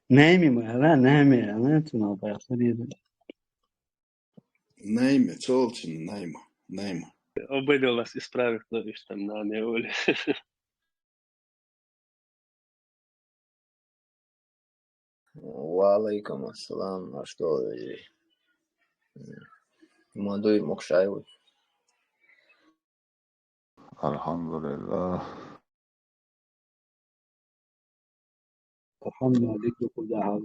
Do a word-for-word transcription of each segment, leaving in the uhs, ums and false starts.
Найма ма аьлла, Найма аьлла, цунах бахса деза. Найма, цолчина Найма, Найма. Обидел вас, исправит, но ишта Найма оли. Ва алейкум ассалам, а что вы? Ма дуй, мукшай вуй. Алхьамдулиллах. Алхьамдулиллах, дика хӀама да хьал.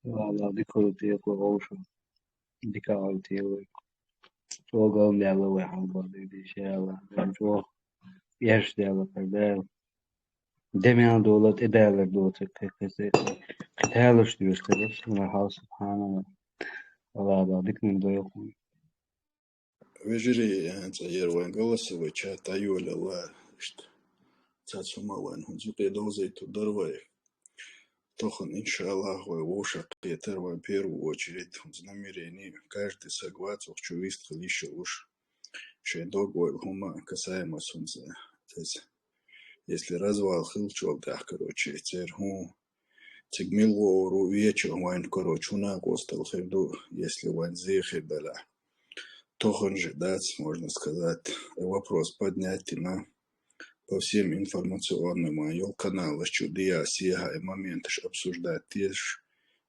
Валла, дика хӀама тӀекхуьу вовшах. Дика хӀама тӀе вай. Чо гал мел вай хьал бадигди, иншаллах. Чо еш дела, кхы дела. Де мел дола, тӀе дела доцу, кхы, кхы, кхы, кхы талуш дуьйцу, кхы деш, ма хьал, субханаллах. Аллах, дика мел дойла. Вежарий, цӀа яр вайн голосовой чат дӀайолаелла, иштта. Цаца хӀума вайн хӀунца юкъе довзийтур дара вай. Тохана, иншаллах, вай вовшах кхетар вайн первую очередь, хӀунца намерение, каждый саг вац охчу вистхила йиш йолуш. Шайн дог-ойла хӀума касаемо хӀунца иза. Если развал хилчул тӀаьхьа, короче, церан хӀун, цига мила гӀора ву, веча вайн, короче, хӀун накъосталла хир ду, если вайн зе хир далахь. Тохана же дац, можно сказать, и вопрос поднять йина по всем информационным вайн йолу каналаш чу, диа-сиа и моменташ обсуждать дезаш,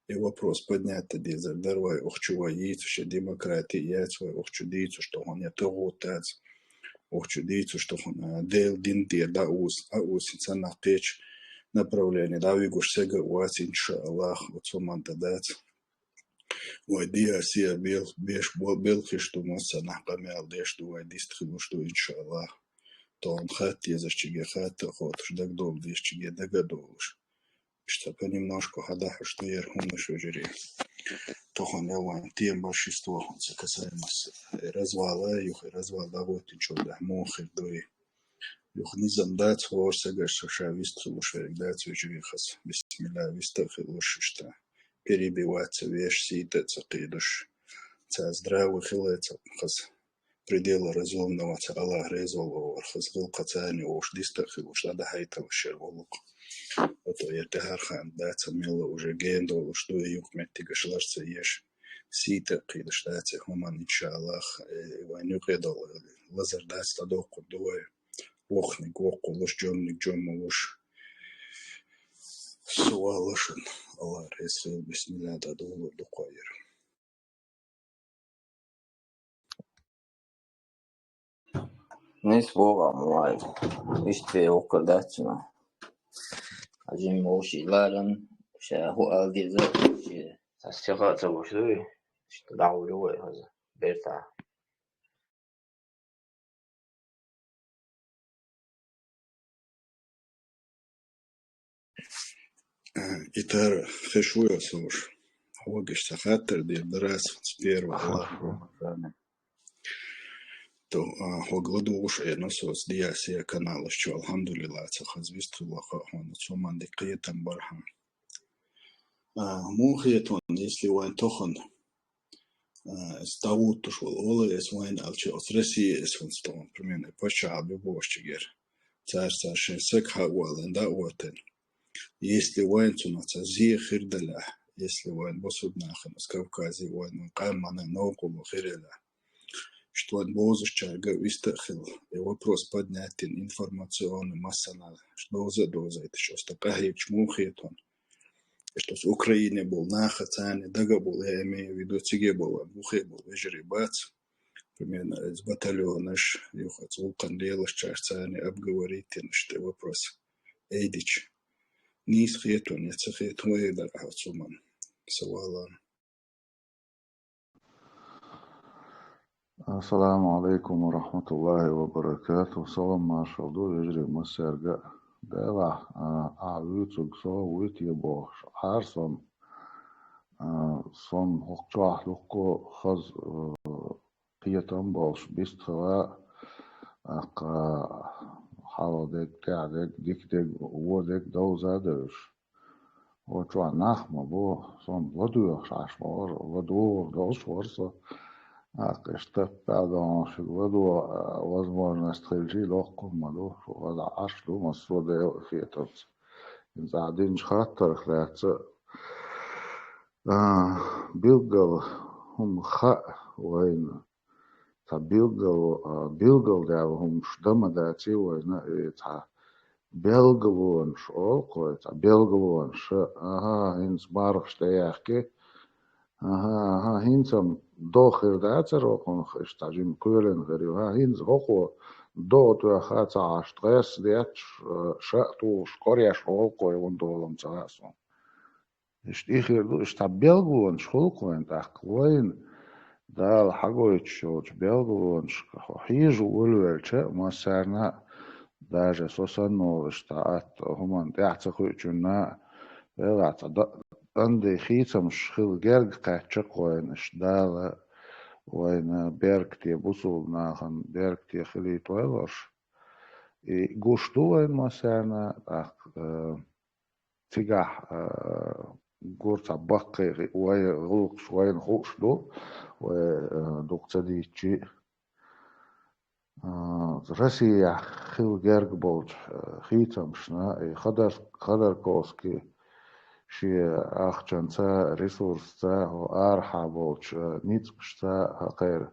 и вопрос поднять дезар дара вай, охчу вай йийцуш, я демократия яц вай охчу дийцуш тохана, я тӀагӀут дац охчу дийцуш тохана, Делан дин тӀера дӀаус-, дӀаусина санна кхечу направление дӀавигуш сага а вац, иншаллах, оцу хӀуманна тӀе дац. Вай диа-сиа бел-, беш бо-, белхаш ду, массанхьа къамел деш ду, вай дистхилуш ду, иншаллах. Тохана хатта езаш чиге хатта а хоттуш, дагадовла дезаш чиге дага а довлуш. Иштта понемножку хьадахьуш ду яр хӀуманаш, вежарий. Тохана я вайн тема большинство хӀунца касаемо, э, развала, юха развал дӀагӀоттинчул тӀаьхьа муха хир ду и. Юха низам дац, хӀора сагаш ша вистхилуш верг дац, вежарий, хаза. Бисмилла, вист а хилуш иштта. Перебивать ца веш, сийта а ца кхийдуш. Цхьа здравый хила а ца хаза. Пределы разумного ца Аллах реза вала вара, хаза гӀуллакхаца царна вовш диста а хилуш, дӀадахьийталаш яр гӀуллакх. Ото яр тӀаьхьархьама дац, мелла уже гена долуш ду, и юкъа меттигаш лар ца еш. Сийта а кхийдуш дац и хӀуманна, иншаллах, э, вайн юкъе долу лазар дац, дӀадоккхур ду вай. Вокханиг воккха луш, жоманиг жомма луш. Со валлашан, Аллах реза хила, бисмилла, дӀадолур ду кхоер. Нис богӀа ма вай. Иштта воккха дац цунах. Хьажим вовший ларан, ша хӀу ала деза, ши сас чаха а ца гуш дуй. Иштта дӀахьур ю вай хаза. Бертахь. Э, и тара хиш ву аса уж. Хьогаш ца хаттар дийр дара аса с первого Хорошо. Аллаха. То, а, хьог ладугӀуш Ӏена соц диа-сиа каналаш чу, алхьамдулилла, ца хаза вистхилла хаьа хьуна, цу ман дика кхетам бар хьан. А, муха хетон, если вайн тохан, а, эс дӀагӀуттуш вала, ола эс вайн алча, оц Россия эс хунца тохан, примерно, паччахьалби бохуш чигер. Цара, цара шайн саг хьа а валан, дӀа а ватан. Если вайн цунах ца зе хир далахь, если вайн бусурнахана с Кавказе вайн, вайн къаммана новкъарло хир елахь, что вайн бозушчарга виста а хила, и вопрос поднять йина информационный массана, что довза а довзайташ, оста къахьегаш муха хетон. Что с Украине болу наха царна дага болу, я имею в виду, циге болу, вайн бухе болу вежарий бац. Примерно, эс батальонаш, юха цулкхан лелаш чаш царна обговорить йина, что вопрос. Эйдич. Нийса хетон, я ца хетон, вай дар хьо цу ман. Савалан. Ассаламу алейкум ва рахматуллахи ва баракату. Салам маршал ду, вежарий массаьрга. Делахь, а, ахь вуьйцург со вуй те бохуш, Ӏар сон, а, сон хӀокху чохь дуккха хаза, а, кхетам болуш бистхила, аккха хьалха дерг, тӀаьхьа дерг, дика дерг, вон дерг довза а девзаш. О, чохь нах ма бу, сон ладоьгӀуш Ӏаш ма вара, ладогӀур долуш вара со. Аккха иштта таппа а догӀуш ладогӀа, а, возможность хилчий, доккхур ма ду, шу хаза Ӏаш ду, массо а Делан хетамца. хӀинца ахь динчу хаттарх лаьцна, а, билггал хӀума хаьа вайна. Цхьа билггал, а, билгалдаьлла хӀумаш дан ма даций вайна, и цхьа белгалонаш олу-кх вай, цхьа белгалонаш, аха, хӀинца мархаш тӀеяьхки, аха, аха, хӀинца-м догӀа хир дацара хӀокхунах, иштта цхьа жима кхоьлина хир ю, хӀа, хӀинца хӀокхо догӀа тоьхна ца Ӏаш, ткъесна детташ, а, ша а тухуш, кӀореш олу-кх вай, хӀунда олу-м ца хаьа суна. Иштта и хир ду, иштта цхьа белгалонаш хуьлу-кх вайна тӀаккха. Вайна Дала хьагойтуш йолчу белгалонашка хьо хьежа волавелча а, массарна а, даже со санна волуш, цхьа атта хӀуманна тӀаьхьа ца кхуьучунна а, велахь цхьа дан-, данди хийцамаш хила герга кхаьчча-кх вайна, иштта Дала вайна беркате, бусулба нахана беркате хилийтойла уьш. И гуш ду вайна массарна а, тӀаккха, э, цигахь, а, гур цхьа баккхий вай гӀуллакхаш вайна хууш ду, вай, а, дукха ца дийцчи. А, Россехь хила герга болчу, а, хийцамашна, и Ходар-, Ходорковский шен ахчанца, ресурсца, хӀо арахьа болчу, а, ницкъашца, хӀокхеран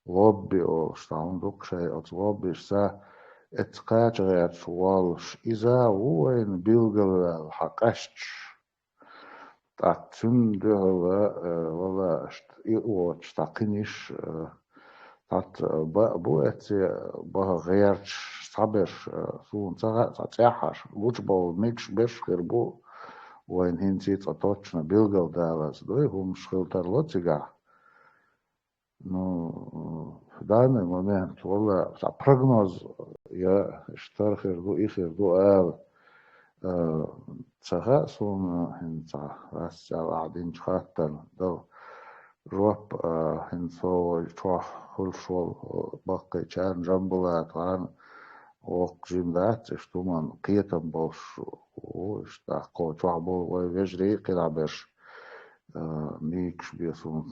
лобби олуш цхьа хӀума ду-кх шайн, оцу лоббишца эцца кхача гӀерташ воллуш, иза а ву вайна билгалваьлла хьан къаьсташ. ТӀаккха цуьнан дуьхьал, э, вала аша и воцуш цхьа кхин йиш, э, цхьацца баа бу эцце баха гӀерташ цхьаберш, э, суна ца хаьа, цхьа цӀеххьаш, гучубовла мегаш берш хир бу, вайна хӀинца а цкъа точно билгалдалаза дуй, хӀумаш хила тарло цигахь. Ну, в данный момент, вала, цхьа прогноз я, иштта хир ду, и хир ду ала, а, ца хаьа суна, хӀинца цхьа лаьцна цӀа ахь динчу хаттарна дала жоп, а, хӀинца со вай чохь хуьлуш волу баккхийчарна, Жамбулатана, воккха жима дац, иштта хӀуманна кхетам болуш ву, иштта тӀаккха кхо чохь болу вай вежарий а кхидӀа берш, а, мийгаш бен суна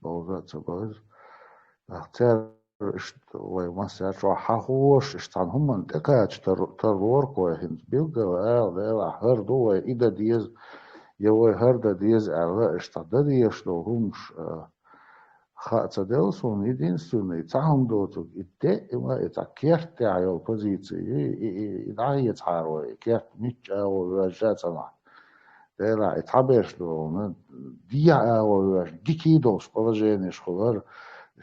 бовза а ца бевза. ТӀаккха церан иштта вай массаьрчохь хьахош, иштта цхьана хӀуманна тӀекхача тар-, тарлора-кх вай хӀинца билггал ала, делахь хӀара ду вай и дан деза, я вай хӀара дан деза аьлла, иштта цхьа дан дезаш долу хӀумаш, а, хаа ца делла суна, единственный, цхьа хӀума доцург, и даима и цхьа керта тӀехь йолу позици, и, и, и, и дӀахецахьара вай, и керта мичча агӀо воьжна а ца махь. Делахь, и цхьаберш долу, дехьа агӀо воьжна, дика долуш положенеш хуьлура,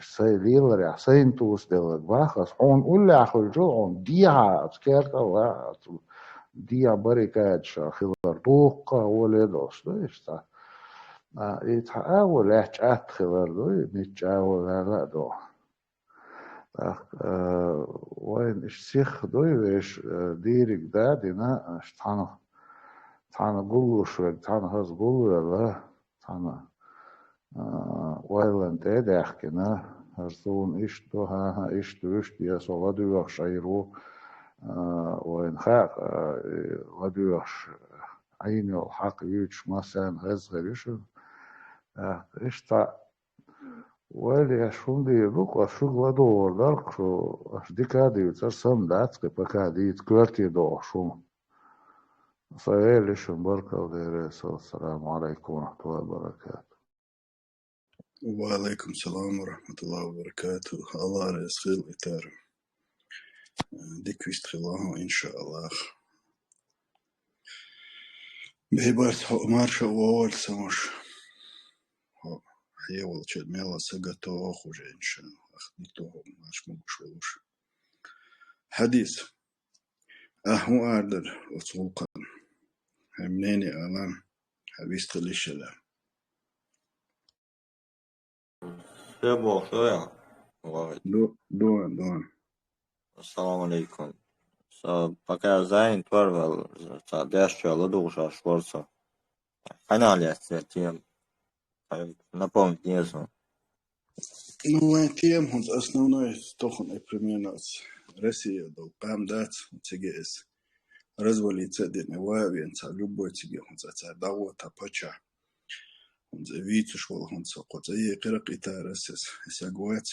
сайн леларехь, сайна тӀуьсуделларг бах ас, хьуна уллехь хуьлчул, хьуна дехьа, оцу керта а ваха, оцу дехьа баррикадаш хилар, дуккха а гӀоле долуш ду иштта. А, и цхьа агӀо лаьтташ атта хилар ду, и мичча агӀо ваьлла а ду. ТӀаккха, а, вайна иштта сихха дуй вешан, а, дийриг да а дина, аша цхьаьна, цхьаьна гуллуш верг, цхьаьна хаза гулвелла, цхьаьна, а, ойланна тӀе а даьхкина, хӀара суна иштта ду, хӀан-хӀа, иштта вуьшта, я со ладоьгӀуш Ӏийр ву, а, вайна хаьа, а, и ладоьгӀуш Ӏийна йолу хьакъ юьйцуш массарна хезна хир ю шуна. ТӀаккха иштта Вай леш хӀума дийр ду-кх, ас шуьга ладугӀур дара-кх шу, аш дика а дийцар, сан дац-кх и пока дийца коьрте догӀуш хӀума. Сан веллиш шун баркалла дерриг а. Ассаламу Ӏалайкум ва рахьматуллахӀи ва баракатухӀ. Ва Ӏалайкум салам ва рахьматуллахӀи ва баракатухӀ. АллахӀ реза хила и тара. Дика вист хила хьо, иншааллахӀ. Бехбарс хьо марша вогӀалла сан ваша. Хьо хьевалча мела са гатоху уже, иншааллахӀ. Ах дитоху марш ма гуш велуш. Хьадис. Ахь хӀун арадар оцу гӀуллакхана? Хьайн мнение ала, хьан вист хила йиш йила. Ше боху, шу яхь? Вахид. Ду-, дуан, дуан. Ассаламу алейкум. Со пока занят вар вал, ца деш чуьра ладугӀуш аш вар со. Хьанал яц церан тема? Хьай напомнить деза. Ну, вайн тема хӀунца основной тохана и примерно Россия дол къам дац, цига эс развалиться а дина, ван а вена цхьа любой цига хӀунца цхьа дагӀо та паччахь. ХӀунца вийцуш волу хӀунца кхо цӀа е кхеракъ и тарас эс, эс агвац.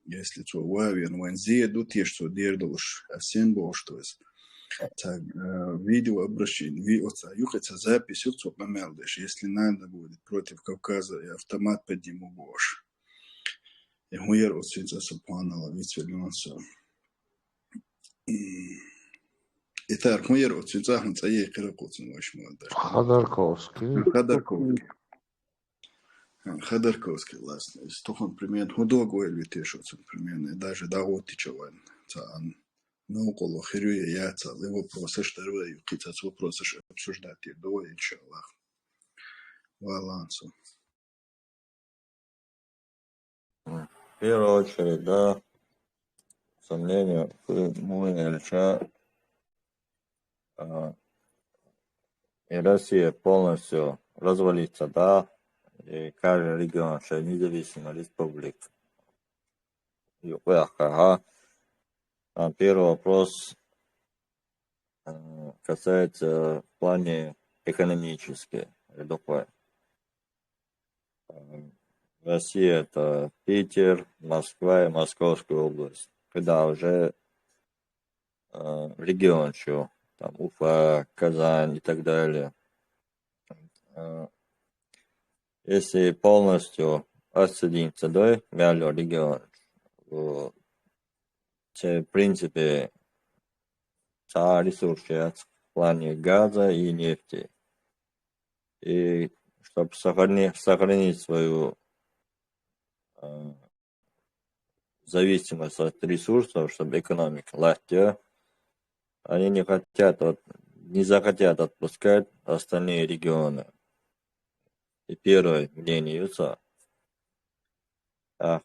Если цо ван а вена, вайн зе ду теша цо дер долуш, ас сен бохуш ту эс. Цхьа, э, видеообращение, ви-, оцу юкъе цхьа запись ю цо къамел деш. Если надо будет, против Кавказа я автомат подниму, бохуш. И хӀун яра оцу цӀа, субханалла, вицвеллин со. И тар хӀун яра оцу цӀа, хӀун цӀа яра кхира кхуцун вайша ма дара. Ходорковский. Ходорковский. Ходорковский, властно. Из тухун примерно, хӀун дог вайла витеш оцун примерно, и даже дагӀоттича вайн цаан. Новкъало хир ю я яцал, и вопросаш дарвай, кхин цац вопросаш обсуждать ир ду вай, иншаллах. Валанцу. В первую очередь, да, сомнение, мы, мы, а, и Россия полностью развалится, да, и каждый регион, что независимая республика. Юкъяхка, ха. А первый вопрос, э, касается в плане экономически, или такой. Э, Россия — это Питер, Москва и Московская область. Когда уже, э, регион ещё, там, Уфа, Казань и так далее. Э, если полностью отсоединиться, да, мяло регион, э, те, в принципе, цхьа ресурс яц в плане газа и нефти. И чтоб сохрани-, сохранить свою, э, зависимость от ресурсов, чтобы экономика лаття, они не хотят, вот, не захотят отпускать остальные регионы. И первое мнение юца. А,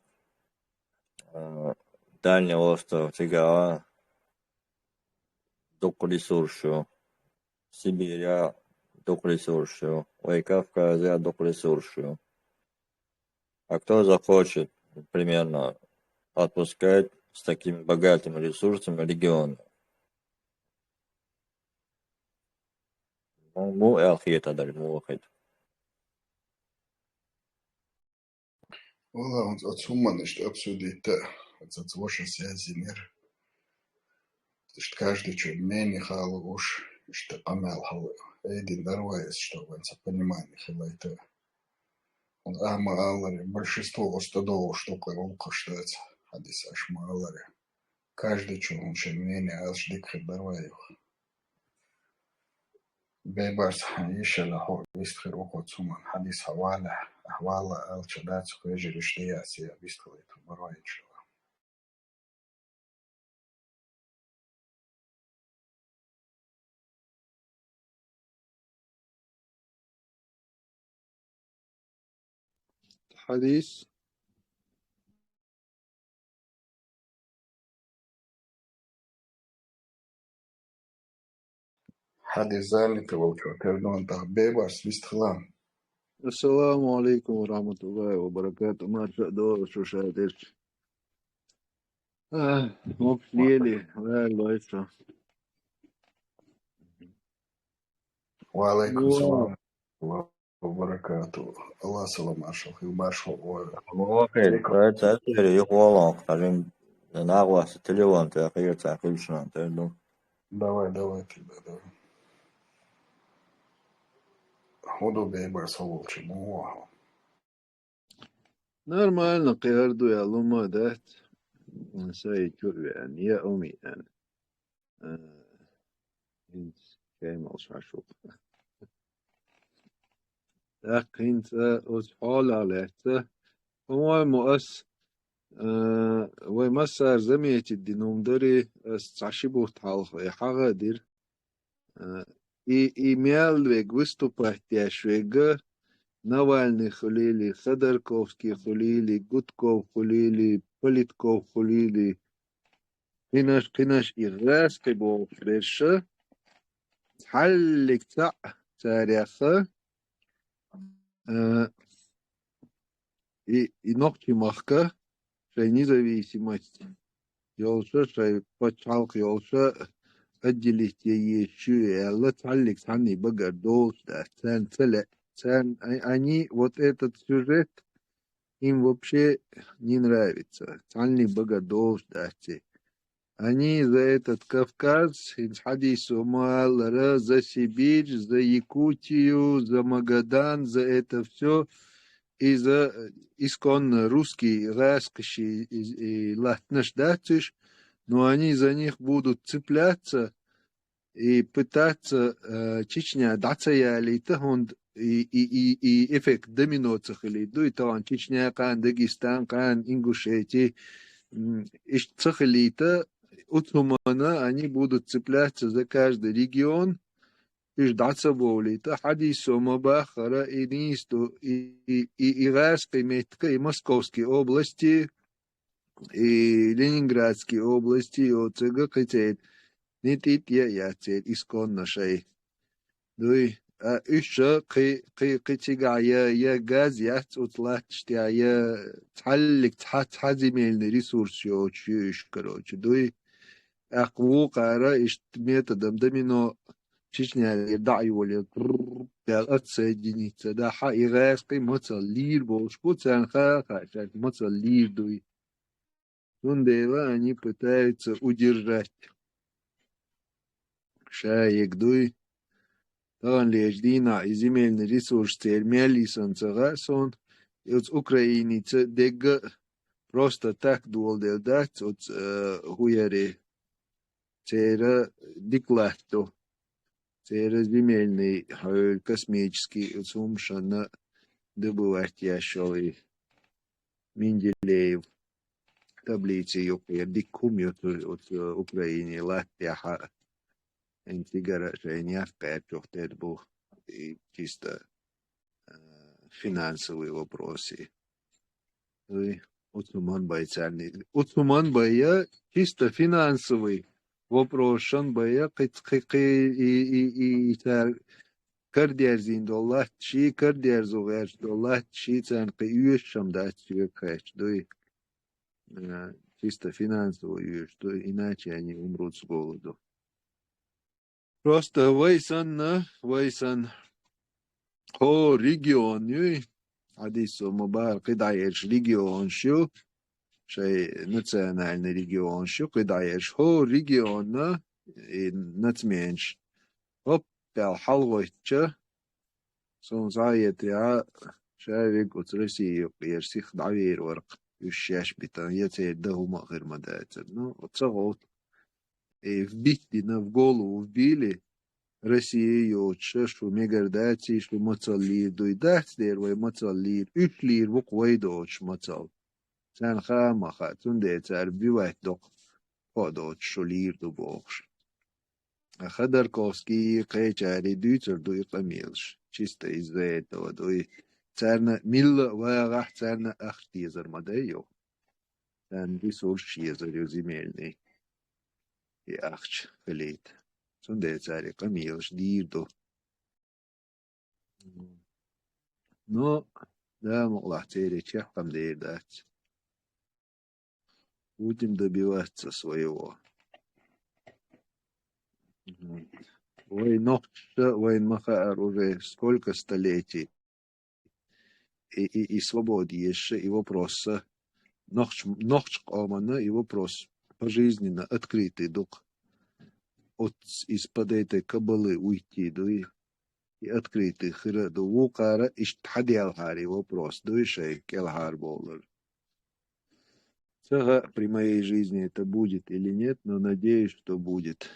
э, Дальний остров Тигава, дукха ресурс ю, Сибирь, дукха ресурс ю, ой, Кавказ, дукха ресурс ю. А кто захочет, примерно, отпускать с такими богатыми ресурсами регионы? Ну, му эл хета дар, му хет. Вала, оц-, оцу хӀуманна иштта обсудить а, оцу, оцу ваша связь йинера. Иштта каждый чу мнение хала уш, иштта къамел хала. Эдин дарвай эс, что вайн ца понимание хилайта. Он ахма аллари, большинство оста долуш дукха гӀуллакхаш дац, хьадис аш ма аллари. Каждый чу хӀун шен мнение алаш дика хир дарвай юха. Бейбарс, йишала хьо вистхир ухо цуман хьадис хьавала, ахвала алча дац, хвежириш дияси я вистхилайта барвайчила. Хьадис. Хьадис занятый волчо, тердон тӀа бебас вистхилан. Ассаламу алейкум ва рахматуллахи ва баракату. Марша дора шу шадерч. А, мукъ лели, ваьлла вайца. Ва алейкум салам. Ва баракату. Аллах салам, маршал хил, маршал. Охе, кайта тери юхвалон, хажин нагвас телефон те, кайта хилшнан те, ну. Давай, давай, тогда, давай. Худу бейбар совулчи, ну, охо. Нормально, кхерду я лума дац. Сай чу вен, я уми ан. Э, хӀинца кемал шашух. ТӀаккха хӀинца оцу хьолах лаьцна, по-моему, ас, э, вай массара заметить дина хӀума дари, ас цхьа ши бутт хьалха вай хьагӀа дира. Э, и, и мел вега выступать деш вега, Навальный хуьлийли, Ходорковский хуьлийли, Гудков хуьлийли, Политков хуьлийли, кхинаш, кхинаш и гӀаьскхи бохуш берша, цхьаллиг цхьаъ царех, э, и, и нохчий махка шайн независимость йолуша, шайн пачхьалкх йолуша отделить е езаш ю аьлла, цхьаллиг цхьанний багара долуш дац. Царна ца лаьа, царна, а-, они вот этот сюжет, им вообще не нравится. Цхьанний багара долуш дац и. Они за этот Кавказ, хӀинца хьадисо ма-аллара, за Сибирь, за Якутию, за Магадан, за это всё, и за, э, исконно русский, гӀаскхи и, и латтанаш дац уж, но они за них будут цепляться и пытаться, э, Чечня дӀа ца ялийта, хӀунда и, и, и, и эффект домино ца хилийта дуй, тахана Чечня кхана, Дагестан кхана, Ингушети, м, иштта ца хилийта, оцу хӀуманна они будут цепляться за каждый регион, уж дӀа ца бовлийта, хьадисо ма-баххара, и нийса ду, и, и, и, и гӀаскхи меттиг, и Московский области, и Ленинградский области, оцуьнга кхин церан нитӀит я яц церан исконно шай. Дуй, а уьш кхи, кхи, кхи цигахь я, я газ яц оцу латташ тӀехь, я цхьаллиг цхьа, цхьа земельный ресурс йоцуш ю уьш, короче, дуй. ТӀаккха вукхара иштта методом домино Чечнялера дӀа а йолийна, прррр, аьлла отсоединиться, да, хьан и гӀаскхий мацалла лийр болуш бу, царна хаа а хаьа, шаьш мацалла лийр дуй. Цундела они пытаются удержать. Ша ег дуй. Таханлерчу дийнахь и земельный ресурс церан мел йисна ца хаьа суна. И оцу Украиница дегга а просто так доладелла дац оцу, э, хӀуъаре. Церан дика латто. Церан земельный хьоьлу, космический оцу хӀуманашна добывать еш йолу и Менделеев таблици юккъера дика хӀума ю цу, оцу Украине латта тӀехь а. ХӀинца цигара шайна яккха гӀертачух тера бу и чисто, э, финансовый вопросы. Дуй, оцу хӀуманна бай царна. Оцу хӀуманна бай я чисто финансовый вопросашна бай я, кхин, кхин, кхин и, и, и, и цара карадерзийна долу латташ, карадерзо гӀерташ долу латташ, царна кхин оьшуш-м дац соьга хаьттича, дуй. Э, чисто финансово оьшуш ду, иначе они умрут с голоду. Просто вай санна, вай санна хӀора регион юй, хьадисо ма-баххара, кхидӀа ерш регионаш ю, шайн национальный регионаш ю, кхидӀа ерш хӀора регионна и нацменаш, хӀоп, аьлла хьалагӀоьттича, суна схьаэцча, ша вега оцу Россия юккъера сиха дӀавер вара-кх, уьш шаьш битина, я церан дан хӀума а хир ма дацара. Ну, ца гӀовту. И вбить дина, в голову вбили, Россия йоцуша шу мегар даций, шу мацалла лийр дуй, дац дера вай мацалла лийр, уьш лийр бу-кх вай доцуш мацалла. Царна хаа а ма хаьа, цундела цара вбивать до-кх кхо доцуш шу лийр ду бохуш. А Ходорковский кхечаьрга дуьйцур ду и къамелаш. Чисто из-за этого дуй. Царна милла а вагӀахь, царна ахча дезар ма дай ю. Царна ресурс езар ю земельный. И ахча хилийта. Цундела цара и къамелаш дийр ду. Но, да, мукъалахь церан чехкам дер дац. Будем добиваться своего. Вот. Вай нохчаша, вайн ма хаьара уже сколько столетий. И, и, и свобода еза, и вопрос. Нохч-, нохч къомана и вопрос пожизненно открытый ду-кх. Оц из-под этой кабалы уйти дуй. И открытый хир а ду. Вукхара иштта хьаделхьара и вопрос дуй шайн кӀелхьара бовлар. Ца хаьа, при моей жизни это будет или нет, но надеюсь, что будет.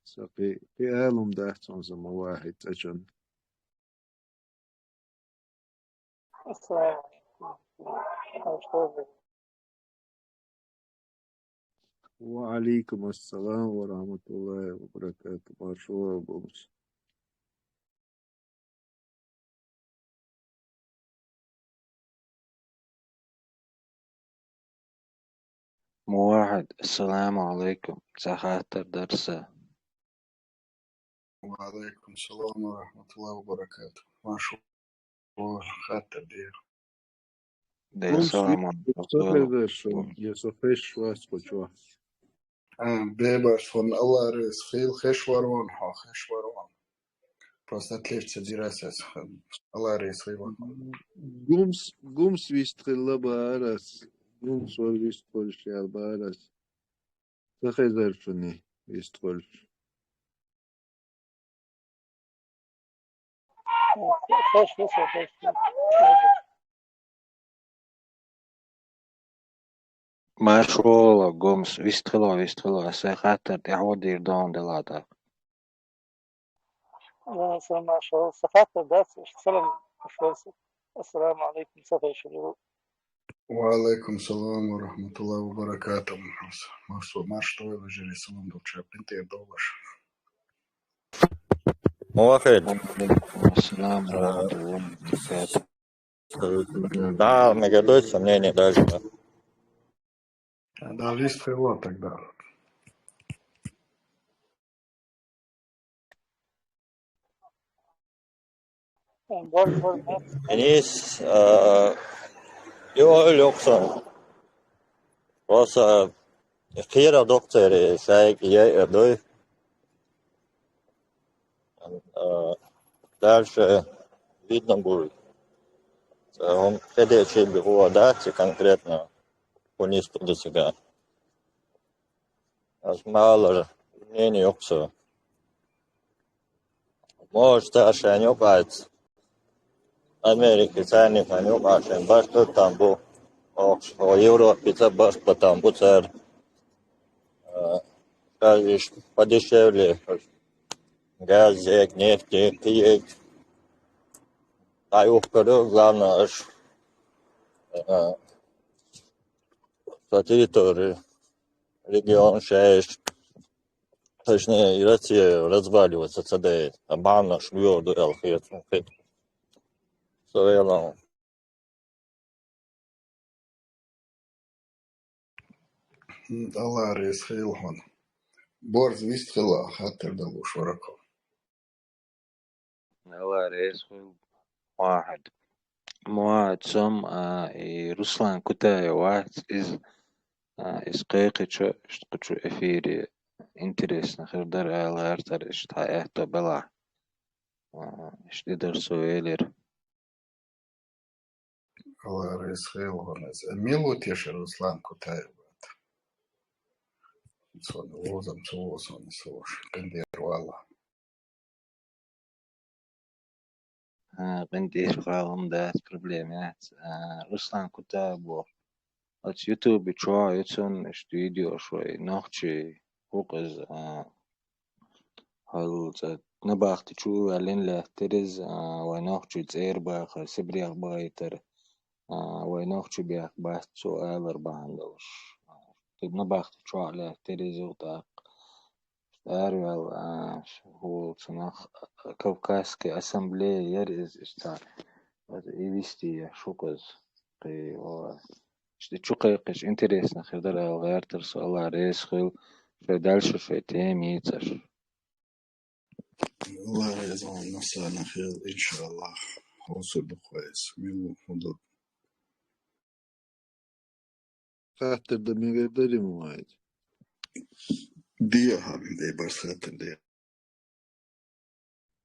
Са кхи, кхи алум дац хьуна, сан ма вахьи цӀа чун. Ассаламу алейкум. Хорошо. Ва алейкум ассалам ва рахматуллахи ва баракатух. Маршо вагумс. Мувахьид, ассаламу алейкум. Цхьа хаттар дара сан. Ва алейкум салам ва рахматуллахи ва баракатух. Маршо хаттар дера. Дера салам алейкум. Со хезаш ву, я со хезаш вац кху чохь. А, бебарс ван Алла реза хила, хезаш вар ван хьо, хезаш вар ван. Просто отличца дира ас, Алла реза хила. Гумс, гумс вист хилла бара ас. Юнус вар вистхуьлуш ял барас. Ца хезар шуни вистхуьлуш. Маршо, Гомс, вистхила, вистхила, аса хаттар тӀехьо дийр догӀун дела тӀаккха. Ва салам, маршо, са хаттар дац, салам, маршо. Ассаламу алейкум, сафайшулу. Ва алейкум салам ва рахматуллахи ва баракатух. Маршо, маршо, вежарий, салам долча, пинтер долаш. Муахид. Салам. Да, мне говорит, сомнение даже, да. Да, вистхила тогда. Инис, а, йо, Лёксон. Просто кхера докторе, сайк, я, я, дой. А, дальше видно будет. Он следующий бегу, да, те конкретно. Вниз туда-сюда. Ас малар мнение йокса. Может, а шайни юкъац. Америка царни фан юкъа шайн башта там бу. Охш, о Европе ца башта там бу цар. Э, скажешь, подешевле. Газ, зек, нефть, киек. Та юхкару, главное, аш, э, по территории. Регион шеш. Точнее, и Россия разваливается, ца дает. А бан наш луёр ду эл хет, хет. Сорелам. Аллах реза хилва хьона. Борз вистхила, хаттар далуш варако. Аллах реза хилва, Муахид. Муахид, сом, а, и Руслан Кутаев вац, из, а, из кхайкхича, иштта кхучу эфире интересно хир дара, ала гӀертар, иштта хьа аьтто бела. А, иштта и дар со велира. Аллах реза хилва хьона из. Мила ву теша Руслан Кутаев вац? Сон вовзам, ца вовзам, сон вовзам. Къиндер вала. А, къиндер вала дац, проблема яц. А, Руслан Кутаев боху. Оцу ютубе чохь ю цунна иштта видеош вай нохчий хӀокхуза, а, хьал цӀа набахти чу ваьллина лаьттира иза, а, вай нохчий цӀера бахар, Сибрех бахийтар, а, вай нохчий бехк бац цо алар бахьана долуш. Набахти чохь лаьттира иза тӀаккха. Араваьлла, а, хӀу цунах Кавказский ассамблея яра иза иштта. И вести я хӀокхуза. Кхин, о, Иштта чу кхайкхича интересно хир дара ала гӀертар со, Аллах реза хила, шайн дальше шайн тема йийцаш. Аллах реза хила, Руслан, хила, иншаллах. Хьо со дукха вайса. Мила хӀун ду? Хаттар дан мегар дарий ма вайца? Де, хьан, де, барс хаттар де.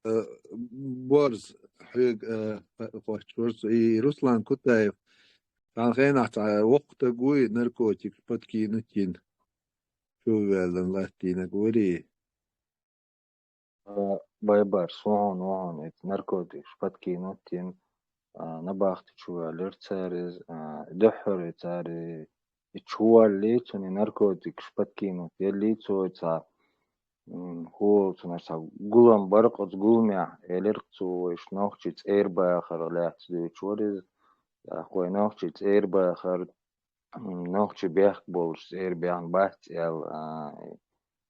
Э, Борз, хьоьга, э, хоттуш вара со, и Руслан Кутаев, цхьана хенахь цхьа воккха стаг вуй, наркотикаш подкинуть йина, чу ваьллина латтийнарг варий? Э, Байбарс, ву хьуна, ву хьуна, и наркотикаш подкинуть йина, а, набахти чу ваьллира цара иза, а, дуьххьара цара и чу валлий, цунна и наркотикаш подкинуть еллий, цо и цхьа М, хӀу, цунах цхьа гулам бара оцу гуламехь, элира цо, вайша нохчий цӀера бахар лаьцна дуьйцуш вара иза. ТӀаккха вай нохчий цӀера бахар, м, нохчий бехк болуш цӀера баьхна бац аьлла, а,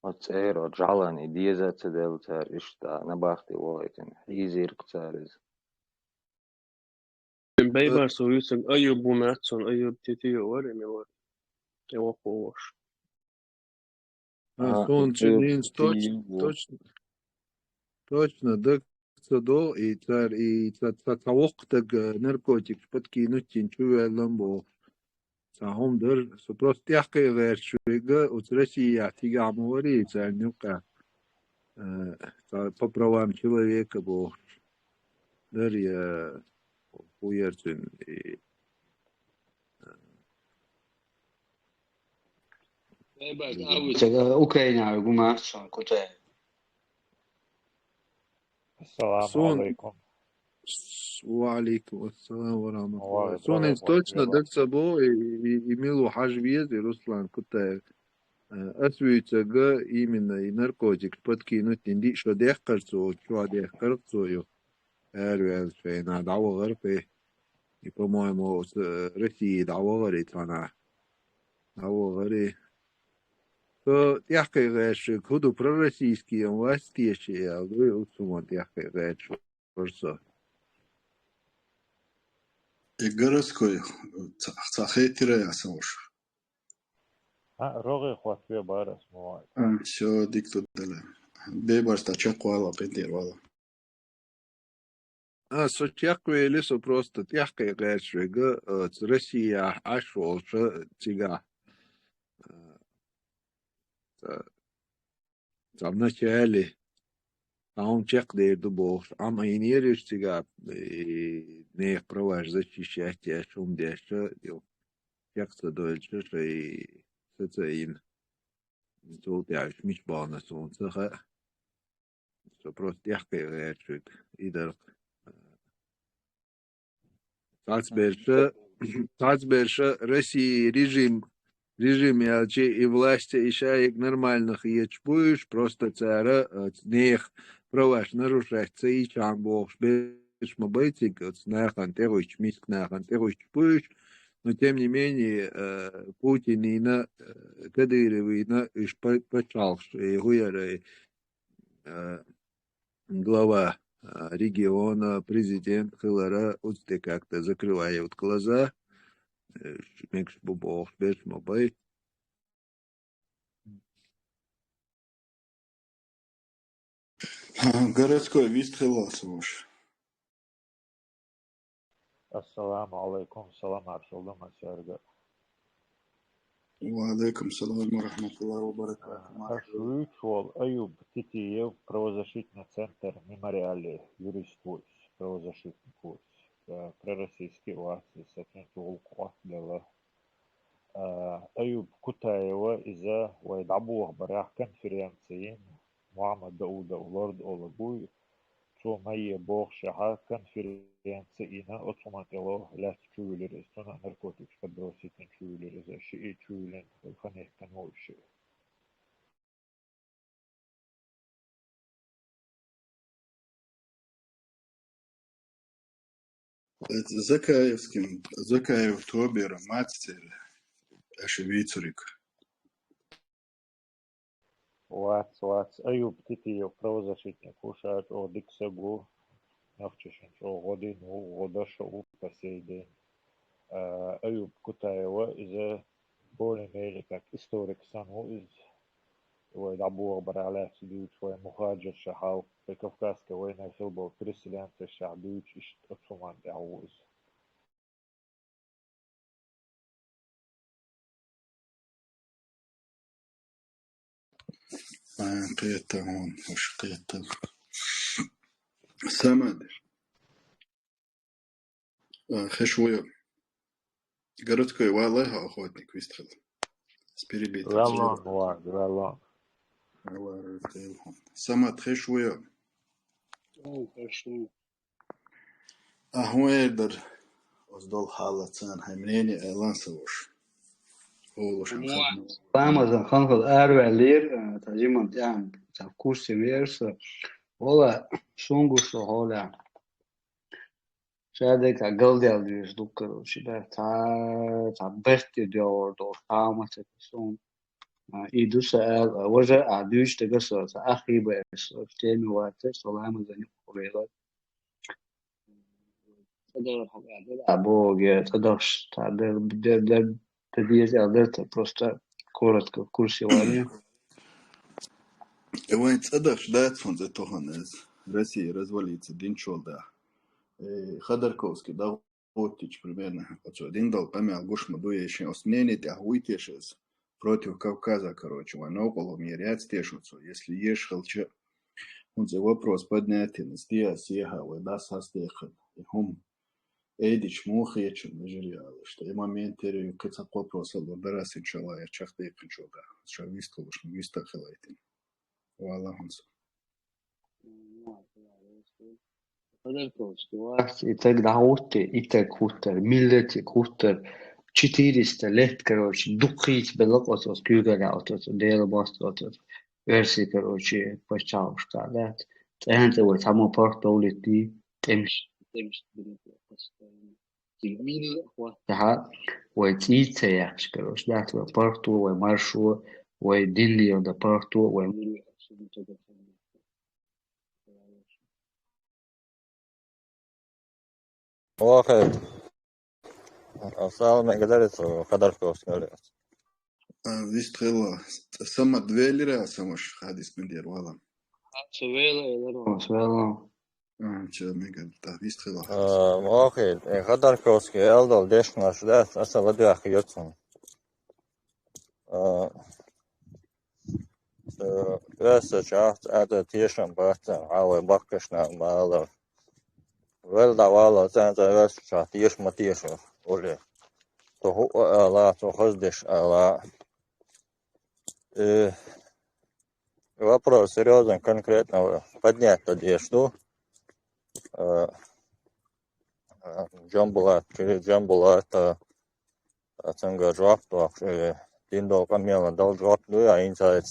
оцу цӀера, оцу жӀалана и деза а ца делла цара, иштта набахти вохуьйтина, хьийзира-кх цара иза. Байбарсов юьсуг Айюб ву маьццун, Айюб Тетиев вара, мила вара. ТӀе воккхавош. А, а, суна цуьнан хӀинца точ-, Тетиев ву. Точно, точно даг ца до, и цара, и ца, ца, ца воккха даг, э, наркотикаш подкинуть йина чу ваьллина бохуш. Цхьа хӀума дара, со просто тӀехкхе гӀерташ вега, оцу Россияхь цигахь ма варий, царна юкъахь, э, цхьа по правам человека бохуш. Дара я, хӀу яра цуьнан, и, э, Цига Украинера гу мацан кутай. Ассаламу алейкум. Ва алейкум ассалам ва рахматуллах. Суна хӀинца точно даг ца бо, и, и, и мила ву хьажа веза, и Руслан Кутаев. Э, ас вуьйцург именно и наркотикаш подкинуть, и диъ шо дехкар цо, чо дехкар цо ю. Араваьлла шайна дӀавахар кхы. И, по-моему, с-, э, России дӀавахар и цхьана. ДӀавахар и. Со тӀехкхайгӀерш верг, хӀу ду, пророссийские власти теши аьлла, дуй, оцу хӀуманна тӀехкхайгӀерш вара со. И городской ца, ца хетира я сан уж. А, рогӀе хӀотта ве бара ас ма вай. А, всё, дика ду дала. Бе барс та чакхвала, къинтӀера вала. А, со чакхвели, со просто тӀехкхайгӀерш верг, э, ц-, Россияхь Ӏаш волуш цигахь. Э, ца, ца вначале, хьан чекхдер ду бохуш, Ӏамийна яра уьш цигахь, и, нехан праваш защищать еш, хӀума деш, ю, чекх ца дойлуш, шайн са ца йина. Цул тӀаьхьа уьш мича бахна суна ца хаьа. Со просто тӀехкхайгӀерш верг, и дара. Цхьацберш, цхьацберш России режим, режим аьлча, и власть и шайга нормально хеташ бу уьш, просто цара, э, нехан праваш нарушать ца йича бохуш берш ма бай цига, оцу нахана тӀегӀуьттуш, миска нахана тӀегӀуьттуш бу уьш, но тем не менее, э, Путинина, э, Кадыровина уьш па-, пачхьалкхаш, и хӀу яра, и, э, глава, а, региона, президент хилара, оцу тӀе как-то закрывают глаза, э, ш-, мегаш бу бохуш берш ма бай. Городской вист хилла сан уж. Ассаламу алейкум, салам Ӏаршалла ма цаьрга. Ва алейкум салам ва рахматуллахи ва баракатух. Аш вуьйцуш волу Аюб Титиев, правозащитный центр «Мемориале» юрист ву иза, правозащитник ву иза. Э, пророссийский вац иза, сан цуьнца гӀуллакх хӀоттаделла. Э, Аюб Кутаева иза вай дӀабохабарехь конференци йина, Мухьаммад Даудов лорд олу буй, цо ма е бохушехьа, конференци йина, оцу хӀуманна тӀе ло лаьцна чу вуьлира иза, цунна а наркотикаш подбросить йина чу вуьлира иза, шиъ чу вуьлина, хан яьккхина ву шиъ. Закаевским, Закаев тобера мац церан аша вийцуриг. Вац, вац. Аюб Титиев правозащитник ву, ша чӀогӀа дика саг ву. Нохчашна чӀогӀа гӀо дина ву, гӀо деш а ву по сей день. А, Аюб Кутаева, иза более-менее как историк санна ву иза. Вай дӀабохабарехь лаьцна дуьйцуш, вай мухӀажаршна хьалха, вай Кавказская война хилла болу переселенцашна дуьйцуш, иштта оцу хӀуманна тӀехь ву иза. А, кхетта хьуна, уьш кхетта. Самад. А, хеш вуй. Городской валай хьо охотник вистхила. С перебитым Валлон, звуком. Валлон. Валлон, Самад, хеш вуй. О, хеш ву. Ахьа хӀун эр дара? Оцу долу хьалаца царна хьайн мнение алан сан вуш. Олуш хьан хазна. Ламазан хан хаза араваьллера, цхьа жиман тӀаьхьа, цхьа курсе вера со. Вала, шунгу со хьолехь. Ша дерг цхьа галдаьлла веза ду, короче, да, цхьа, цхьа барт тӀе доьгӀур долу хьалмаца суна. А, и ду сан аьлла, важа а дуьйцу дага со, сан ахи баьрса, теме ваца, со ламазан юкъа вела. ЦӀа дагӀар хьо аьлла, а боху, я цӀа дахаш, цхьа дар, дар, дар, дар деза аьлла дар, ца просто коротко в курсе варе. Э, вайн цӀа дахаш дац хӀунца тохана иза. Россия развалиться динчул да. Э, Ходорковский да, Оттич примерно оцо дина долу къамел гуш ма ду ей шен оцу мнение тӀехь вуй теша иза. Против Кавказа, короче, вайн новкъа ломера яц теша оцо, если еш хилча, хӀунца и вопрос поднять йина, стиа сеха вай дас хьастехана, и хӀума. Эдич, муха хеташ, вежарий, аьлла, иштта. И момент тӀера юкъе цхьа вопрос а лур дара ас, иншалла, я чакхдекхинчул тӀехьа. Ша вистхулаш, виста хилайтин. Валла хӀанз. Ходорковский, вас и так дӀахӀутте, и так хӀуттар, миллатик хӀуттар, четыреста лет, короче, дукхийца белла оцо, куьйгалла оцо, Дела мост оцо. Версия, короче, паччахьалкхашка, да? ЦӀенца вай цхьаммо паргӀато литни, тӀемаш. ТӀемаш динатла постоянно. Цига милла хӀотта. Таха, вай цӀий ца яхаш, короче, да? Вай паргӀато, вай маршо, вай динна йода паргӀато, вай Охе. Салам алейкум, Ходорковский. А, вистхила, сама две лира, самаш хадис мендер вала. Савела, элеро. Савела. А, чё, мега, да, вистхила. А, охе, э, Ходорковский, элдал дешнаш, да, аса ладуях йоцун. А, э, веса чахт, это тешам баттан, а вай баккашна мала. Вел да вала, цан, цан веса чахт, еш ма теша, оле. То ху ала, то хаздеш ала. Э, вопрос серьёзный, конкретно поднять надежду. Э, э, Джамбулат, через Джамбулат, э, ацанга жоп, э, дин дол камела дал жоп, ну, я инсайт.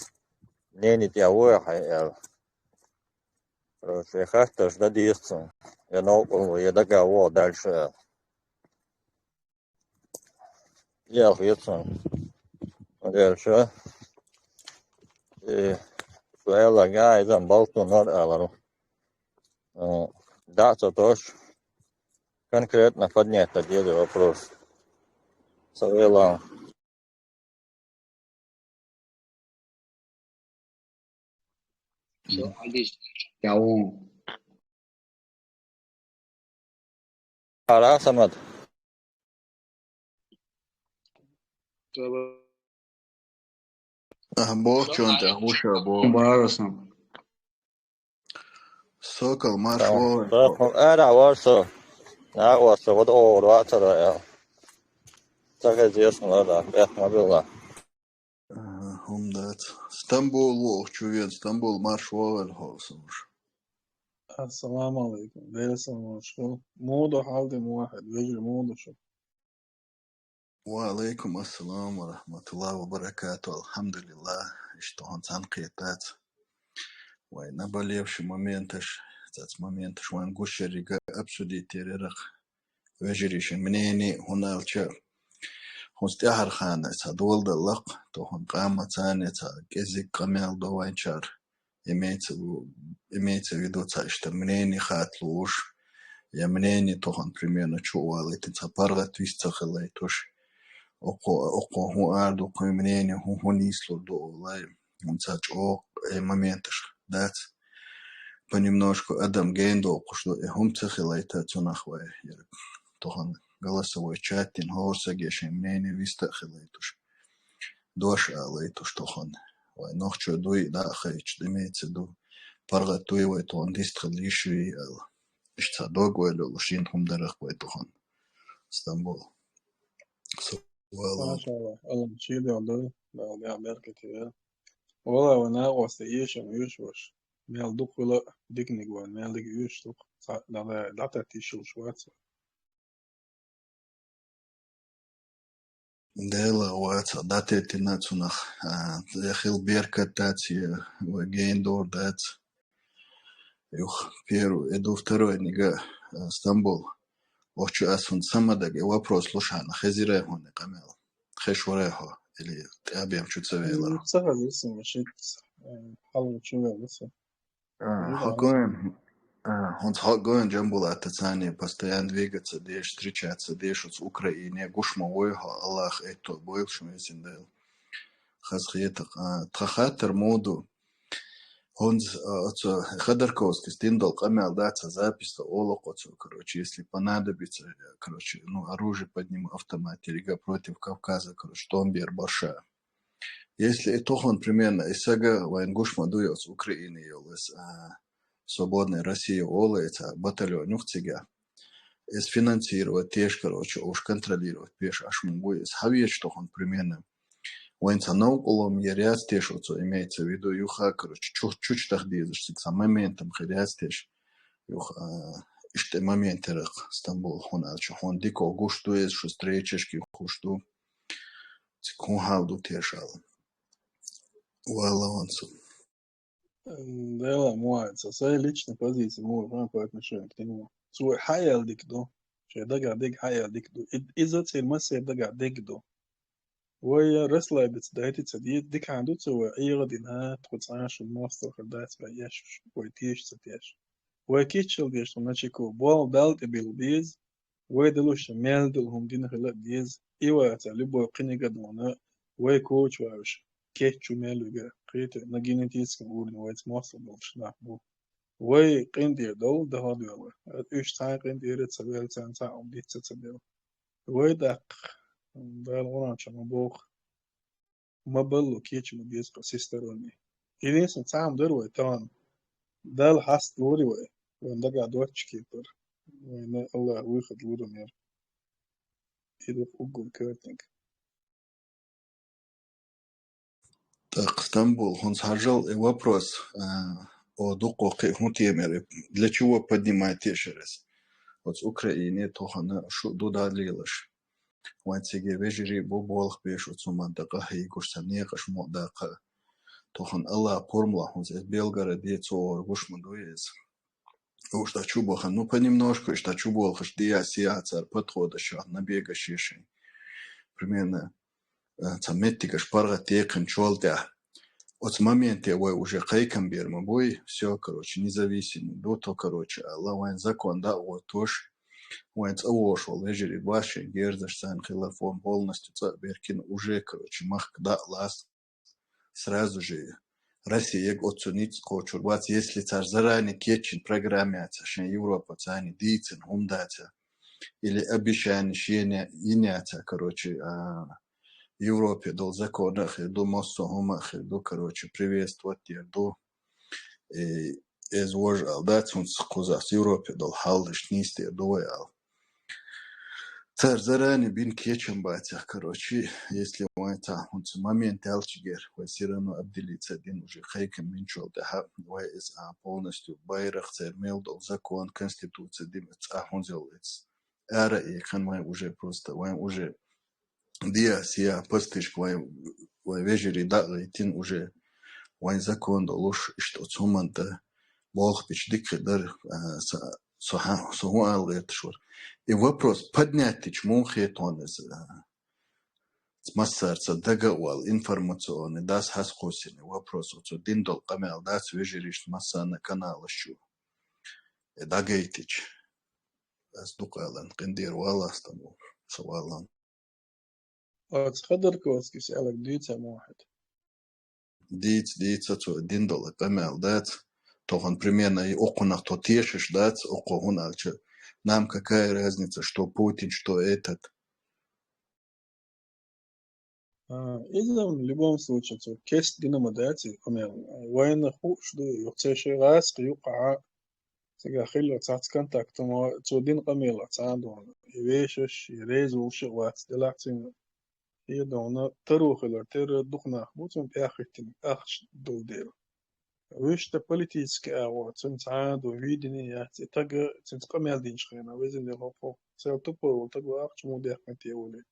Не, не, я, ой, хай, я. Короче, я хатта жда десцу. Я науку, я договор дальше. Я ответствую. Дальше. И Лейла Гайзан Балтунар Алару. Э, да, то тоже. Конкретно поднять этот вопрос. Савела. Ара, Самат. А, бо, чё он там, уша, бо. Барасан. Сокол, марш вован. Ара, варсо. А, варсо, вот, о, ватсара, я. Так известно, да, да, я мобила. Ага, хум дац. Стамбул вох, чувен, Стамбул марш вован, хо, слушай. Ассаламу алейкум. Дела салам алейкум. Муду халди муахид, вежи муду шу. Ва алейкум ассалам ва рахматуллахи ва баракату. Алхамдулиллах, иштта хӀун цан кхетац. Вай наболевший моменташ, цац моменташ ван гушерига обсудить терерах. Вежаришин мнение хӀун алча. ХӀун стяхар хана ца долдаллах, то хӀун къама цане ца кезик къамел довайчар. Имеется в, имеется в виду ца иштта мнение хатлуш, я мнение тохан примерно чу валит, ца паргат вис ца хилайтуш. Око, око ху арду ку мнение ху ху нислу до олай. Он ца чо, э, моменташ дац. Понемножку адам гендо кушло, э, хум ца хилайта цунах вай. Тохан голосовой чатин хорса гешен мнение виста хилайтуш. Дош алайтуш тохан. Вай нохчо дуй да хайч, имеется в виду. Паргат дуй вай тохан дистхил ишви ал. Ишца дог вай лулу шин хум дарах вай тохан. Стамбул. Сувала. Машалла. Алам чидал да. Бал я беркетия. Вала вана оста ешем юш ваш. Мел духула дикниг ван, мел дик юш дух. Са, да, да, да, та тишил шваца. Дела вац, датетина цунах, а, хил беркат дац, е, ва гендор дац. Юх, первый, эду второй нига, а, Стамбул. Охчу асун самадаге вопрос лушана, хезирай хоне камел. Хешварай хо, или тябем чуцавела. Сага зусим машит, э, халу чувелуса. А, Ну да. Хакоин, а, он с Хакоин Джамбулата цани постоянно двигаться, деш, встречаться, деш, с Украине, гушма войха, Аллах, это, бойл шмесин дел. Хазхетак, а, тхахатар моду. Он с, а, оцо, Ходорковский, стиндал, камел, да, ца запись, то оло, оцо, короче, если понадобится, я, короче, ну, оружие подниму, автомат, или против Кавказа, короче, томбер, баша. Если и тохон примерно, и сага вайн гушма дуйос Украины йолес, а, свободной России олеца батальон юхцига. эс финансировать теш, короче, уж контролировать беш, аш мугу эс хавьеш тохон примерно. Вайн ца новкъолом я ряз теш оцо имеется в виду, юха, короче, чух-, чуч тах дезаш, сик са моментом хи ряз теш. Юха, а, иште момент рах Стамбул хун алча, хун дико гуш ду эс, шу встречешки хуш ду. Цик хун хавду тешал. Вала ванцу. Дела, муаца, своя личная позиция, мой, по отношению к нему. Свой хаял дик ду. Шей дага дик хаял дик ду. И, и за цель ма се дага дик ду. Вай расслабиться дайте ца дит, дик ханду ца вай, и ягодин, а, тхо цашу мостер хардать вай яш, вай теш ца теш. Вай кичел деш, значит, ко, бол дал те бил биз, вай далуш мел дул хум дин хила диз, и ваца любой книга дона, вай коуч варуш, кетчу мел вига, кхите на генетическом уровне вай смысл дол шнах бу. Вай къинтир дол, да ходвела. Уж цай къинтир ца вел, цан ца ум дица ца бел. Вай дак, дал гуранча ма бох. Ма баллу кечи ма беза-кх всесторонне. Единственное, цхьа хӀума дара вай тахана. Далла хьаста лури вай. Вайн дагахь доцчу кепара. Вайна Аллах выход лур мер. И ду уггар коьртаниг. ТӀаккха Стамбул, хӀунца хьажал и вопрос, а, о, дуккха кхин хӀун темер, для чего поднимать тешарес? Оцу Украине тохана шу ду далилаш. Вайн циге вежарий бу болх беш оцу ма дакъа хӀийгуш ца некъаш мо дакъа. Тохан Алла пурмла хӀунца эс Белгороде цо ор гуш ма дуй эс. Уж та чу бахан, ну, понемножку, иш та чу болхаш диа сиа цар подхода шах набега шешин. Примерно, э, ца меттигаш паргӀат текхин чол тӀехь. Оцу моменте вай уже кхайкам бер ма буй, всё, короче, независимо ду, то, короче, Алла вайн закон да гӀо тош. Вайн цӀа вош вал вежарий башин герзаш цан хилар фон полностью цӀа беркин уже, короче, махк да лас. Сразу же Россия оцу ниц кхочур бац, если цар заранее кечин программаца шен Европа цани дийцин хӀума даца, или обещание шене йиняца, короче, а, Европе дол закона хир ду, массо хӀума хир ду, короче, приветствовать ер ду. И эз вож ал дац, хӀунца кхузахь Европе дол хьалдаш нийсте ду вай ал. Цар заранее бин кечам бацех, короче, если вайн цхьа хӀунца момент аьлчигер, вай все равно обделиться дин уже кхайкам бинчул тӀаьхьа, вай эс а полностью байрах цер мел дол закон, конституция дин цхьа хӀунзел эц. Ара и хан вайн уже просто, вайн уже диа сиа пастишка вайн, вайн вежарий дагӀийтин уже вайн закон долуш, иштта оцу хӀуманна тӀа болх бича дика хир дара, а, са, со хьа-, со хӀун ала гӀерташ вара. И вопрос поднять дича муха хетон иза, а, массарца дага а вала информационный дас хьаскхосина вопрос оцу дин долу къамел дац вежаришна массарна каналаш чу. И дагайтича. Ас дукха алан, къиндера валлахь стамбул, са валлан. Оцу Ходорковскийс аьлларг дуьйцу мохьид? Дийца, дийца, цо дин долу къамел дац. Тохан примерно и окхунах то тешаш дац, окхо хӀун аьлча, нам какая разница, что Путин, что этот. А, иза в любом случае, цо кест дина ма дац, и къамел. Вайна хууш ду, юха цо ши гӀаскхи юкъахьа, цигахь хилла цац контакт ма, цо дина къамелах цхьана дуьйна. И вешаш, и реза волуш а вац, делахь цуьнан. И дуьйна таро хилар, терра дукха нах бу, цунна тӀаьхьахӀиттина ахча долу дела. Вуьшта политически агӀо, цуьнан цхьана а ду видение яц, и тага цуьнца къамел динчу хенахь, везан Дела хӀокхо, цел тупой волу тага ахча муха дехкина те волий.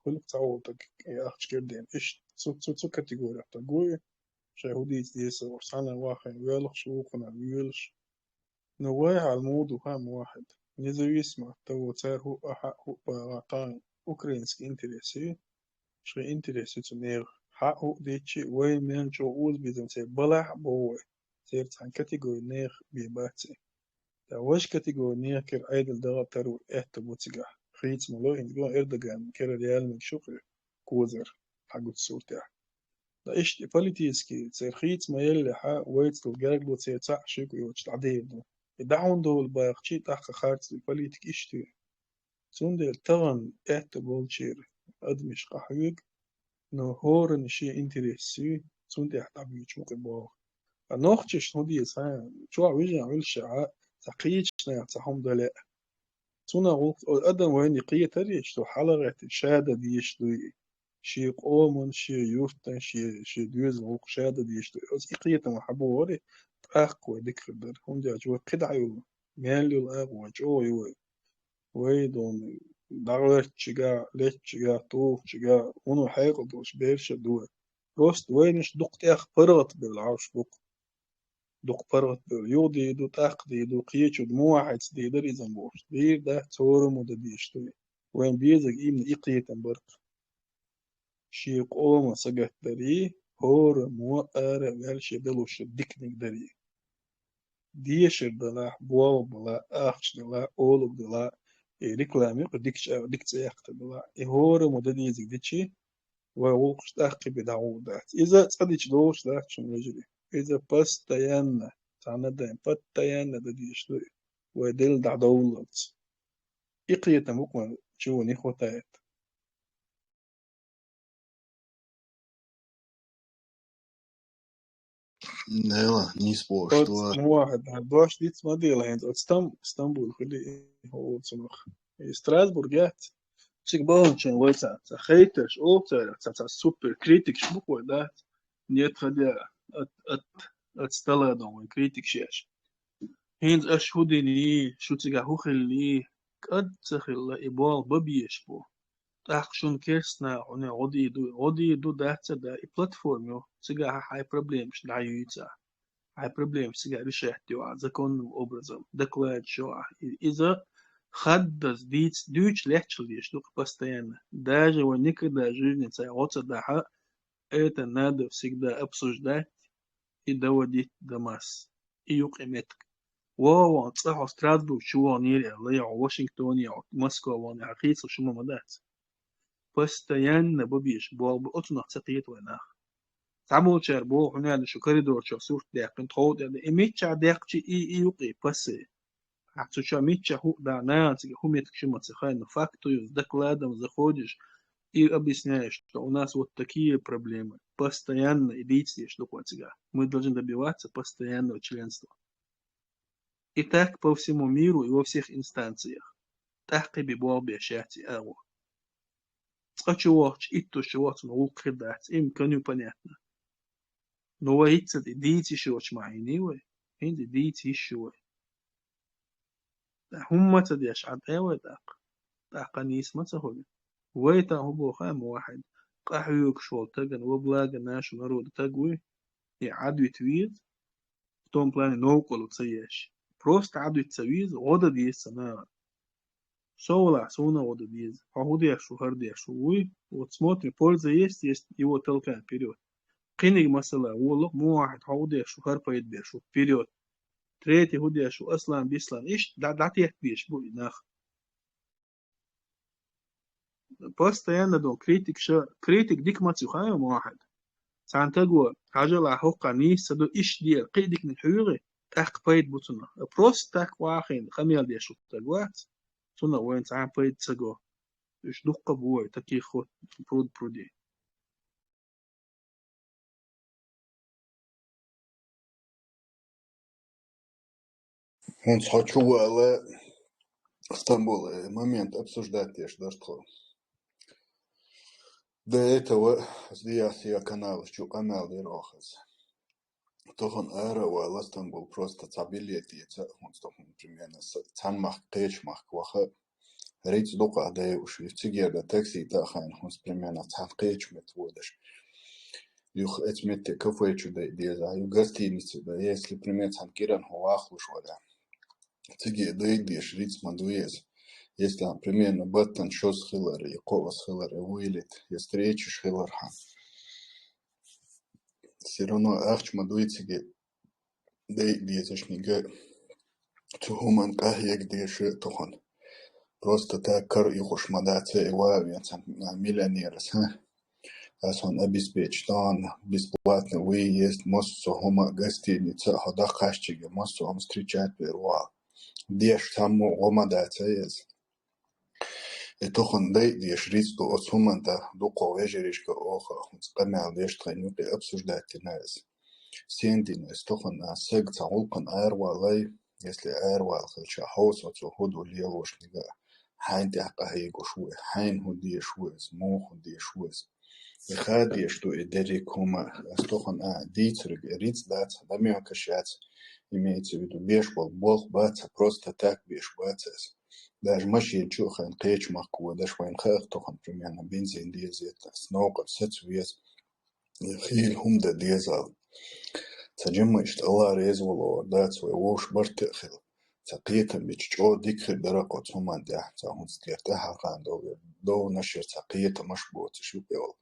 Хуьлу цхьа волу таг, и ахча кирдина. Иштта цу, цу, цу категорих таг ву и, шайн хӀун дийца деза, уьш цхьана вахана, воьлхуш вукхунах воьлуш. Ну, вай хьал муха ду хӀан мохьид? Независимо от того, цара хӀуъа хьаъ хӀуъа багӀа тхан украинский интерес ю, шайн интерес ю цу нехан. Хьаъ хӀуъа дичи, вай мел чӀогӀа озабезам церан балахь а боху вай, церан цхьана категори нехан бен бац и. Ткъа важа категори нехан кира Ӏедал дагӀа таро аьтто бу цигахь. Хийца ма ло, хӀинца гон Эрдоган кира реальный шу кхуьу, козар, хьагучу суртехь. Ткъа иштта и политически церан хийца ма еллехьа, вайца долу гергарло церан цхьаъ шуьга йоцуш дӀадер ду. И дӀа хӀунда долу бахчи тӀаккха харц ду, политика иштта ю. Цундела тахана аьтто болчеран адамаш къахьоьгу, но хӀоранна шен интерес ю, цунна тӀехь дӀабуьйцуш ма кхин боху. Ткъа нохчашна хӀун деза, хьан, чохь вижина Ӏуьллушехьа, цхьа кхечу нехан цхьа хӀума дан лаьа. цунах гӀуллакх, о, адам вайна кхетарий, что хьалагӀетта ша дан дезаш дуй, шен къоман, шен юртан, шен, шен доьзалан гӀуллакх ша дан дезаш дуй. Оцу и кхетам хьабогӀура, тӀаккха вай дика хир дара. ХӀунда аьлча вай кхидӀа йолу, мел йолу агӀо вай чӀогӀа ю вай. Вай дона дӀагӀоьртичигахь, леттачигахь, тухучигахь, хӀунда хьекъал долуш бераш а ду вай. Просто вайнаш дукха тӀех паргӀат бевлла Ӏаш бу-кх. Дукха паргӀат бевлла. Юха дийр ду, тӀаккха дийр ду, кхечу ду, муха хьаьца дийр дара иза бохуш. Дийр дац, хӀора мо дан дезаш ду. Вайн безаг иман и кхетам бара-кх. Шен къоман сагатдарий, хӀора мо ара а ваьлла шен далуш диканиг дарий. Дешар далахь, болх балахь, ахча далахь, олуг далахь, и реклама юкъа дикача, дика цӀе яккхар далахь. И хӀора мо дан дезиг дичи, вай гӀуллакхаш тӀаккха бен дӀагӀур дац. Иза цкъа дича долуш дац шуна, вежарий. Иза постоянно, цхьана а дан, постоянно дан дезаш ду и, вай делла дӀадовллалц. И кхетам бу-кх вайн чу не хватает. Нела, нийса бохуш ду. Оцу мохь, да, дош диц ма дела хӀинца. Оцу Стам-, Стамбул хили хӀоцунах. И Страсбург яц. Цига баханчийн вай ца, ца хейтарш, о, цара, ца, ца супер критикаш бу-кх вай, да? Нет, ходя от, от, от стола дон вай критикаш еш. ХӀинца аша хӀун динний, шу цигахь хӀун хиллий, кӀад ца хилла, и болх бан безаш бу. ТӀаккха шуна керстанаха хьуна гӀо дийр ду, гӀо дийр ду, дац а да, и платформа ю, цигахь хьайн проблемаш дӀаюьйцу ахь. Хьайн проблемаш цигахь решать йо ахь законным образом, докладчик йо ахь. И-, иза хаддаза дийца, дуьйцуш лаьтташ дезаш ду-кх постоянно. Даже вай никогда в жизни цхьа гӀо ца дахь, это надо всегда обсуждать и доводить до масс. И юкъа и меттиг. Вон, вон, цкъа хьо Страсбург чу ваханера аьлла, я хьо Вашингтоне, я хьо Москва вахана, хьан хийцалуш хӀума ма дац. Постоянно бан безаш болх бу, оцунах ца кхета вай нах. Цхьаболчара боху, хӀун аьлла шу коридор чохь сурт даьккхина, тхов тӀе дан. И миччахь даьккхича и, и юкъа, и пассе. Ахь цу чохь миччахь хӀуъа да, нахана цига хӀун меттиг шу ма ца хаьа, но факт ю, с докладом заходишь и объясняешь, что у нас вот такие проблемы. Постоянно и дийца дезаш ду-кх вай цигахь. Мы должны добиваться постоянного членства. И так по всему миру и во всех инстанциях. ТӀаккха бен болх беш яц и агӀо. Цкъа чу вахча, иттуш чу вахча, цунна гӀуллакх хир дац. Им каню понятно. Но вай хӀинца и дийца йиш йоцуш ма хьийний вай. ХӀинца и дийца йиш ю вай. ТӀаккха хӀумма ца деш, Ӏад э вай тӀаккха. ТӀаккха нийса ма ца хуьлу. Вай тахана хӀун боху хаьа, Мухьаммад? Къахьоьгуш волу тагана во благо нашего народа таг вуй, и Ӏадвита веза, в том плане новкъарло ца еш. Просто Ӏадвита ца веза, гӀо дан деза ца нахана. Со валахь, суна гӀо дан деза. Хьо хӀун деш ву, хӀара деш ву вуй? Вот смотри, польза есть, есть, его толкаем вперёд. Кхиниг масала, волу, Мухьаммад, хьо хӀун деш ву, хӀара пайда беш ву, вперёд. Третий хӀун деш ву, Аслан, Бислан. Иштта дӀа-, дӀатетта дезаш бу и нах. Постоянно дон критик ша, критик дика ма ца хаьа, Мухьаммад. Цхьана таго, хьажал ахь хӀокху нийса ца до, иштта дера, кхин а диканиг хьоьгӀий, тӀаккха пайда бу цунах. Просто так вахийна, къамел деш ву стаг вац, цунах вайна цхьа а пайда ца го. Уьш дуккха а бу вай, таких вот пруд пруди. ХӀинца хьо чу вала, Стамбул, э, момент обсуждать деш дара тхо. До этого Здия Сия каналаш чу къамел дира оха иза. Тахана ара а вала, Стамбул, просто цхьа билет эца, хӀинца тахана примерно с-, цхьана махка, кхечу махка ваха, рицкъ дукха а дайуш, и цигера дан такси тӀе а хайна, хӀинца примерно цхьана кхечу метте водаш. Юха эцу метте кафе чу дайа деза, юха гостиница дан, если, примерно, цхьана кӀиран хьо вахлуш вара. Циге дайа дезаш рицкъ ма ду иза. Если, примерно, баттана шозза хилар, и кхоъзза хилар, и вуйлит, и встречаш хилар хьан. Всё равно ахча ма дуй циге дайа дезаш, нигат цу хӀуманна къахьега дезаш тахана. Просто так кара юхуш ма дац и ван вен цхьана миллионерас, хӀа? Ас хьуна обеспечить дон, бесплатно выезд, массо а хӀума, гостиница а хьо даккхаччиге, массо а хӀума встречать бер ван. Деш цхьаммо а гӀо ма дац иза. И тахана дайа дезаш рицкъ ду оцу хӀуманна тӀе, дуккха вежаришка оха хӀинца къамел деш тхайна юкъе обсуждать дина иза. Сен дина иза тахана, сага цхьа гӀуллакхана аравалай, если аравала хилча, хьовса оцо хӀун ду лелош нигат. хьайн тӀехь къахьегаш ву, хьайна хӀун деш ву иза, муха хӀун деш ву иза. И хадеш ду и дерриг хӀума, ас тохана а дийцург, и рицкъ дац, намёкаш яц, имеется в виду, беш бол болх бац, просто так беш бац ас. Даже машина чу а хьайна кхечу махка водаш вайна хаах тохана, примерно, бензин дезет, ас новкъа саца веза. Хийла хӀума дан дезал. Ца жимма иштта Аллах реза волу вар дац вай вовш барт а хила. Ца кхетам бича чӀогӀа дика хир дара кхо цу хӀуман тӀехь, ца хӀунца тӀера тӀаьхьа хан довлар. Довнашер ца кхетамаш боцуш ю пӀелла.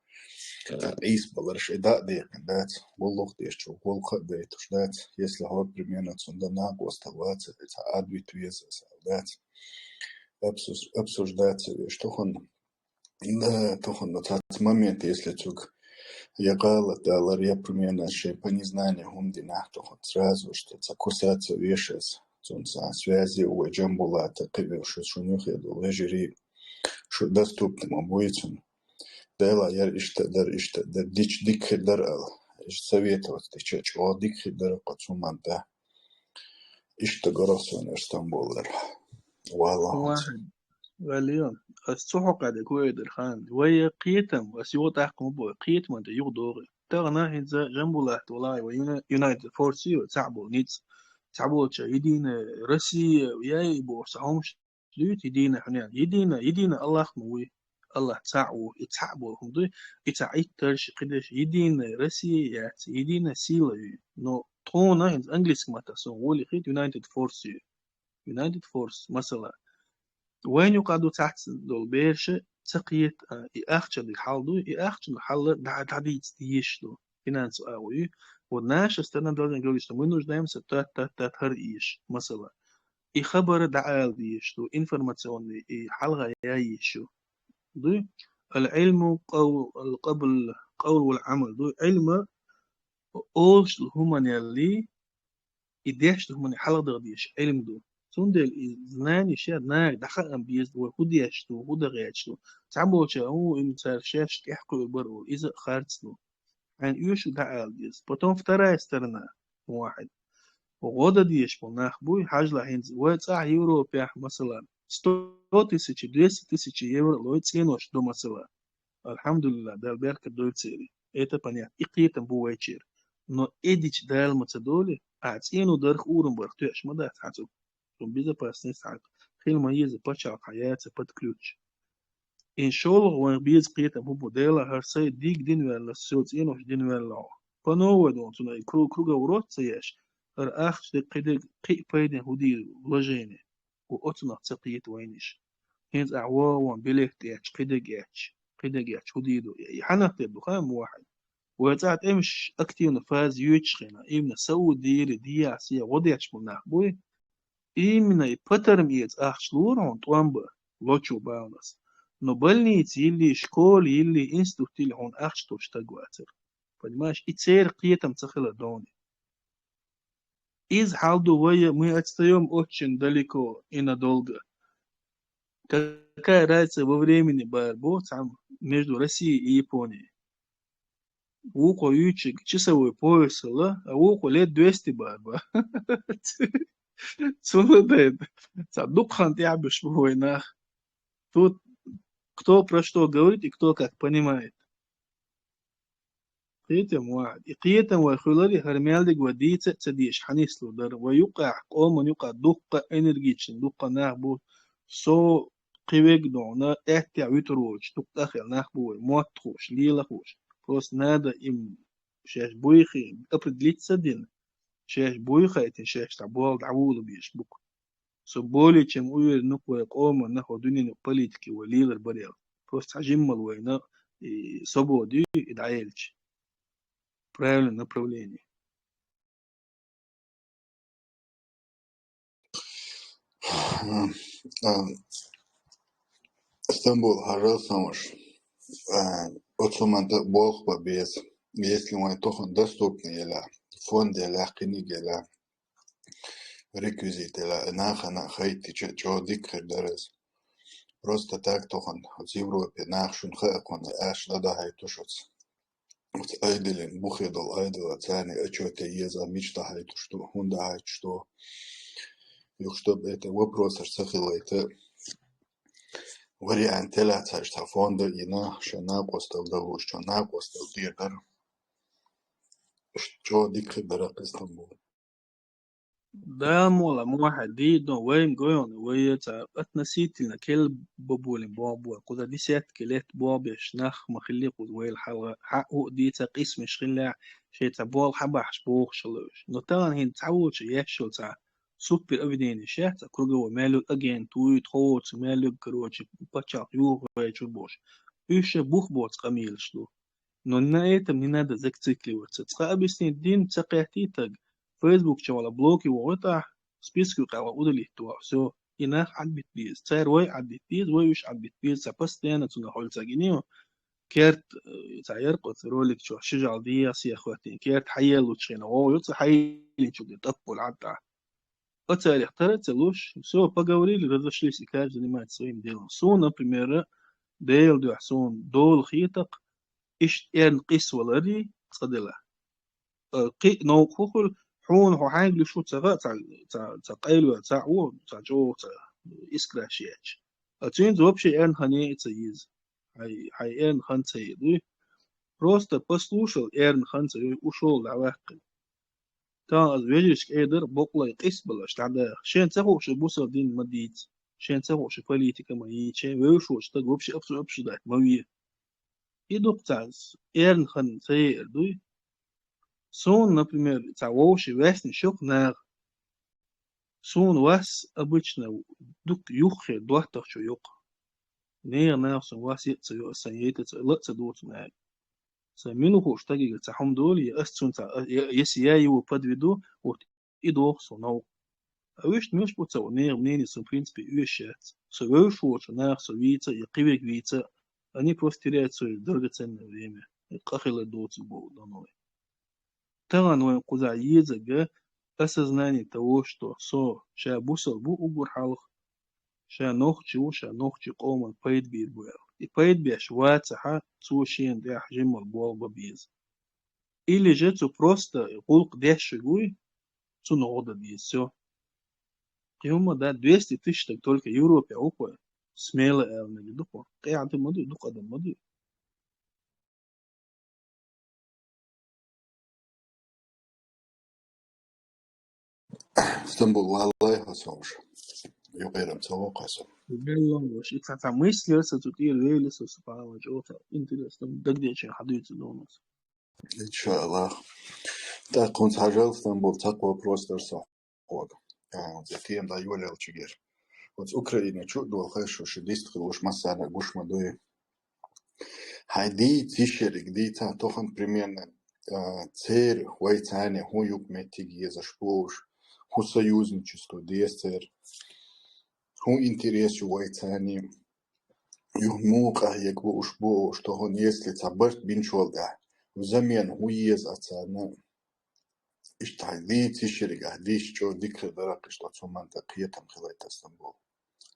Ца къийса баларш и даа декъина дац, гӀуллакх деш чу гӀуллакх а дайтуш дац, если хьо, примерно, цунда накъостал вац, ца адвит веза сал дац. Обсуж-, обсуждаться веш тухун. Да, тухун, ну, цац момент, если цуг я гӀалат далар, я примерно шен по незнанию хӀума динахь тухун, сразу, что ца кусаться вешас, цунца связи у Джамбулата, кхивевши шун юхеду лежери, шу доступным обоицун. Дела яр иштта дар, иштта дар, дич дик хир дар ал. Советовать дича чӀогӀа дик хир дар кхо цу манта. Иштта горохсонаш Стамбуллар. Валла. Вахид. Валио. Ас цу хьокъа де куэдер хан. Вай кхетам, ас югъа тӀаккха ма бой. Кхетаман де югъа догӀи. Тагна хӀинца Джамбулат валай ва Юна-, United Force ю, цхьаъ бу ниц. Цхьаъ болча Единая Россия, яй бу са хомш дуйт, Единая хьунян. Единая, Единая Аллах ма вуй. Аллах цхьаъ ву, и цхьаъ болу хӀума дуй, и цхьа иттарш, кхидерш, Единая Россия яц, Единая сила ю. Но тхуна, хӀинца английский маттахь сон гӀоле хит United Force ю. United Force, масала. Вайн юкъа ду цхьацца долу берша ца кхета, а, и ахча диг хьал ду, и ахча хьал дӀа-, дӀадийца дезаш ду. Финансовый агӀо ю. Вот наша страна должна говорить, что мы нуждаемся тат, тат, тат, хӀара еш, масала. И хабар дӀаала дезаш ду, информационный, и хьалха яйеш ю. Дуй? Ал-Ӏилму къав-, ал-къабл, къавл вал Ӏамал. Дуй? Ӏилма олуш хӀуманелли, и деш ду хӀумане хьалхадагӀа дезаш Ӏилма ду. Цундела и знание шен нага дӀахаам беза, вай хӀун деш ду, хӀун дан гӀерташ ду. Цхьаболча, у, им цара шаьш тӀехь кхуьур бара олу, иза а харц ду. Хьайн оьшу дӀаала деза. Потом вторая сторона, вахид. ГӀо дан дезаш болу нах буй, хьажла хӀинца, вай цӀахь Европехь, масала, сто тысячи, двести тысячи евро лой цӀенош ду, масала. Алхьамдулиллах, Дала беркат дойла церан. Это понятно. И кхетам бу вайчера. Но эдича Дала ма ца доле, а цӀено дарх, урам барх тоьаш ма дац хьан цу. Цунна безопасность хьан. Хила ма еза пачхьалкх хьан яца под ключ. Иншаллах, вайн беза кхетам хӀун бу, Дела хӀара сай диг динваьлла, со цӀенош динваьлла хьо. По новой дон цунна и кру-, круговорот ца еш, хӀара ахча дерг кхидерг кхин а пайден хӀун дийр вложение. Ву оцунах ца кхета вайниш. ХӀинца ахь вон-вон билет эцча, кхидерг эцча, кхидерг эцча, хӀун дийр ду? И хьанах тера ду, хан мохьай? Вай цӀа тӀемаш активна фаза йоьдуш хена, имна Саудири, дияси, гӀо деш бу нах буй. Именно и патарм эца ахча лора хьуна тӀом бан, лочу балнас. Но больница йилли, школа йилли, институт йилли хьуна ахча тосуш стаг вацара. Понимаешь? И церан кхетам ца хилар довне. Иза хьал ду вай, мы отстаём очень далеко и надолго. Какая разница во времени бара бу цхьа между Россией и Японией? Вукхо юьйцург часовой пояс хила, а вукхо лет двести бара бу. Цунна дай, цхьа дукха хан тӀехь беш бу вай нах. Тут кто про что говорит и кто как понимает. Кхетам вахьад. И кхетам вай хуьлари, хӀара мел диг вай дийца а ца дезаш хьанислур дара. Вай юкъахь, къоман юкъахь дуккха энергичный, дуккха нах бу. Со кхин вег дохьуна, аьттехь вуьтур воцуш, дукха тӀахъел нах бу вай, моттахуш, лелахуш. Просто надо им шаьш буйхи определиться дина, шаьш буйхайтина, шаьш дӀаболла, дӀавула безаш бу-кх. Со более чем уверен, ну, вай къоман нах, вай дуьненан политики вай лелар барел. Просто цхьа жиммал вайна и сободи и дӀаелча. Правильное направление. А, Стамбул, хьажал сан ваша. А, оцу ман тӀе болх бан беза. Если вайн тохана доступный елахь, фонд елахь, кхиниг елахь, реквизит елахь, нахана а хайтича, чӀогӀа дика хир дара иза. Просто так тохана оцу Европе нах шуна хаьа кхунна, аш дӀадахьайтуш оцу. Оцу айдалин, бухе долу айдала, царна отчёте еза, мича дахьайтуш ду, хӀунда дахьайтуш ду. Юха, чтобы это вопросаш ца хилайта, вариант тела цаьш цхьа фонда йина, шен накъостал далуш, чо накъостал дер дара. Иштта чӀо дика хир дара Къистамбул. Дала мула мухьа дийдо вайн гойон, вай цхьа относительно кел бабулин бобуа, кхуза десятки лет бобеш нах ма хилли кхуза вайла хьалга, хьа у дийца къисмеш хилла, шей цхьа бол хьабахьаш бохуш луш. Но таган хин цхьа волча яшшал цхьа супер обвинение шеца, круговой мелю агент, уй, тхоца мелю, короче, пачалх юху чу бош. Уьш бух боц къамелаш ду. Но на этом не надо зацикливаться. Цкъа объяснить дин ца кхетти таг. Facebook чавала блоки вогъу тӀа, списку къала удалить ва, всё. И нах Ӏадбит биз. Цар вай Ӏадбит биз, вай уьш Ӏадбит биз. Ца постоянно цуна холь ца гинию. Керт, э, ца яркъоц ролик чу, шижал дия сия хватин. Керт хьаел лучхина, о, ю ца хьаелин чу де таппул Ӏадда. Оцарих тара ца луш, всё, поговорили, разошлись, и каждый занимается своим делом. Сун, например, Дел дуьхь сун долу хетакъ, ишт эрна къис валари, цкъа дела. Э, кхи новкъа хӀу хуьлу, хьуна хьо хьаьнгли шу ца гӀа, ца, ца, ца къайлаве, ца Ӏу, ца чӀогӀа, ца искра шеча. А цуьнца вообще эрна хан е ца йиза. Хьай, хьай эрна хан ца е дуй. Просто послушал, эрна хан ца ю, ушол дӀаваьккхина. Тахана аса вежаршка айдар бокъалай къис балаш дӀадаха. Шен ца хууш бусал дин ма дийца. Шен ца хууш политика ма йийча, вевшочу стаг вообще обсу-, обсуждать ма ве. И дукха цхьа эрна хан ца еар дуй. Суна, например, цхьа вовши ваьсна шух нах. Суна вас обычно дукха юххе доттагӀчо юкъа. Нехан нах суна вас е а ца йо, сан яйта ца, ла а ца доцу нах. Сан мила хууш стагига ца хьума долу, я ас цунца, я, если я его подведу, вот и доху со новкъа. А вуьшта муьлш бу ца ву, нехан мнение сан, в принципе, оьшуш яц. Со вевш воцу нах со вийца, я кхивег вийца, они просто теряют своё драгоценное время. И къахила доцу боху, да, новкъа. Тахана вайн кхузахь езага осознание того, что со ша бусал бу уггар хьалха, ша нохчи ву, ша нохчи къоман пайда бийр бу аьлла. И пайда беш вацахьа, цо шена тӀехь жиммал болх бан беза. Или же цу просто гӀуллакх деш шуьга вуй, цунна гӀо дан деза, всё. Кхин хӀумма да, двести тысяч стаг только Европе ву кхой, смело аьлла мега ду кхо. Къехьа ма дуй, дукха адам ма дуй. Стамбул, валлай, хасовш. Юкъерам ца вокхасо. Белло, вош, и цхьа мысли аса цу тӀера вели со, субханалла, чӀоца интересно, дагдечен хьадуьйцу донус. Иншаллах. Так, хӀунца хьажал, Стамбул, цхьа вопрос дар со хьога. А, за тема да йолел чугер. Вот Украина чу долхаш шу дистхилуш массарна гуш ма дуй. Хьайн дийца йиш ерг дийца, тохан примерно, а, церан вай царна хӀун юкъ меттиг езаш болуш, хӀун союзничество деза церан, хӀун интерес ю вай царна, юха муха къахьега бу уш бу уш, тохан если цхьа барт бинчул тӀаьхьа, взамен хӀун еза а царна, иштта хьайн дийца йиш ерг ахь дийша чӀо дика хир дара, иштта цу ман тӀа кхетам хилайта Стамбул.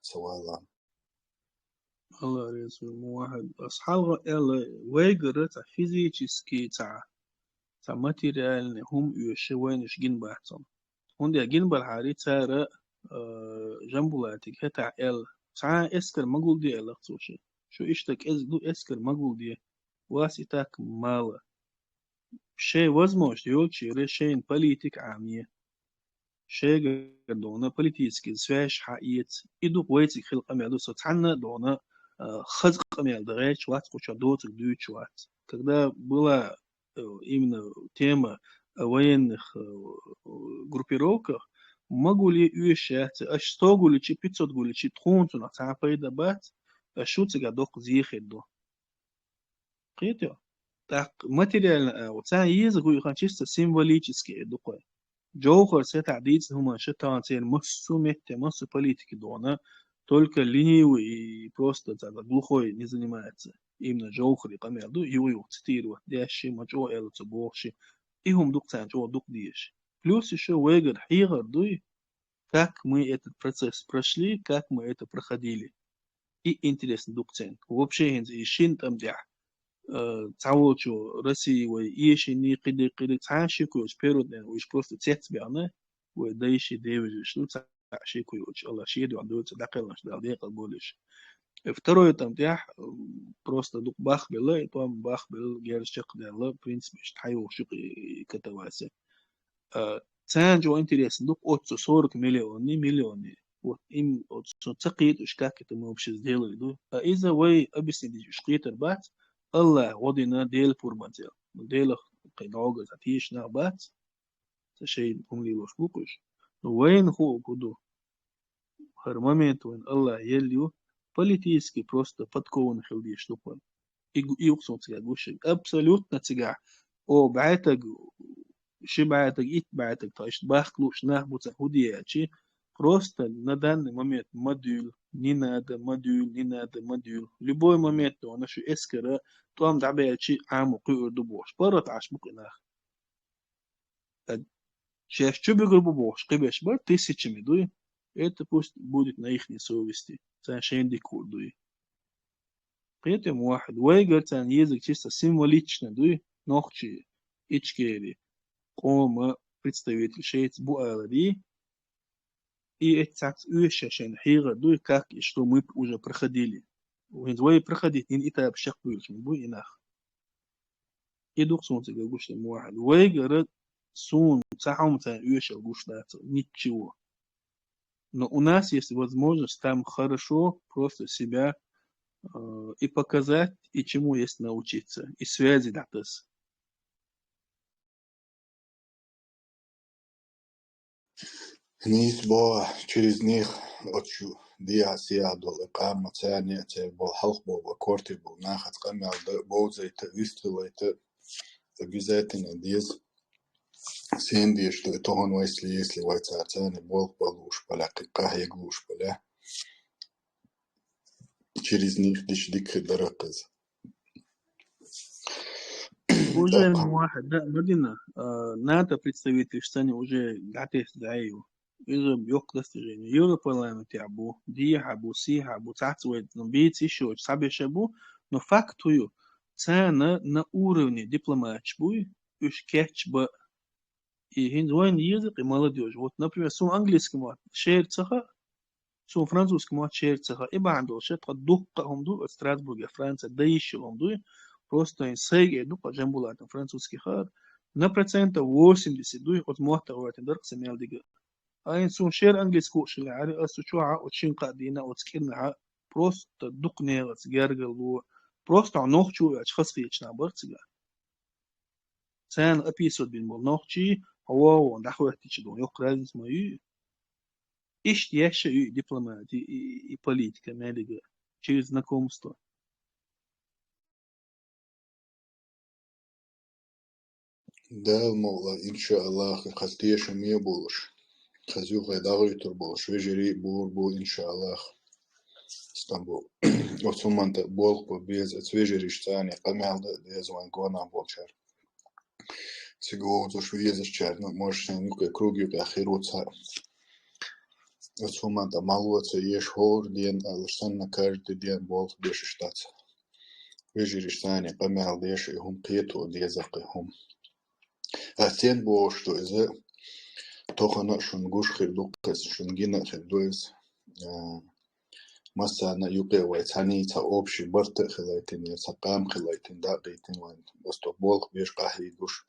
Ца вала. Алла реза ву, муахьад. Ас хьалха аьлла, вайгара цхьа физически, цхьа, цхьа материальный хӀума оьшу вайнаш гин бац цунна. ХӀунда гин балхьари цара, а, Жамбулатига хӀетахь аьлла, цхьа эскар ма гулде аьлла цо ши. Шу иштта кӀезиг ду, эскар ма гулде. Вас и так мало. Шайн возможность йолчуьра шайна политика Ӏамае. Шайгара дона политический связь хьаэца. И дукха вайцига хила къамел ду со цхьанна а дона, а, хаза къамел дан гӀерташ вац, кхуча доцург дуьйцуш вац. Когда была, э, именно тема о военных, э, группировках, ма гуле оьшуш яц, аша сто гуличи, пятьсот гуличи, тхуна цунах цхьа а пайда бац, аша шу цига доккха зе хир ду. Кхетий? ТӀаккха материально агӀо, царна еза гуй хан чисто символически э ду кхой. Джовхар сетахь дийцина хӀуманаш тахана церан массо а метте, массо а политики дона, только ленивый и просто цхьа глухой не занимается. Именно Джовхари къамел ду, юха-юха цитировать деш ши, ма чӀогӀа аьлла ца боху ши. И хӀума дукха царна чӀогӀа дукха дезаш. Плюс ещё вайгара хьехар дуй, как мы этот процесс прошли, как мы это проходили. И интересно дукха царна. Вообще хӀинца и шина тӀам тӀехь, э, цхьаволчо Россия вай эшийний кхидӀа кхидӀа цхьа а шеко йоцуш, первый ден уьш просто цец баьхна, вай дайши девижаш ду, цхьа а шеко йоцуш, Алла шен дуьхьа доьцу, дӀакхелхаш Дала декъал болуш. Э, второй тӀам тӀехь, м, просто дукха бахбелла, и тӀом бахбелла, герз чекхдаьлла, в принципе, иштта хьайогӀуш юкъе катавасе. А, царна чӀогӀа интересно ду, оццу сорок миллионы, миллионы. Вот им оццу ца кхеташ, как это мы вообще сделали, ду. А иза вай объяснить дича уж кхетар бац, Аллах гӀо дина Дела пурбанца. Делах кхин догаза тешнах бац. Ца шайна хӀума лелош бу-кх уж. Ну, вайна хуур ду. ХӀара момент вайна Аллах елла ю, политически просто подкованный хила дезаш ду-кх вайна. И гу-, и юкъ сона цигахь гуш. Абсолютно цигахь. О, бӀаьтаг, ши бӀаьтаг, итт бӀаьтаг, тхо иштта бахка лууш нах бу цхьа хӀу де аьлчи, просто на данный момент ма дуьйла, не надо, ма дуьйла, не надо, ма дуьйла. Любой момент вана шу эскара тӀом дӀабаьлчи, Ӏамо кхуьур ду бохуш. ПаргӀат Ӏаш бу-кх и нах. Э, шаьш чу буьгур бу бохуш, кхиберш бара тысячами, дуй? Это пусть будет на ихней совести. Царна шайна дика хуур дуй. Кхетам вахьад. Вайгара царна езарг чисто символично дуй? Нохчий, Ичкери, къома представитель шайца бу аларий? И эццахь оьшуш шайна хьехар дуй, как и что мы уже проходили. ХӀинца вай проходить йина этапаш чекхбуьйлуш ма бу и нах. И ду-кх суна цига гуш дерг, Мухьаммад. Вайгара суна цхьа хӀума царна оьшург гуш дац, ничего. Но у нас есть возможность там хорошо просто себя, э, и показать, и чему есть научиться, и связи дӀатаса. Нийса боху, через них оцу дехьа-сехьа долу и къам ма царна а, церан болу хьалха болу, корта болу нахаца къамел дан, бовзийта, вистхилийта, обязательно деза. Сен дезаш ду и тахана вайца, если вай цара царна болх бан лууш балахь, кхин къахьега лууш балахь. Через них дича дика хир дара-кх иза. Уже тӀаккха Мухьаммад, да, Мадина, а, НАТО представительш санна уже дӀатесна дӀа ю. Иза йоккха достижение. Европарламентехь бу, дехьа бу, сехьа бу, цхьацца вай, ну, бийца йиш йоцуш цхьаберш а бу, но факт хӀун ю? Царна на уровне дипломаташ буй, уьш кечбан. И хӀинца вайна еза-кх и молодёжь. Вот, например, суна английский мотт шера ца хаьа, суна французский мотт шера ца хаьа. И бахьана долуш тхо дуккха а хӀума ду, оцу Страсбурге, Франция, дан йиш йолу хӀума дуй. Просто хӀинца сайга а ду-кх Жамбулатан французский хаар. На процентов восемьдесят дуй, оцу мотт а гӀоьртина дара-кх сан мел дика. А хӀинца суна шера английский хууш хилахьара, ас цу чохь а, оцу шина-кхаа дийнахь а, оцу кӀирнахь а просто дукха нахаца гергарло, просто хьо нохчо ваьлча хазахеташ нах бара цигахь. Царна описывать бина болу нохчий, хьо вогӀу дӀахӀоьттича ду, йоккха разница ма ю. Иштта еш а ю и дипломати, и, и, и политика мел дика через знакомство. Дала мукъ лахь, иншааллах, и хаза тешаме а болуш, хаза юххе дӀагӀуьйтур болуш, вежарий а бур бу, иншааллах. Стамбул. Оцу хӀуманна тӀе болх бан беза, оцу вежарийшца цхьаьна къамел дан а деза вайн гонах болчара. Цига вовзуш везачарна, может, шайн юкъе круг юкъехь хир ву цхьаъ. Оцу хӀуманна тӀе мало ца еш, хӀора ден алаш санна, каждый ден болх беш дац. Вежарийшца цхьаьна къамел деш, и хӀума кхето деза-кх и хӀума. Ас цӀена бохуш ду иза, тахана а шуна гуш хир ду-кх иза, шуна гина а хир ду иза. А, массарна а юкъе вай цхьаьний цхьа общий барт а хилийтина, я цхьа къам хилийтина, дӀа а гӀийтина вайн. Просто болх беш къахьийгуш.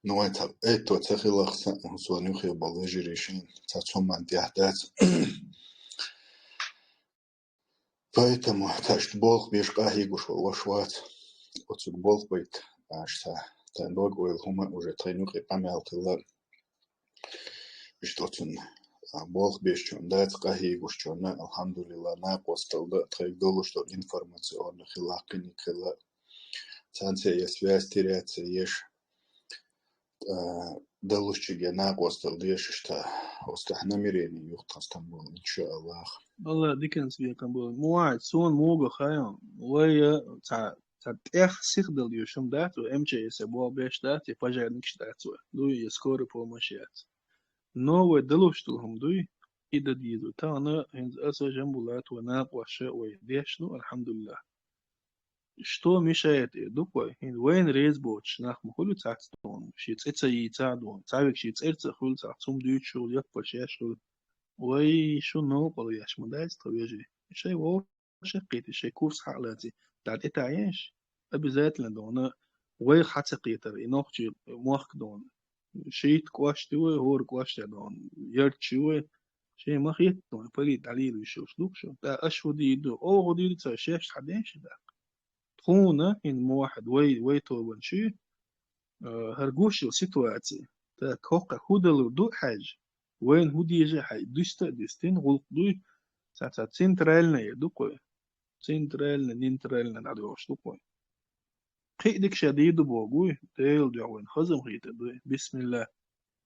Ну, вайн цхьа аьтто ца хилахь санна, суна юххе болу вежарий шайна цхьа цхьа хӀуманна тӀехь дац. Поэтому цхьа иштта болх беш къахьийгуш вац. Оцуьнга болх байта, аша цхьа, тхан дог-ойла хӀума уже тхайна юкъе къамел хилла. Иштта оцунна, а, болх бешчунна дац, къахьийгушчунна, алхьамдулиллах, накъосталла дан, тхайга долуш долу информационна хилла, кхиниг хилла. Цхьаьнца я связь теряться еш, а, далушчуьнга накъосталла деш, иштта, оцу тӀехь намерение юха тхан Стамбул, иншааллах. Аллах диканца векан бу. Муац, суна муга хайон, вай, а, цхьа цхьа тӀех сихдала йоьшуш хӀума дац вай, эм че эс а болх беш дац, я пожарникаш дац вай, дуй, я скорая помощь яц. Но вай далуш долу хӀума дуй, и дан деза. Тахана хӀинца аса, Жамбулат, вай накъоша, вай деш ду, алхьамдулиллах. Что мешает и ду-кх вай? ХӀинца вайна реза боцуш нах ма хуьлу цхьацца дуьйна, шен цӀе ца йийцахь а дуьйна, цхьа век шен цӀерца а хуьлу цхьацца хӀума дуьйцуш хуьлу, яккхалш еш хуьлу. Вай шу новкъарло еш ма дац тхан вежарий. Шай вовшахкхийти, шай курс хьалаци, дӀа тӀетаеш, обязательно дона, вай хьа ца кхетар, и нохчи мохк дона. Шийтта кӀошт ю вай, хӀора кӀошт я дона, ярчи ю вай, шай ма хетта дона, пари дӀалийла виш йолуш ду-кх шу. ТӀа аша хӀу дийр ду, оха хӀу дийр ду, ца шаьш хьадеш и даккха. Тхуна хӀин мохьад вай, вай тобан ши, а, хӀара гуш йолу ситуаци, так, хӀокху хӀу далур ду хьаьжа, вайна хӀу деза хьаьжа, дуьста а дуьстина, гӀуллакх дуй, цхьа-цхьа центральная ду кхой, центральная, нейтральная дӀадоьгӀуш ду кхой. Кхин а дика ша дийр ду боху вуй, Делан дуьхьа вайна хазам хийта дуй, бисмилла.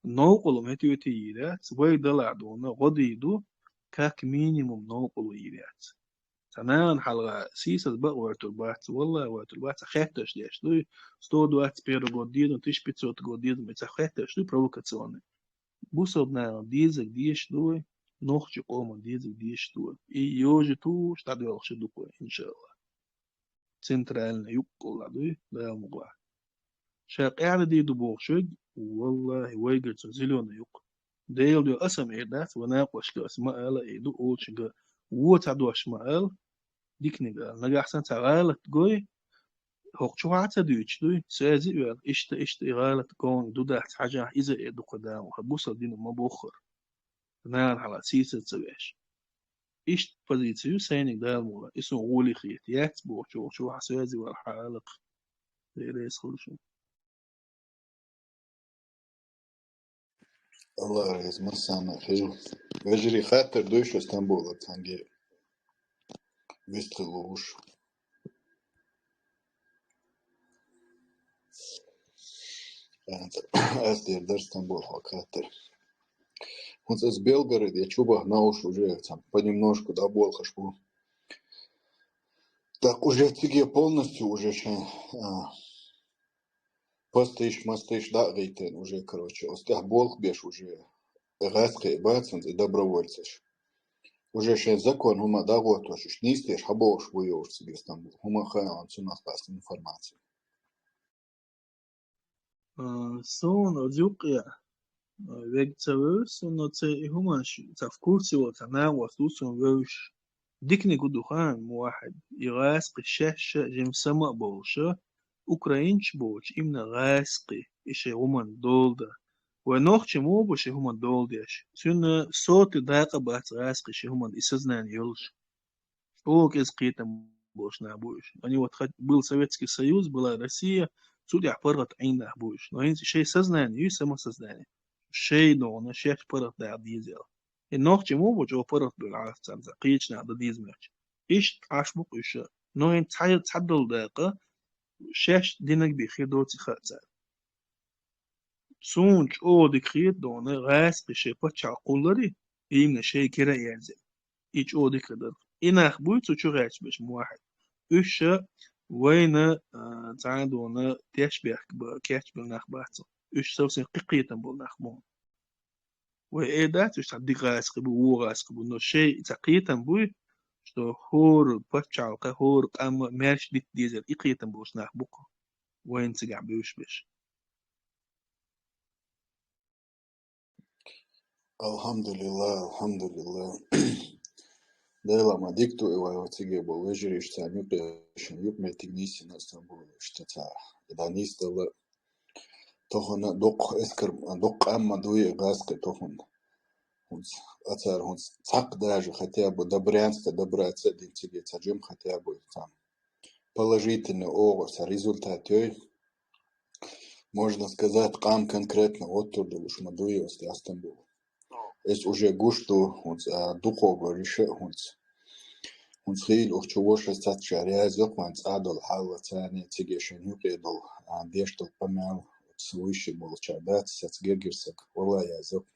Новкъарло хӀетте-хӀетте йийр яц, вай далахь дуна, гӀо дийр ду, как минимум новкъарло йийр яц. Цхьа нахана хьалха сийсаз бакъ вайтур бац, валлахӀи, вайтур бац, цхьа хеттарш деш дуй, сто двадцать первый год деза, тысяча пятьсот год деза, цхьа хеттарш дуй провокационный. Бусалба нахана дезаг дезаш ду вай, нохчи къоман дезаг дезаш ду вай. И йожа туш дӀадоьлхуш ду кхой, иншаллахӀ. Центральный юккъалла дуй, Дала мукъ лахь. Ша къаьхьа дийр ду бохуш верг, валлахӀи, вайгара цунна зеленый ю-кх. Делан дуьхьа аса ма эр дац, вай накъосташка аса ма ала, и ду олучуьнга вон цхьа дош ма ала, диканиг ала. Нагахь санна цхьа гӀалат гой, хӀокху чухьа а ца дуьйцуш дуй, соьза а оьлла, иштта, иштта и гӀалат гой, ду дац хьажахь, иза а эр ду кху Дала, хӀара бусалба дин ма боххура. Нахана хьалха сийсаз ца веш. Иштта позици ю сайниг Дала мукъ лахь, и суна гӀоле хета, яц бохучу, чухьа соьза вала хьалакх. Дела реза хуьлда шуна. АллахӀ реза, массарна а хила. Вежарий, хаттар дуй шу Стамбулера цхьаьнгге вистхила лууш? Ас дер дара Стамбулхо хаттар. ХӀунца аса Белгород я чубаха новш уже цхьа понемножку дӀаболхаш бу. Так уже циге полностью уже шайн, а, пастийш, мастийш дӀа а гӀийтина уже, короче, оцу тӀехь болх беш уже гӀаьскхи бац хӀинца и добровольцаш. Уже шайн закон хӀума дӀагӀоттош, уьш нийсдеш хьабогӀуш бу йолуш цига Стамбул. ХӀума хаьа хьуна цунах къаьста информаци. А, суна оцу юккъе, а, вега ца вевза, суна оцу и хӀуманаш ца в курсе волу цхьа накъост ву суна вевзаш. Диканиг хӀу ду хаьа, Мухьаммад, и гӀаьскхи шаьш а жима сама а болуша, украинчаш боцуш, имна гӀаьскхи, и шайн хӀуманна дола дан. Вай нохчий мо бу шайн хӀуманна дола деш. Цуьнан соти дакъа бац гӀаьскхи шайн хӀуманна и сознание йолуш. ЧӀогӀа кӀезиг кхетам болуш нах бу уьш. Они вот хоть был Советский Союз, была Россия, цу тӀехь паргӀат Ӏийна нах бу уьш. Но хӀинца шайн сознание ю, самосознание. Шайн догӀана шаьш паргӀат дакъа деза аьлла. И нохчий мо бу чӀогӀа паргӀат бевлла Ӏаш царна, кхечу наха дан деза моьттуш. Иштта Ӏаш бу-кх уьш. Но хӀинца цхьа, цхьадолу дакъа шаьш динарг бен хир доций хаьа царна. Суна чӀогӀа дика хета дона гӀаьскхи шайн пачхьалкх кхулларий, имна шайн кира а ерзина. И чӀогӀа дика хир дара. И нах буй цу чу гӀерташ берш, Мухьаммад. Уьш ша вайна, а, цхьана дона тешбехк бан, кечбелла нах бац. Уьш совсем кхин кхетам болу нах бу. Вай эр дац, уьш цхьа дика гӀаьскхи бу, вон гӀаьскхи бу, но шайн цхьа кхетам буй, что хӀора пачхьалкха, хӀора къамма маьрша дита дезара и кхетам болуш нах бу-кх вайна цигахь бевзаш берш. АлхьамдулиллахӀ, алхьамдулиллахӀ. Дела ма дика ду и вай циге болу вежарий, царна юкъе шайн юкъаметтиг нийсина Стамбуле, иштта цхьа дӀанисдала. Тахана дукха эскар, дукха къам ма дуй и гӀаьскхи тахана. ХӀунца, а цара хӀунца цхьаккха даже хотя бы до Брянска добраться а дина циге цхьа жима хотя бы там положительный оха цхьа результат йой. Можно сказать, къам конкретно оттур долуш ма дуй оцу Стамбул. Иза уже гуш ду хӀунца, а, дукхо гуш а хӀунца. ХӀунца хийла ухчу вошас цацчара язйо-кх вайн цӀа долу хьал, царна циге шайн юкъе долу, а, деш долу къамел, оцу вуьйши болчара дац, саца гергира сага, валла язйо-кх.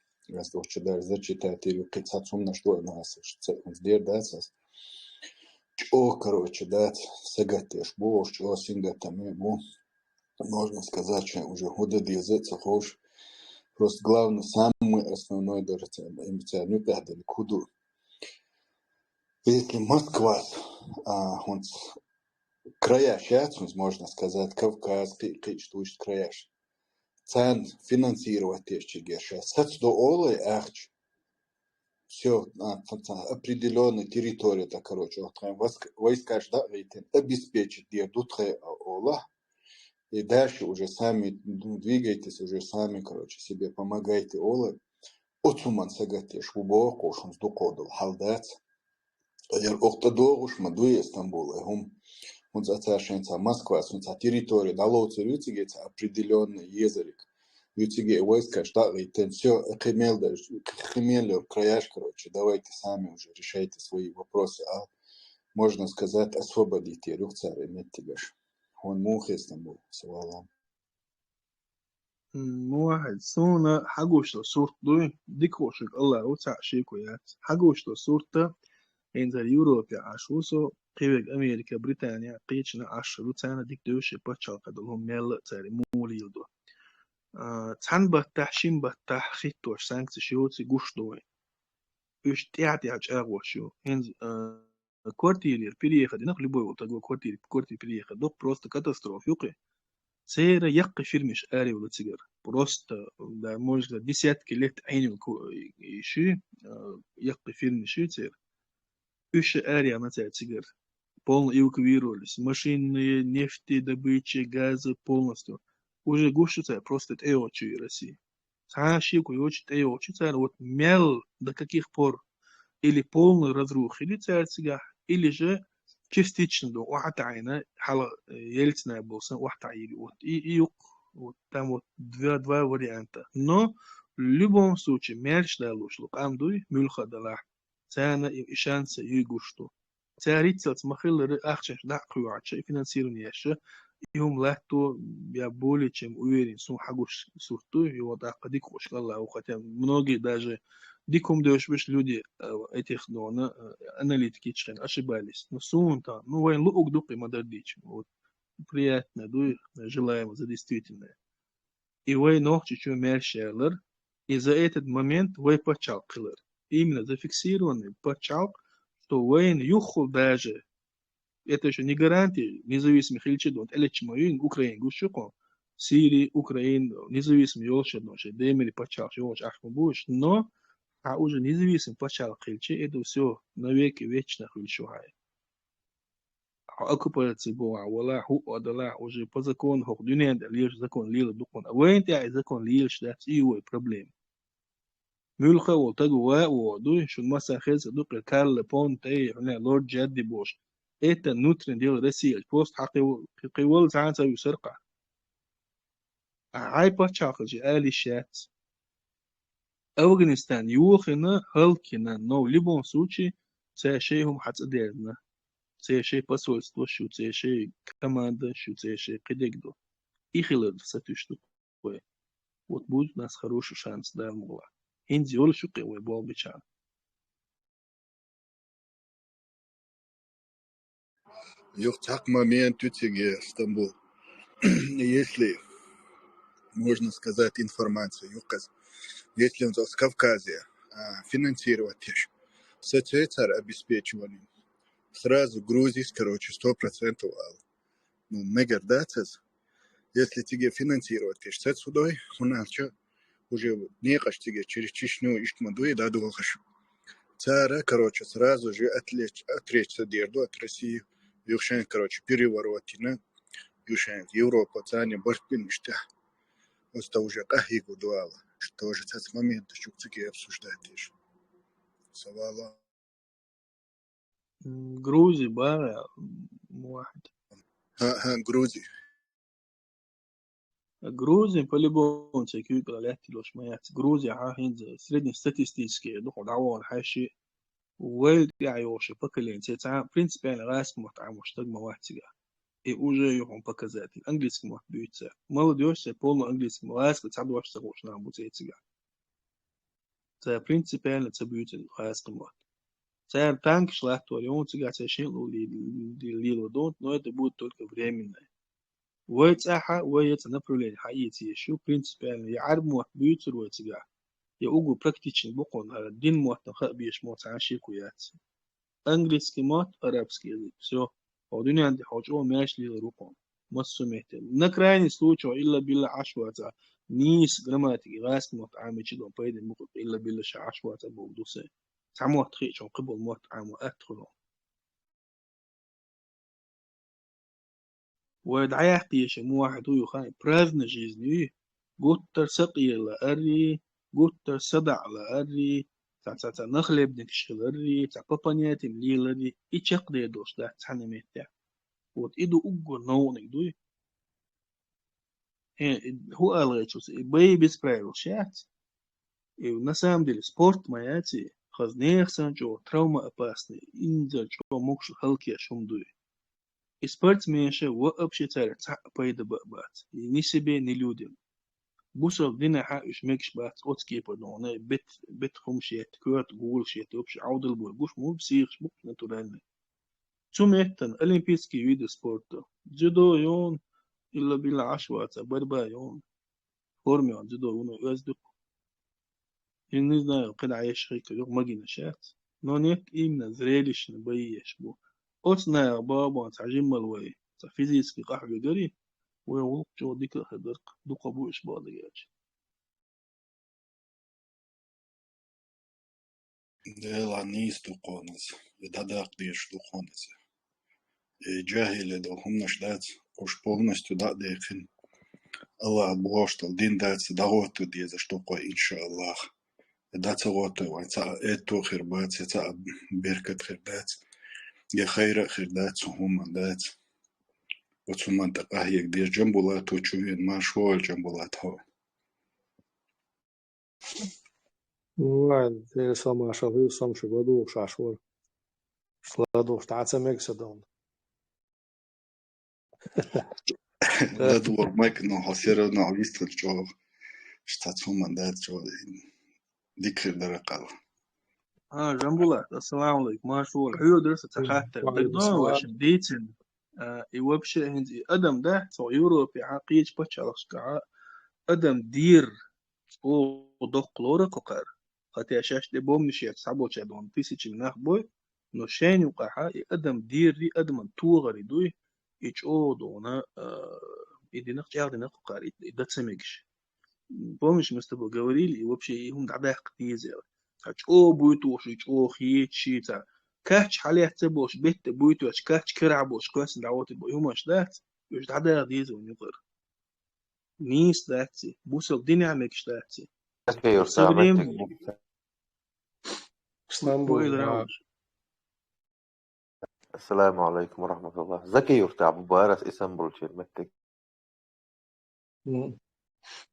Ас ухчу даже зачитать йира, кхин цхьа цумнаш ду аса, ца хӀунца дер дац ас. ЧӀогӀа, короче, дац, сагатдеш бу, ош чӀогӀа сингаттаме бу. Можно сказать, шайн уже хӀу дан деза а ца ховш. Просто главное, самый основной дара царна, им царна юкъахь дерг хӀу ду. Если Москвас, а, хӀунца краяш яц, хӀунца, можно сказать, Кавказ, кхи-, кхиъчу дуьйцу краяш. Царна финансировать деш чигеш ша сацадо олий ахча. Всё, а, ца-, ца-, определённая территория, так, короче, вот, тхайн войск-, войскаш дагъийтин, обеспечить дер ду тхе, а, ола. И дальше уже сами д-, двигайтесь, уже сами, короче, себе помогайте, ола. Оцу ман сагатеш, ву боху, шунс дукхо долу хьал дац. Эгер охта догӀуш ма дуй Стамбул, э, хӀум. ХӀунца цара шайн ца Москва, хӀунца территория, дӀалоцур ю циге ца определённый езарик. Ю циге войскаш дагӀийтин, всё, э, кхимел да, кхимел йо, краяш, короче, давайте сами уже решайте свои вопросы, а, можно сказать, освободите рух цара меттигаш. ХӀун муха Стамбул, салам. М, Мухьаммад, суна хьагуш долу сурт дуй, дика хууш верг Аллах ву, цхьаъ шеко яц. Хьагуш долу сурт, хӀинца Европе Ӏаш ву со, кхин верг Америка, Британия, кхечанхьа Ӏаш ву, царна дика девзаш пачхьалкх долу хӀума мел а цара муха леладо. А, цхьана баттахь, шина баттахь хӀиттош санкцеш йоций гуш ду вайн. Уьш тӀаьхьа-тӀаьхьа чӀагӀош ю. ХӀинца, а, квартирера переехать динарг, любой волу стаг квартире, квартире переехать ду, просто катастрофа ю кхин. Церан яккхий фирмаш араяьлла цигара. Просто, да, можно сказать, десятки лет Ӏийна ку-, и ши, а, яккхий фирмаш ю церан. Уьш араяьлла цара цигара. Полно эвакуировались. Машины, нефтедобыча, газа полностью. Уже гуш ю цара просто тӀейогӀучу России. Цхьа а шеко йоцуш тӀейогӀучу цара, вот мел, до каких пор, или полный разруха хили цара цигахь, или же частично ду, охьатаӀийна, хьала, э, Ельцина болу санна охьатаӀийла. Вот и, и юкъ, вот там вот два, два варианта. Но в любом случае, маьрша далош лу къам дуй, муьлхха а далахь, царна и, и шанс юй гуш ду. Цара иццалц ма-хиллара, ахчанаш дӀа а кхоьхьуш, и финансирование еш, и хӀума латто, я более чем уверен, суна хьагуш сурт ду, и вот тӀаккха дика хууш Аллах ву, хотя многие даже дика хӀума девзаш берш люди, э, этих, ну, на, э, аналитики чхен ошибались. Но суна тан, ну, вайн луъуг дуккхий ма-дарра дийча. Вот приятно дуй, желаемо за действительное. И вай Нохчийчоь маьрша ялар, и за этот момент вай пачхьалкх хилар. Именно зафиксированный пачхьалкх, что вайна юххул даже, это ещё не гарантия, независимый хилча дон, тӀелечча ма вин, Украина гуш ю кхо, Сири, Украина, независимый йолуш дон, шайн демири пачхьалкхаш йолуш ахь ма буш, но хьан уже независимый пачхьалкх хилча, это всё навеки вечно хуьлуш ю хьайн. Хьо оккупаци бохьа валахь, хӀуъа далахь, уже по закону хӀокху дуьнен тӀе лелаш закон лела дукхун. А вайн тӀехь и закон лелаш дац, и вай проблема. Муьлхха а волу таг ван а вогӀу дуй, шун масса хеза ду кхин Карле Понте, хьуна Лорд Джадди бохуш. Это внутреннее дело России, просто хьан кхин, кхин вала цхьана ца вуьсур кхахь. Ахьа хьайн пачхьалкхаш ала йиш яц. Афганистан йохийна, хӀаллакйина, но в любом случае, цаьршай хӀума хьан цӀа дерзна. Цаьршай посольствош ю, цаьршай командаш ю, цаьршай кхидерг ду. И хилар сатуьйсуш ду вай. Вот будет у нас хороший шанс, Дала мукъ лахь. ХӀинца йолуш ю кхин вай болх бичахь. Юха цхьаккха момент ю цига, Стамбул. Если, можно сказать, информация юкъаза. Если он с Кавказа, а, финансировать еш, со цецар обеспечивание. Сразу Грузис, короче, сто процентов ал. Ну, мегар дац аса. Если цига финансировать еш саца худой, хӀунда аьлча уже некъаш цига через Чечню иштта ма дуй, дӀадохуш. Цара, короче, сразу же отлеч-, отречься дер ду от России. Юха шайн, короче, переворот йина. Юха шайн Европа царна барт бина иштта. Оста уже къахьийгур ду ала. Что же цаца моменташ чу цига обсуждать еш. Савала. М, Грузи бара, м, вахид. ХӀа, хӀа, Грузи. Грузи по-любому цхьа куьйкӀара лаьтталуш ма яц. Грузи хьан хӀинца среднестатистически дукха дӀавахана хьаьшши, вайл тӀаьхьа йолуш поколение, цхьа принципиально гӀазкхи мотт Ӏамош стаг ма вац цигахь. И уже ю хьуна показатель. Английский мотт буьйцу цара. Молодёжь цара полно английский мотт, гӀазкхи цхьа дош ца хууш нах бу цхьа цигахь. Цара принципиально ца буьйцу гӀазкхи мотт. Цара танкаш латтор ю, цигахь цара шин лу ли-, ли-, лело ду, но это будет только временное. Вай цӀахьа, вай я цхьа направление хьаэца еш ю, принципиально, я Ӏарб мотт буьйцур вай цигахь, я угу практичный бу кхунна, хӀара дин моттан хаа безаш мотт цхьа а шеко яц. Английский мотт, арабский язык, всё. Хьо дуьнен тӀе хьо чӀогӀа маьрша лелар ву кхунна. Массо а метте. На крайний случай, хьо илла-билла Ӏаш вацахь, нийса грамматика, гӀазкхи мотт Ӏамийча дон пайда ма бу, илла-билла ша Ӏаш вацахь боху ду сайн. Цхьа мотт хиъча, кхыбола мотт Ӏамо атта хуьлу. Вай дӀаяхьа дезаш муха ду юха, праздная жизнь ю, гуттар сакъе лаарий, гуттар садаӀа лаарий, цхьа, цхьа, цхьа нахлебникаш хиларий, цхьа по понятиям леларий, и чакхдер долуш дац цхьана меттехь. Вот и ду уггар новкъаниг дуй. Э, и хӀу ала гӀерташ ву, и бои без правил яц. И на самом деле спорт ма яц и, хаза нехан санна чӀогӀа травмоопасный, инза чӀогӀа могуш хӀаллакеш хӀума дуй. И спортсменаша вообще цаьрга цхьа а пайда баа бац. И ни себе, ни людям. Бусалба динехь а уьш мегаш бац оцу кепара дохуна, бет-, бетт хӀумаш етта, коьрта гулаш етта, вообще Ӏовдал бора гуш ма бу, сийхаш бу натуральный. Цу меттана олимпийский виды спорта, дзюдо йона, илла билла Ӏаш ваца, борьба йона, форма йона дзюдо вуно оьзда ду-кх. Я не знаю, кхидӀа еш хӀийкхар юха магина шац. Но некъ именно зрелищный бои еш бу. Оцу наха бабан цхьа жиммал вай, цхьа физический къахьоьгури, вай гӀуллакх чӀогӀа дика а хир дара-кх, дукха бу уьш бахьана дагерча. Делахь нийса ду кхунна иза, и дӀадаккха дезаш ду кхунна иза. И джахӀиле долу хӀуманаш дац, уьш полностью дӀа а дехкина. АллахӀа бохуш долу дин дац, дӀагӀотта дезаш ду кхо, иншааллахӀ. И дӀа ца гӀоттий вайн цхьа а аьтто хир бац, я цхьа а беркат хир дац, я хайра а хир дац, цу хӀуманна дац. Оцу хӀуманна тӀе къахьега деза. Джамбулат ву чу веана, марша вогӀийла, Джамбулат, хьо. Вайн, дера сан, машалла, хӀуьйру сан, шу ладугӀуш Ӏаш вара. Шу ладугӀуш дӀа ца мега сан дона. ЛадугӀур мега, но хьо всё равно хьо вистхила чӀогӀа. Шу цхьа цхьа хӀуманна дац чӀогӀа. Дика хир дара кхалла. А, Джамбулат, ассаламу Ӏалайкум, марша вогӀийла. Хьоьга дара сан цхьа хаттар. Ва Ӏалайкум салам. ДагадогӀу вайшимма дийцина, а, и вообще хӀинца и адам, да, цо Европехьа, кхечу пачхьалкхашкахьа адам дийр чӀогӀа доккха лору кху кхара. Хатта шаьш тӀе бомбанаш еш схьаболчара дохуна тысячами нах бой, но шайна юкъахьа и адам дийррий, адаман тохарий дуй, и чӀогӀа дохуна, а, и динах, чӀагӀдинарг кху кхара, и, и дан ца мегаш. Помнишь, мы с тобой говорили, и вообще и хӀума дӀадаккха деза аьлла. Цхьа чӀогӀа буьйтуш, и чӀогӀа хеташ, и цхьа кач хьалаьцна болуш, бетта буьйтуш, кач карахь болуш, кхоьссина дӀагӀоттур бу, и хӀуманаш дац, уьш дӀадаха деза вайн юкъара. Нийса дац и, бусалба динехь мегаш дац и. Окей, вот со Юртам, временем. Стамбул, Ой, да. Рамаш. Ассаламу Ӏалайкум ва рахьматуллахӀ. Закай-Юртахь бу бара ас Истамбулчуьра меттиг. М.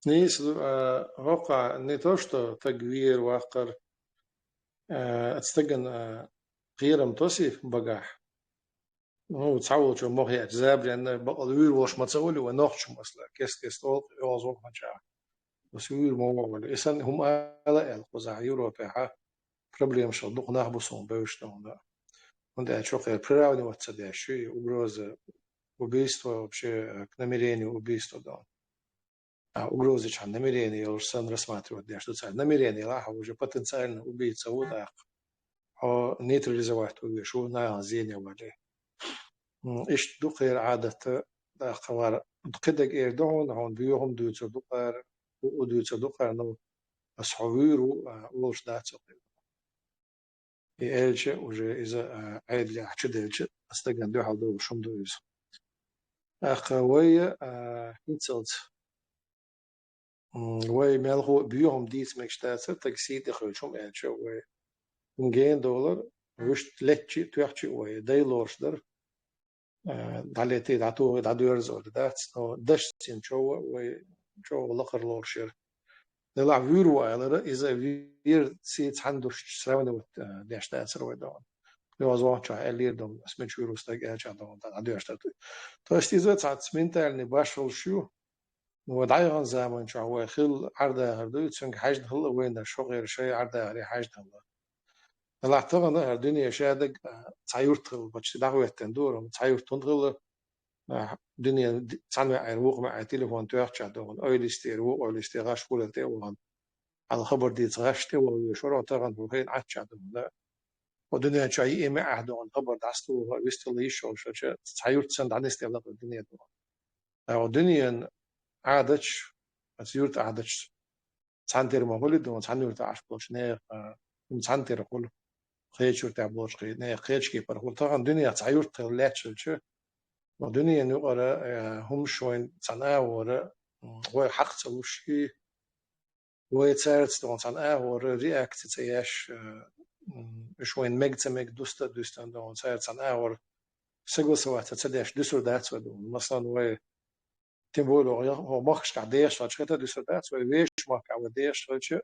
Нийса, а, хӀокху не то, что стаг вер ваккхар, а, оцу стагана, а, кхерам тосий багахь. Ну, цхьаволчо мохь яьлча, забаренна бакъал вуьйр волуш ма ца волу вай нохчо, масала, кест-кеста олу, оьгӀаз волу хьанчахь. Аса вуьйр ма вогӀу вала. И санна хӀума ала аьлла, кхузахь Европехьа проблемаш хила дукха нах бу суна бевзаш тахана. ХӀунда аьлча хӀокхеран приравнивать ца деш, и угроза убийства вообще, э, к намерению убийства дан. А угроза чхьан намерение йолуш санна рассматривать деш ду цара. Намерение лахь, уже потенциально убийца ву тӀаккха. Хьо нейтрализовать ву веш ву, нахана зене вале. М, иштта ду кхеран Ӏадат, тӀаккха вара. Кхидерг эр ду хьуна, хьуна боьха хӀума дуьйцур ду кхара, хӀуъу дуьйцур ду кхара, ну, ас хьо вуьйр ву, а, олуш дац хьо. И аьлча, уже иза, а, Ӏедалехь чу делча, ас стагана дуьхьал долуш хӀума ду иза. ТӀаккха вай, а, хӀинцалц, м, вай мелхо а боьха хӀума дийца мегаш дацара, стаг сий тӀе хуьлча хӀума аьлча, вай хӀума гена долар, вуьшта летчи а, тоьхчи а вай дай лоруш дара. Э, дӀалетий, дӀатохий, дӀадоьрзур дац, но дашцин чов а вай чов а лакхара лоруш яра. Делахь вуьйр ву алара, иза вер сий цхьаьна душчу сравнивать, э, деш дацара вай догӀу. ОьгӀаз вахчахь аьллера догӀу, ас мича вуьйр ву стаг аьлчахь догӀу, дӀадоьрзуш дара. То есть иза цхьацца ментальный башхаллаш ю, вай дӀаяханчу заманчохь вай хилла Ӏардахар дуй, цуьнга хьаьжна хилла вайна шо гӀайра шай Ӏардахаре хьаьжна хилла. Делахь тахана хӀара дуьне шадерг, а, цхьа юрт хилла, почти дӀахӀоьттина ду, амма цхьа юрт хӀунда хилла, а, дуьне д-, цхьана маьӀӀера вукху маьӀӀе телефон тоьхча догӀу, ойла йистера ву, ойла йисте гӀаш хӀуллал тӀе а вахана. Хьала хабар дийца гӀаш тӀе ваха везаш вара, тахана хӀу хӀейна Ӏаччахь догӀу, да. Хьо дуьнен чохь йиъ маьӀӀехь догӀу хабар дӀасаца ваха, вистхила йиш йолуш, ша цхьа юрт санна дӀанисде лакхара дуьне догӀу. Ткъа дуьненан Ӏадаташ, оцу юьртан Ӏадаташ цхьаьна тера ма хуьлу, ду, цхьана юьртахь Ӏаш болчу нехан, а, хӀума цхьаьна тера хуьлу. кхечуьра тӀехь болчу кхин, нехан кхечу кепара хуьлу. Тахана дуьненахь цхьа юрт хилла лаьтташ хилча, ма дуьненан юкъара, э, хӀумаш вайн цхьана агӀора, м, вай хьакха ца луш и, вай цаьрца догӀун цхьана агӀора реакция ца еш, э, м, уьш вайн мега ца мега дуста а дуьстина догӀун цаьрца цхьана агӀора согласоваться ца деш дуьсур дац вай догӀун. Масалан, вай тем более, хӀокху махкашкахь дехаш хилча, хӀета дуьсур дац, вай вешан махкахь вай дехаш хилча,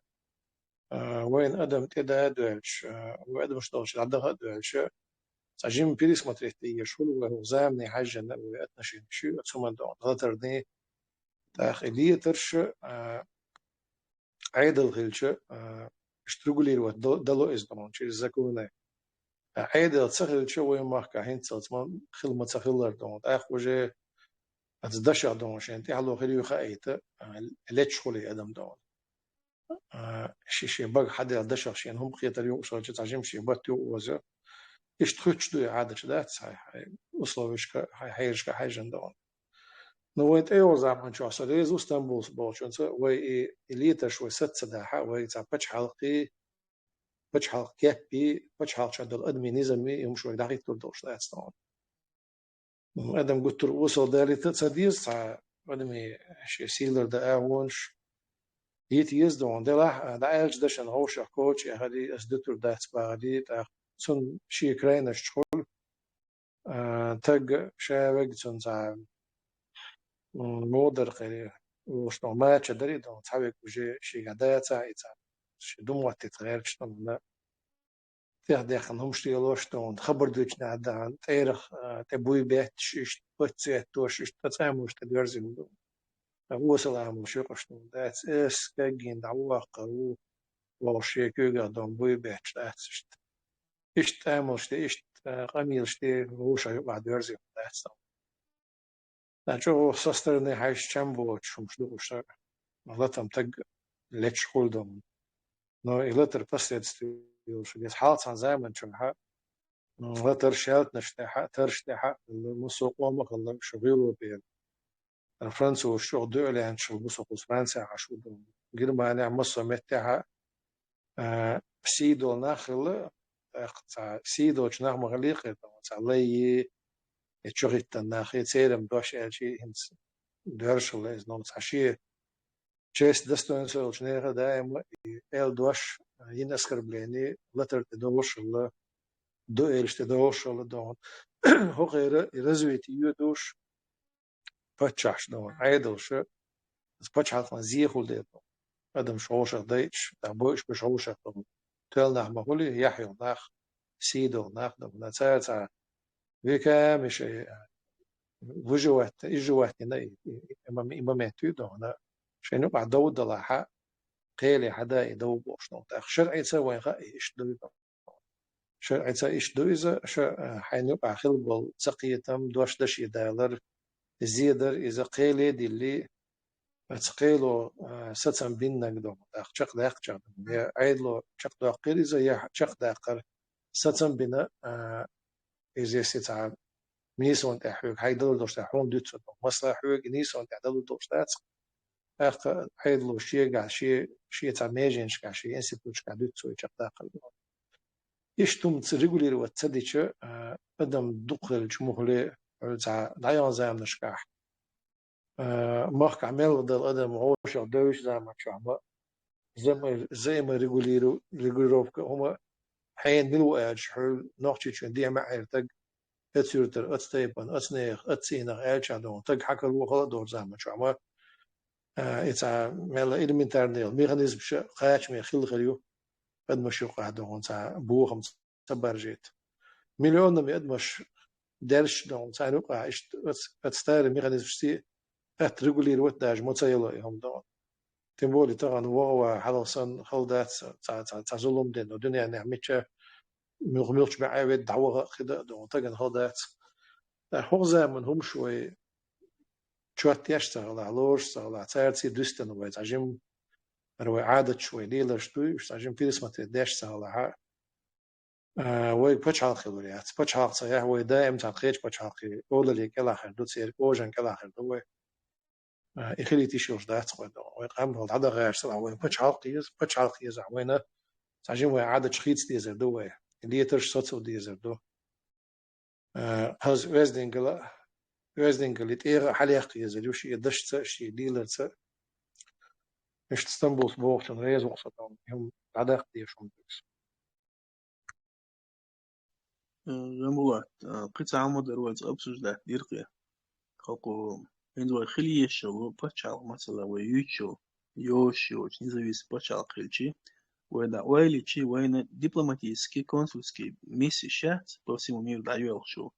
а, вайна адам тӀе да а доьлча, а, вай адамаш долчу дӀадаха а доьлча, цхьа жимма пересмотреть дан езаш хуьлу вай хӀокху замане хьаьжжина вай отношенеш ю, оцу хӀуманна догӀун латарний, тӀаккха и летарш, а, Ӏедал хилча, а, иштта регулировать до-, дало иза догӀун через законы. А, Ӏедал ца хилча, вайн махкахь хӀинццалц ма хила ма ца хиллара догӀун. ТӀаккха уже оцу дашах догӀун шен тӀаьхьало хир ю хаийта, а, лечча хуьлий адам догӀун. А, ши-, шен бага хьаделла дашах шена хӀума кхетар юкъа шалча цхьа жимма шен бат юкъа оза. Иштта хуьттуш ду и Ӏадаташ дац, хьайн, хьайн условишка, хьайн хьерашка хьаьжжина догӀун. Ну, вайн тӀейогӀу заманчохь со реза ву Стамбулс болчунца, вай и, и летарш вай саца дахьа, вай цхьа пачхьалкхий, пачхьалкх кеппий, пачхьалкх чохь долу адамийн низамий, и хӀумаш вай дӀахӀиттур долуш дац тхуна. Адам гуттар а осал далийта а ца деза, цхьа адамийн шен сийлара дан агӀонаш йита еза догӀун. Делахь а, дӀааьллачу дашан гӀовшах коча яхарий, ас дуьтур дац бахарий, тӀаккха цунна шен крайнаш чу хуьлу, а, таг ша вега цунна цхьа, м, муха дара кхерий, вуьш догӀун мача дарий догӀун, цхьа вега уже шегахь дацахь а, и цхьа шен ду моттийта гӀерташ догӀун, тӀехдаьккхина хӀумаш лелош догӀун, хабар дуьйцу нах догӀун, тӀерах, а, тӀе буй бетташ иштта, паццетош иштта, цӀа амалш тӀе доьрзина догӀун. Ткъа осал амалш юкъаш догӀун дац, эс кегийна дӀавоккхур ву, вовшах шен куьйгах догӀун буй бетташ дац иштта. Иштта амалш де, иштта, а, къамелаш де вовшах юкъахь доьрзина дац тхуна. Ткъа чӀогӀа со стороны хьаьжча чам боцуш хӀумаш ду уьш, латам таг лечча хуьлу догӀун. Но и латар последствий йолуш, веза хьалха цхьана заманчохь, м, латар шаьлтанаш тӀехь а, тарш тӀехь а хилла, массо а къомах хилла, шу гӀиллакхера. Французаш чӀогӀа дуьхьал лаьтташ хилла, бусалба Францехь Ӏаш ву догӀун. Германехь массо а меттехь а, а, сий долу нах хилла, тӀаккха цхьа сий долчу нах ма хиллий кхетта, цхьа лайи, я чохӀиттина нахи, церан дош аьлча, хӀинца доьрзуш хилла иза, но цхьа шен честь, достоинство йолчу нехан даима и аьлла дош, йина оскорбление, латар тӀе догӀуш хилла, дуэлаш тӀе догӀуш хилла догӀун. ХӀокхера и развитие йоьдуш, паччахьаш догӀун, Ӏедалша, оцу пачхьалкхана зе хуьлу дела догӀун. Адамаш вовшах дайташ, дӀа бойуш берш вовшах догӀун. Тоьлла нах ма хуьлий, яхь йолу нах, сий долу нах догӀун. Цара цхьа веками шайн выживать, изживать йина и, и, и мом-, и момент ю догӀун. Шайна юкъахь дов далахь а, кхеле хьада и дов бохуш догӀун. ТӀаккха шарӀица вайн хаьа и иштта дуй догӀун. ШарӀица иштта ду иза, ша, а, хьайна юкъахь хилла болу цакхетам, дош даше далар, зе дар иза кхеле а дилли, оцу кхело, а, сацам биннарг догӀун, тӀаккха чекхдаккхачех догӀун. Я Ӏедало чекхдоккхура иза, я чекхдаккхар сацам бина, а, иза если цхьа нийсонан тӀехь хьоьга хьайга далур долуш дац, хьуна дуьтур ду. Масала, хьоьга нийсонан тӀехь далур долуш дац, тӀаккха Ӏедало шегахь, шен, шен цхьа меженашкахь, шен институташкахь дуьтур ду и чекхдаккхар. Иштта хӀума ца регулировать ца дича, а, адам дукхахвелча муххале, хьуьлла цхьа дӀаяханчу заманашкахь, а, махкахь мел а долу адам вовшах девзачу заманчохь ма, взаимо-, взаиморегулиру-, регулировка хӀума хьенан мила ву аьлча, хьуьлла Нохчийчоьнан дехьа маьӀӀера таг, оцу юьртара, оцу тайпана, оцу нехан, оцу цӀийнах аьлча догӀун, таг хьакаро хала а долчу заманчохь ма, а, и цхьа мел элементарный йолу механизмаш кхачаме хилла хир ю, адамаш юкъахь догӀун цхьа бохам ца баржийта. Миллионами адамаш даьржича догӀун, царна юкъахь иштта оц-, оцу старый механизмашца атта регулировать даже ма ца йало и хӀума догӀун. Тем более тахана вогӀу ван хьалха санна хала дац, цхьа, цхьа, цхьа зулам дина, дуьненахь мичча муьлх-, муьлххачу бӀе ведда дӀаваха а, хи дан а догӀун, тахана хала дац. Ткъа хӀокху заманан хӀумаш вай чот еш ца хилахь, лоруш ца хилахь, цаьрца дуьстина вай цхьа жимма, хӀара вай Ӏадаташ, вай леларш дуй, уьш цхьа жимма пересмотреть деш ца хилахь, а, вайга пачхьалкх хилур яц. Пачхьалкх ца яхь, вай даим цхьана кхечу пачхьалкхийн олалле кӀелахь хир ду, церан кожан кӀелахь хир ду вай. А, и хилийта йиш йолуш дац вай догӀун. Вай къам хӀалла дӀадахарца вайн пачхьалкх еза, пачхьалкх езахь вайна цхьа жимма вайн Ӏадаташ хийца дезар ду вай. летарш соцал дезар ду. Э, хаза оьздангалла, оьздангаллин тӀегӀа хьалъяккха езар ю шен дашца, шен леларца. Иштта Стамбулс бохучун реза ву со, дӀадаккха дезаш хӀума ду. Э, Жамбулат, э, кхин цхьа хӀума дара вайца обсуждать дир кхы. ХӀокху хӀинца вай хила езаш йолу пачхьалкх, масала, вай юьйцуш йолу, йозуш йолчу независимый пачхьалкх хилчи, вай дӀа ойла йичи, вайна дипломатический, консульский миссиш яц по всему миру дӀайоьлхуш йолу.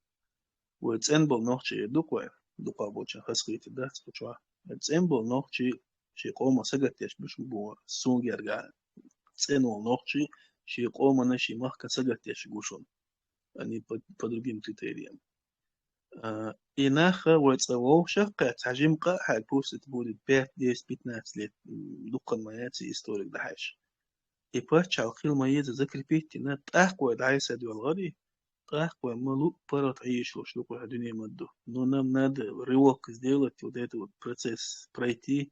Вай цӀена болу нохчий ду-кх вай, дукха болчарна хазахетар дац кху чохь. Вай цӀена болу нохчий шен къоман сагатдеш бу шуна, суна гергахь, цӀена волу нохчий шен къоманна, шен махкана сагатдеш бу шуна. Они по, по другим критериям. А, и нах вай цӀа вовшах кхаьчча, цхьа жима къа а хьаьга, пусть это будет пять, десять, пятнадцать лет, м, дуккха ма яц и историк дахьаш. И пачхьалкх хила ма еза закрепить йина, тӀаккха вай дӀасадоьлхура, тӀаккха вай ма луъу паргӀат Ӏийшалуш ду-кх вай дуьне ма-дду. Но нам надо рывок сделать, вот этот вот процесс пройти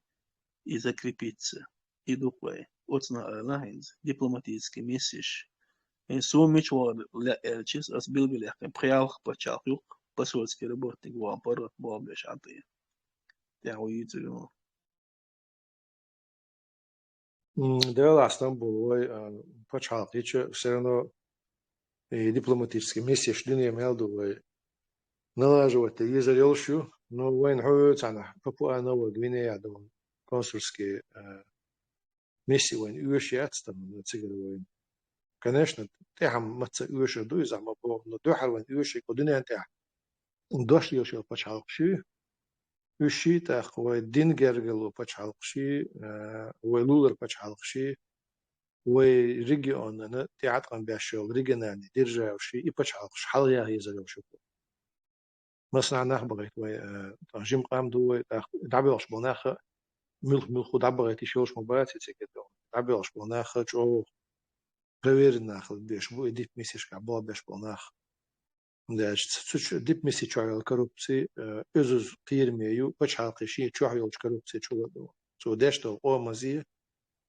и закрепиться. И ду-кх вай. Оцунах ала хӀинца дипломатический миссиш. ХӀинца суна мича вахар лаьа аьлча, ас билгалъяьккхина пхи-ялх пачхьалкх ю-кх, посольский работник вахана паргӀат болх беш Ӏа тӀе. ТӀаьхьо йийцар ю. М, делахь Стамбул вай, а, пачхьалкх йича, всё равно и дипломатический миссеш дуьне мел ду вай налаживать де езар йолуш ю, но вайна хьо цхьаьна Папуа-Новая Гвинея долу консульский, а, миссия вайна оьшуш яц там, цигара вайна. Конечно, тӀаьхьа маца оьшур ду иза, ма боху, но дуьххьара вайна оьшург кху дуьнен тӀехь дош лелаш йолу пачхьалкхаш ю. Уьш ши тӀаккха вай дин гергарло пачхьалкхаш ши, а, вай лулара пачхьалкхаш ши, вай регионана тӀеӀаткъам беш йолу региональный державаш ши, и пачхьалкхаш хьалха яха езар йолуш ю. Массанхьа нах бахийта вай, а, тӀаккха жима къам ду вай, тӀаккха дӀабоьлхуш болу нах а, муьлх-муьлхха дӀабахийта йиш йолуш ма бац и цига тӀе. ДӀабоьлхуш болу нах а чӀогӀа проверенный нах беш бу, и дипмиссешкахь болх беш болу нах. ХӀунда аьлча ц-, цу чу-, дипмиссеш чохь йолу коррупци, э, оьзуз кхераме ю, пачхьалкхе шен чохь йолчу коррупци чула а ду. Цо деш долу къомазе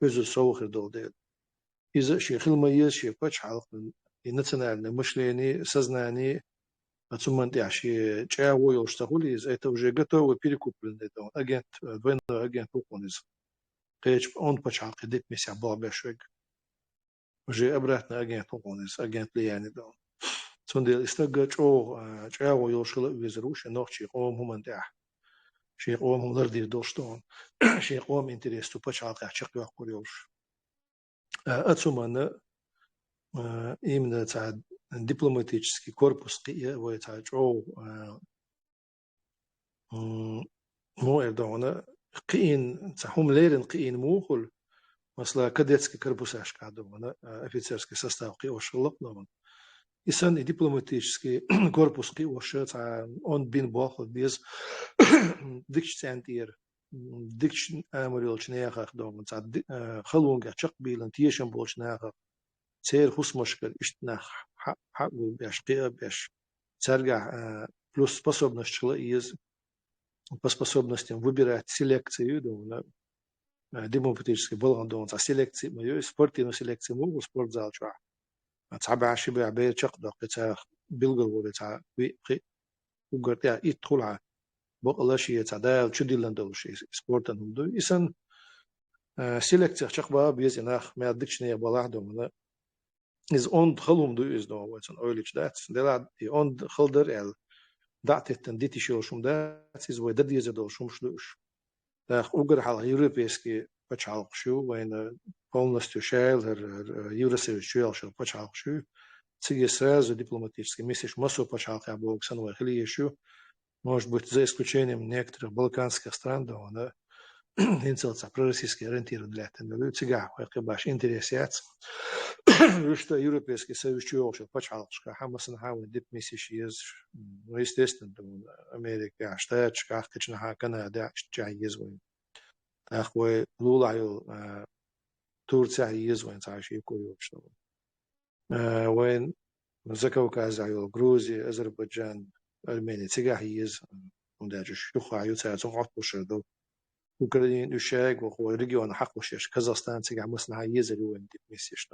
оьзуз сов хир долу дела. Иза шен хила ма еза шен пачхьалкхан и национальное мышление, сознание, а цу ман тӀехь шен чӀагӀо йолуш ца хуьлу иза, это уже готовый перекупленный ду, агент, э, двойной агент ву хьуна иза. Кхечу онда пачхьалкхе дипмиссехь болх беш верг. Уже обратно агент ву хьуна иза, агент влияния долу. Цундела и стаг чӀогӀа, а, чӀагӀо йолуш хила а везар ву шен нохчийн къоман хӀуманна тӀехь. Шен къоман хӀума лардийр долуш ду хьуна. Шен къоман интерес цу пачхьалкхехь чекхйоккхур йолуш. А, а цу манна, а, именно цхьа дипломатический корпус кхиа вай цхьа чӀогӀа, а, М, муха эр ду хьуна, кхиъна, цхьа хӀума леррина кхиъна муха хуьлу, масала, кадетский корпусашкахь ду хьуна, а, офицерский состав кхиош хилла-кх ду хьуна. И санна и дипломатический корпус кхиош цхьа онда бина болх беза дикачу цӀен тӀера, м, дикачу амал йолчу нахах ду хьуна, цхьа ди-, а, халонга чекхбийлина тешам болчу нахах. Церан хӀусамашкара иштта нах хьа-, хьа а гулбеш, кхиа а беш. Цаьргахь, а, плюс способность хила а еза. По способностям выбирать селекция ю ду хьуна, а, дипломатический балгӀан ду хьуна цхьа селекция ма ю, спортивная селекция ма ву спортзал чохь. А, цхьа бӀе, ши бӀе бер чекхдоккху, цхьа билгал волу цхьа виъ, пхиъ. Уггар тӀехь итт хуьлу хьан. Бакъала шен цхьа Дала чудиллина долуш и спортан хӀума ду. И санна, а, селекцех чекхбаха беза и нах, мел дикачу нехан балахь а ду хьуна. Иза онда хала хӀума ду иза ду хьуна, вай цунна ойла йича дац. Делахь и онда хала дара аьлла, дӀа а теттина дита йиш йолуш хӀума дац, иза вай дан дезар долуш хӀумаш ду уьш. ТӀаккха уггар хьалха европейский пачхьалкхаш ю, вайна полностью шайла хӀара, хӀара Евросоюз чу йолуш йолу пачхьалкхаш ю. Цига сразу дипломатический миссеш массо а пачхьалкхехь бохург санна вай хила езаш ю. Может быть, за исключением некоторых балканских стран, да, вон, а, хӀинцалц а пророссийский ориентированный лаьттина мел ю, цигахь вай кхин баш интерес яц. Уьш дан Европейский Союз чу йогӀуш йолу пачхьалкхашкахь, хьан массанхьа вайн дипмиссеш езаш, ну, естественно, да, вон, Америкехь, Штаташкахь, кхечанхьа Канадехь, иштта чохь еза вайн. ТӀаккха вай лулахь йолу, а, Турцехь еза вайн цхьа шеко йолуш. А, вайн Закавказехь йолу Грузия, Азербайджан, Армения цигахь еза, хӀунда аьлча уьш юххехь ю, цара цунах Ӏотталуш ду. Украина, уьш шайга ваха, вай региона хьакхуш еш, Казахстан цигахь массанхьа езар ю вайн дипмиссеш.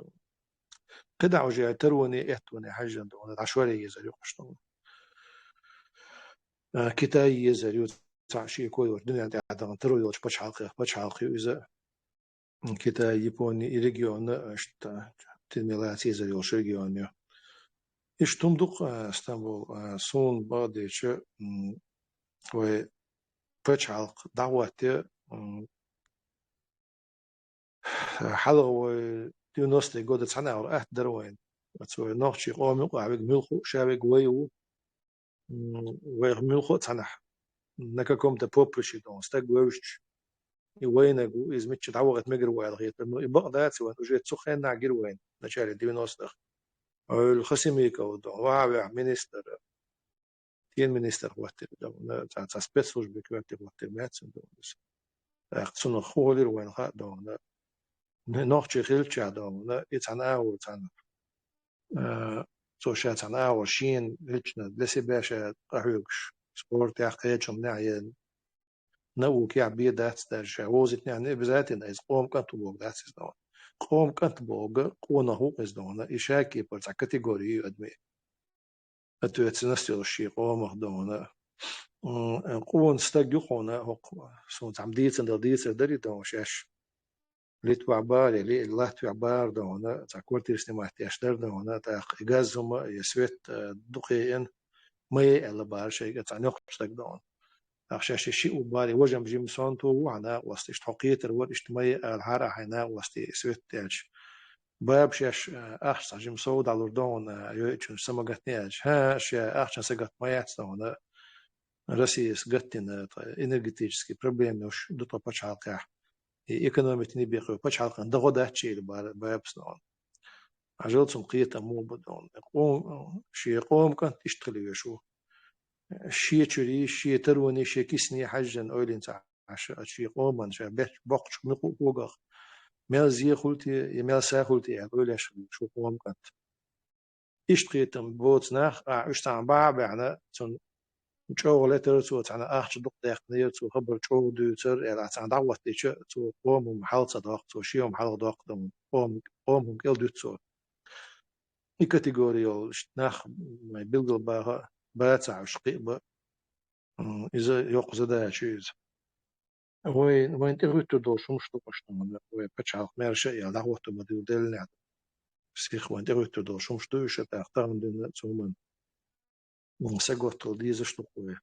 КхидӀа уже тароне, эттоне хьежжан дона, дӀа шоре езар ю кхаш дона. Э, Китай езар ю, цхьа шеко йолча дуьнен тӀехь дахана таро йолча пачхьалкхех пачхьалкх ю иза. Китай, Япони и регион, иштта, тидам лаца езар йолуш регион ю. Иштта хӀума ду-кх, а, Стамбул, а, суна бакъдечу, м, вай пачхьалкх дӀахӀотте, м, хьалха вай девяностые годы цхьана агӀор атта дара вайна. Оцу вай нохчий къоман юкъахь верг муьлхха а, ша верг вай ву. М, вайх муьлхха а цхьанахь на каком-то поприще дона стаг вевзачу, и вайнаг ву, иза мичча дӀавахийта мегар ву аьлла хетар. Ну, и бакъ дац вайн, уже цу хенахь гира вайна, в начале девяностых. Ойла Хасимиков дона, вахьавеха министр, тен министр хӀоттийра дона, цхьа, цхьа спецслужбе коьрте хӀоттийра бац дона иза. ТӀаккха цунах хӀун хилира вайна хаьа дона. Нохчий хилча дона, и цхьана агӀор цхьана. Э, цо ша цхьана агӀор шена лично для себя ша къахьоьгуш, спортехь, кхечу хӀуманехь я наукехь бен дац даже, ша вовзийтинехь не обязательно иза къоман кӀант ву бохург дац иза дона. Къоман кӀант бохург къонах ву иза дона, и ша кепара цхьа категори ю адамийн. Ответственность йолуш шен къомах дона. М, къона стаг ю хьуна, хӀокху, суна цхьамма дийцина дала дийцар дара и дона шаьш. Литвахь бахара или Латвехь бахара дона, цхьа квартира снимать деш дара дона, тӀаккха и газ хӀума, и свет, э, дукха еана, ма е аьлла бахара шайга цхьа нохчи стаг дона. ТӀаккха шаьш и шиъ ву бахара, и важа-м жима сонта ву хьан накъост, иштта хьо кхетар вара, иштта ма е ала хьара хьайн накъосте и свет даьлча. Баба шаьш, э, ахча цхьа жима сов дӀалур дона, йойучун самагатне аьлча. ХӀан, ша ахчан сагатта ма яц дона, Россияс гатдина, тӀе энергетический проблемаш ду тӀе пачхьалкхехь. И экономика не бехуьйту, пачхьалкхан дагӀо дац ши или бара-, бабас ногӀун. Хьажал цунна кхетам муха бу дона. Къом-, шен къоман кӀант иштта хила веш ву. Шен чуьри, шен тарони, шен кисани хьаьжжина ойлина ца Ӏаш, шен къоман, ша бехк-, боккхачу муьлхха а когах, мел зе хуьлу те, я мел са хуьлу те аьлла, ойлаш хила веш ву къоман кӀант. Иштта кхетам боцу нах, а, уьш цхьаьна бахьа а баьхна, цунна чӀогӀа летара цо, цхьаьна ахча дукха даьккхинера цо, хабар чӀогӀа дуьйцура аьлла, цхьаьна дӀахӀоттийча, цо къоман хӀума хьал ца доккху, цо шен хӀума хьалха доккху дона, къоман, къоман хӀума кӀел дуьту цо. И категори йолуш нах, вай билггал баха, бацахь уьш кхин а бан, м, иза йоккха задача ю иза. Вай, вайна тӀехӀуьттур долуш хӀумаш ду-кх уьш, вай пачхьалкх маьрша а яьлла, дӀахӀотто ма-дилла деллинехь. Сиха вайна тӀехӀуьттур долуш хӀумаш ду уьш, тӀаккха тахана дуьйна цу хӀуманна, м, саготтал дезаш ду-кх вай.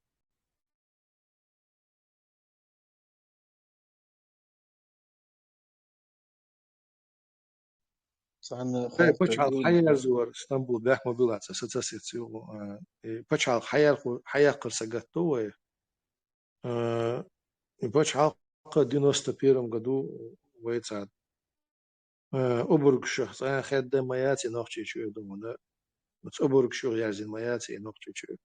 Цхьана хӀай, пачхьалкх хьаерзор, Стамбул, бехк ма билла, ца сацасица юкъа, а, и пачхьалкх хьаерхо-, хьаяккхар сагатдо вай. А, и пачхьалкх девяносто первом году вай цхьа, а, обаргашах цкъа хедда ма яц и Нохчийчоь дона. Оцу обаргаш юхаерзийна ма яц и Нохчийчоь.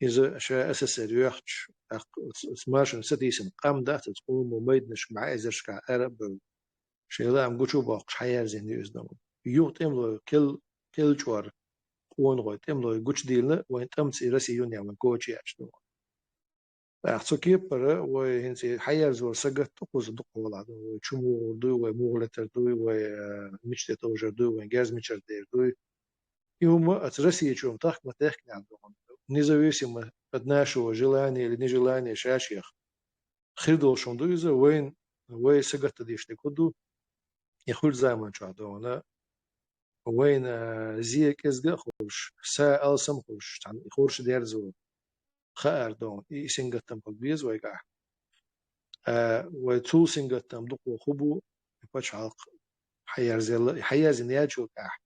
Иза ша СССР йоьхча, тӀаккха оцу, оцу машина сатийсина къам дац, оцу къомо майданашка бӀе эзаршкахь ара а бевлла. Шайн лаам гучу а боккхуш, хьаерзийна ю иза дона. Юха тӀемалой кел-, кел чӀор къонахой тӀемалой гучудийлина, вайн тӀамца и Россия юнехь вайн коча яьлча дона. ТӀаккха цу кепара вай хӀинца и хьаерзор сагатдо кхуза дукха хьолахь дона. Вай чу муха гӀур дуй, вай муха летар дуй, вай, э, мича тӀе товжар дуй, вайн герз мичара дер дуй. И хӀума оцу Россия чу-м тахка ма техкинехь дона. Независимо от нашего желания или нежелания ша-шех хир долуш хӀума ду иза, вайн, вай сагатдан дезаш дерг хӀун ду, и хуьлу заман чохь дона, вайна зе кӀезга а хуьлуш, са алсам а хуьлуш, цхьана и хурш дерзо, хаар дона, и, и сингаттам хила беза вайгахь. А, вай цул сингаттам дукха хӀун бу, и пачхьалкх хьаерзелла, и хьаерзина яьллачул тӀаьхьа.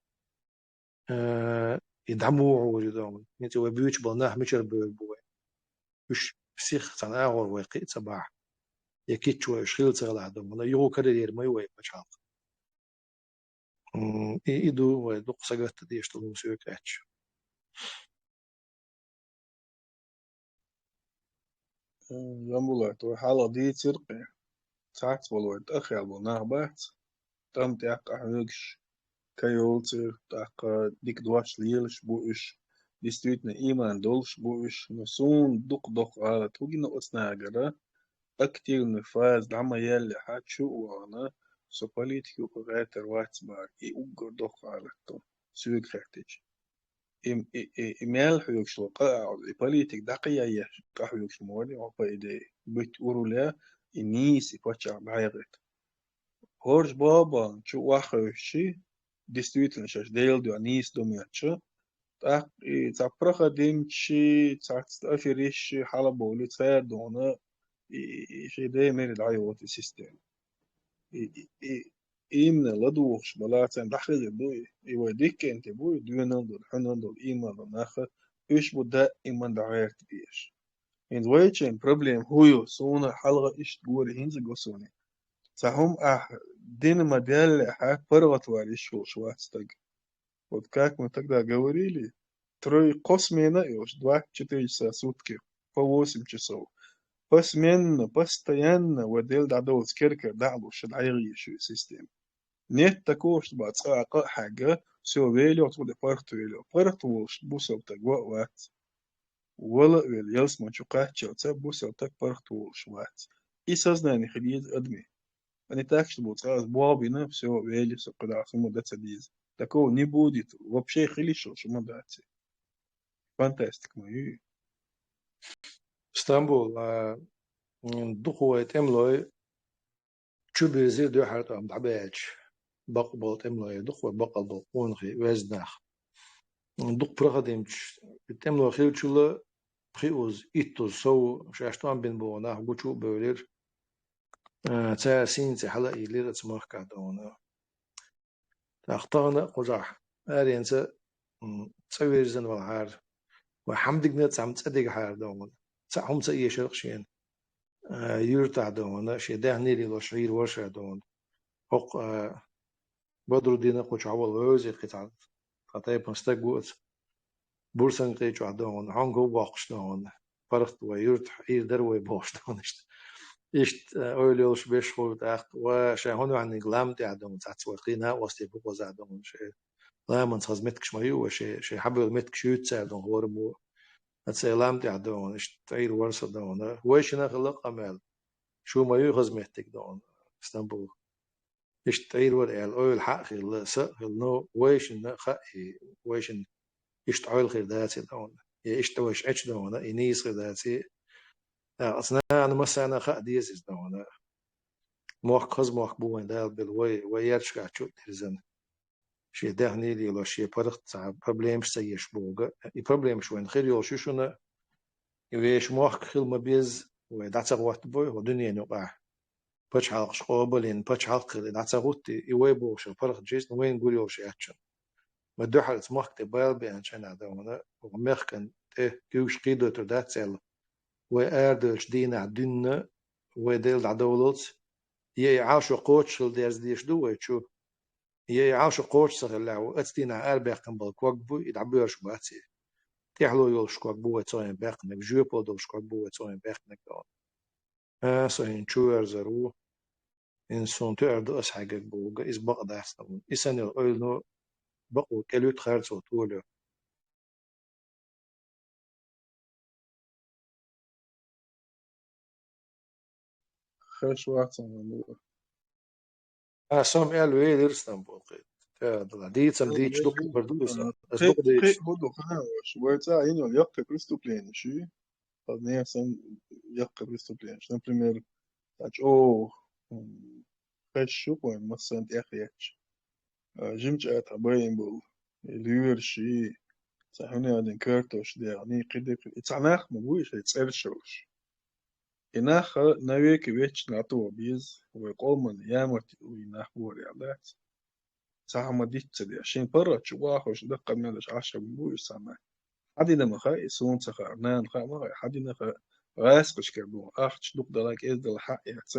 Э, и дӀа муха гӀур ю дона. ХӀинца вай буьйцуш болу нах мичара бевр бу вай? Уьш сиха цхьана агӀор вай кхин а ца бахь, я кийча вай уьш хилла ца хилахь дона, юха карьера ма ю вай пачхьалкх. М, и, и ду вай дукха сагатдан дезаш долу хӀума соьга аьлча. М, Жамбулат, вай хьалха дийцира кхин. Цхьацца болу вайн тӀахъяьлла болу нах бац, тӀам тӀехь къахьоьгуш, кайолу церан, тӀаккха дика дош лелаш бу уьш, действительно, ийман долуш бу уьш, но суна дукха доккха гӀалат хӀун гина оцу нахагара, активный фаза дӀа ма яьллехьа, чу а вахана, со политикехь гӀертар вац бара, и уггар доккха гӀалат ду, соьга хаьттича. И, и, и, и мел хьоьгуш ву къа а, и политика дӀакхайкхаеш къахьоьгуш ма варий, по идее, быть у руля, и нийса и паччахь дӀаяхийта. ХӀорш бабан чу ваххуьйсучи, действительно, шаьш Делан дуьхьа нийса ду моьттучу, тӀаккха и цхьа проходимчи, цхьацца аферистчи хьалабовлий, цара дона, и, и, и шен ден мери дӀайоху и система. И, и, и, именно ладугӀуш бала царна дӀахезар ду и, и вай диккенти бу и, доьналла долу, хьуьналла долу, иймалла долу нах, уьш бу даиман дӀагӀерта безаш. ХӀинца вайчийн проблема хӀун ю, суна хьалха иштта гори хӀинца го суна. Цхьа хӀума ахь дина ма-даьллехь, паргӀатвар йиш йолуш вац стаг. Вот как мы тогда говорили, трой-, кхо смена а йолуш, двадцать четыре часа в сутки, по восемь часов. Посменно, постоянно вай Дела дӀадоллуш керкара дӀа а луш, дӀайохуьйтуш ю и система. Нет такого, чтобы цкъа а къа а хьаьгна, всё, вело, цу тӀе паргӀат вело. ПаргӀат волуш бусалба стаг ван а вац. Вала а велла, ялсамани чу кхаччалца бусалба стаг паргӀат волуш вац. И сознание хила еза адамийн. А не так, чтобы цкъа а болх бина, всё, велла со, кхидӀа хӀума дан ца деза. Такого не будет. Вообще хила йиш йолуш хӀума дац и. Фантастика ма ю и. Стамбул, а, м, дукха вай тӀемалой чу бирзира дуьххьара тӀом дӀабаьлча, бакъ болу тӀемалой дукха вай бакъал болу къонахий, веза нах. Дукха проходимчаш, и тӀемалой хилчул а, пхиъазза, иттазза сов шаьш тӀом бина боху нах гучу а бевлира, а, цара синца хьала а йиллира оцу махкахь дона. ТӀаккха тахана а кхузахь аренца, м, цӀа вирзина валахьара, вай хьаьмдигна цхьамма цӀа дигахьара дона. Цхьа хӀума ца эшара шена, а, юьртахь дона, шен даьхни лелош Ӏийр вара ша дона. ХӀокху, а, Бадруддина кху чохь волу вевзий кхин цхьа, цхьа тайпана стаг ву оцу. Бурсанкъий чохь дона, хьонгов боккхуш дона. ПаргӀат вай юьртахь Ӏийр дара вай бохуш дона иштта. Иштта, а, ойла йолуш беш хуьлу тӀаккха, ва ша хӀун ваьхьниг лам тӀехь дона, цхьацца вай кхин накъостий бу кхузахь дона, шен ламанца хаза меттигаш ма ю вай, шен, шен хьабевлла меттигаш юьйцу цара дона хӀораммо. Оцу лам тӀехь дона, иштта Ӏийр вара со дона. Вайшинна хилла къамел. Шу ма ю хаза меттиг дона, Стамбул. Иштта Ӏийр вара аьлла, ойла хьа а хилла, са а хилла, но вайшинна хаьа и, вайшинна иштта Ӏойла хир дац и дона. Я иштта вайша Ӏечу дона, и нийса хир дац и. ТӀаккха аса нахана массарна а хаа деза иза дона. Мохк хаза мохк бу вайн Дала белла, вай, вай ярташкахь чу а дирзина. Шен даьхни лелош, шен паргӀат цхьа проблемаш ца еш боху. И проблемаш вайна хир йолуш ю шуна, и вешан мохк хила ма беза, вай дӀа ца хӀоттабой хӀокху дуьненан юкъахь. Пачхьалкхаш къобалйина, пачхьалкх хила и дӀа ца хӀуттий, и вай бохуш паргӀат жизнь вайна гур йолуш яц шуна. Ма дуьххьара цу махка тӀе бала беанчу хенахь дона, хӀокху мехкан тӀе куьйгаш кхийдойтур дац аьлла, вай арадевллачу дийнахь дуьйна вай Дела дӀадовлалц, я и Ӏалашо кхочуш хила дерза дезаш ду вай чу, я и Ӏалашо кхочуш ца хиллехь, вай оцу дийнахь арабаьккхина болу ког бу, и дӀабоьрзуш бац и. ТӀаьхьало йолуш ког бу вай цӀа баьккхинарг, жоьпалла долуш ког бу вай цӀа баьккхинарг дона. А, со хӀинца чу верзар ву. ХӀинца суна тоьар ду аса хьегаг боху, иза бакъ дац хьуна. И санна йолу ойлано бакъо кӀелуьйту, харцо толо. Хеш вацам ван ду. А, со-м аьлла велира Стамбул кхин. Та дала дийцам дийцча дукха хабар ду иза. Ас дукха дийцча. Кхин хӀун ду хаьа ваша? Вай цӀа йина йолу яккхий преступлени ши? Ас нехан санна яккхий преступлени ши. Например, цхьа чӀогӀа, м, хеш шу вайн массарна тӀехь етташ. А, жимачӀа тӀе байина болу. И лоьраш и, цхьа хӀуьнан картош дегӀ, ни кхидерг. И цхьа нах ма бу и шайн цӀераш йолуш. И нах навеки вечный дӀатоха беза, вай къоман ямарт вуй нах бу вара аьлла дац. Цхьа хӀума диц ца деш. Шен паргӀат чу вахош даккха мел деш Ӏаш хӀума бу и санна. Хьан дина ма хаьа, и суна ца хаьа, нана хаьа ма хаьа, хьан дина хаьа, гӀаскхашкара ду, ахча дукха дала, кӀеза дала хьаъ яц,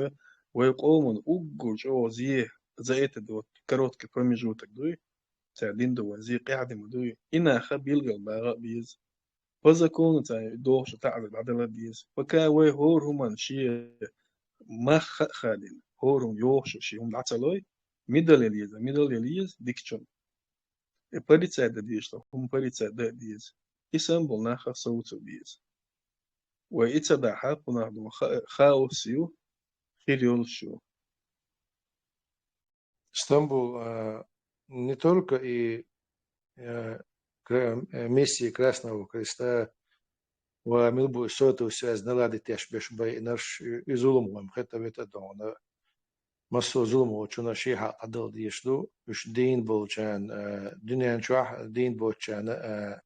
вай къоман уггар чӀогӀа зе, за этот вот короткий промежуток дуй, цара дина ду вайн зе къаьхьа дина ма дуй, и нах билгал багӀа а беза. По закону цара дохуш таӀзар дӀадала а деза. Пока вай хӀора хӀуманна шен мах хаа хадийна, хӀора хӀума йохуш шен хӀума дӀа ца лой, мидал яла еза, мидал яла еза, дикачун. И порицать дан дезаш долу хӀума порицать дан а деза. И санна болу нах а совцо беза. Вай и ца дахь, кхунах ду ха-, хаос ю, хир йолуш ю. Стамбул, а, не только и, э, кра-, э, миссия Красного Креста, ва мел бу сотовую связь наладитеш беш байинарш, и, и зуламхой хета вета дона. Массо зуламхочунна ший хьакъ дӀадала дезаш ду, уж дийна болчарна, э, дуьнен чохь дийна болчарна, э,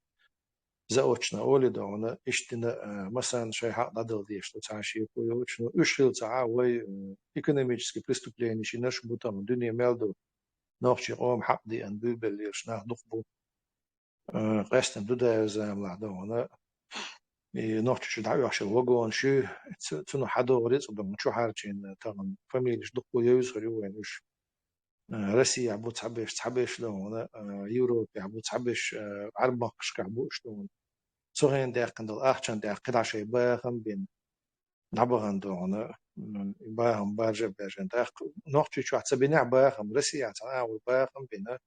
заочно олий дона, иштта дина, э, массарна шайн хьакъ дӀадала дезаш ду, цхьа шеко йоцуш. Ну, уж хилла ца Ӏа, вай, э, экономический преступлени шинарш бу тахана, дуьне мел ду. Нохчий къоман хьакъ деана буьйбеллераш нах дукха бу. Э, къаьстина Дудаев заманахь дона. И нохчаша дӀаоьхуш вагонаш, цу-, цунах хьадогӀу рицкъ дона, чухьарчийна тахана фамилеш дукха йовза хир ю вайна уж. Э, Россехь бу цхьаберш, цхьаберш дона, э, Европехь бу цхьаберш, э, Ӏарбмахкашкахь бу уж дона. Цу хенахь даьккхина долу ахчанна тӀехь кхидӀа шайн бахам бина, дӀабахана дона, м, бахам баржа а баьржина. ТӀаккха Нохчийчохь ца бинехь бахам, Россехь цхьана агӀор бахам бина,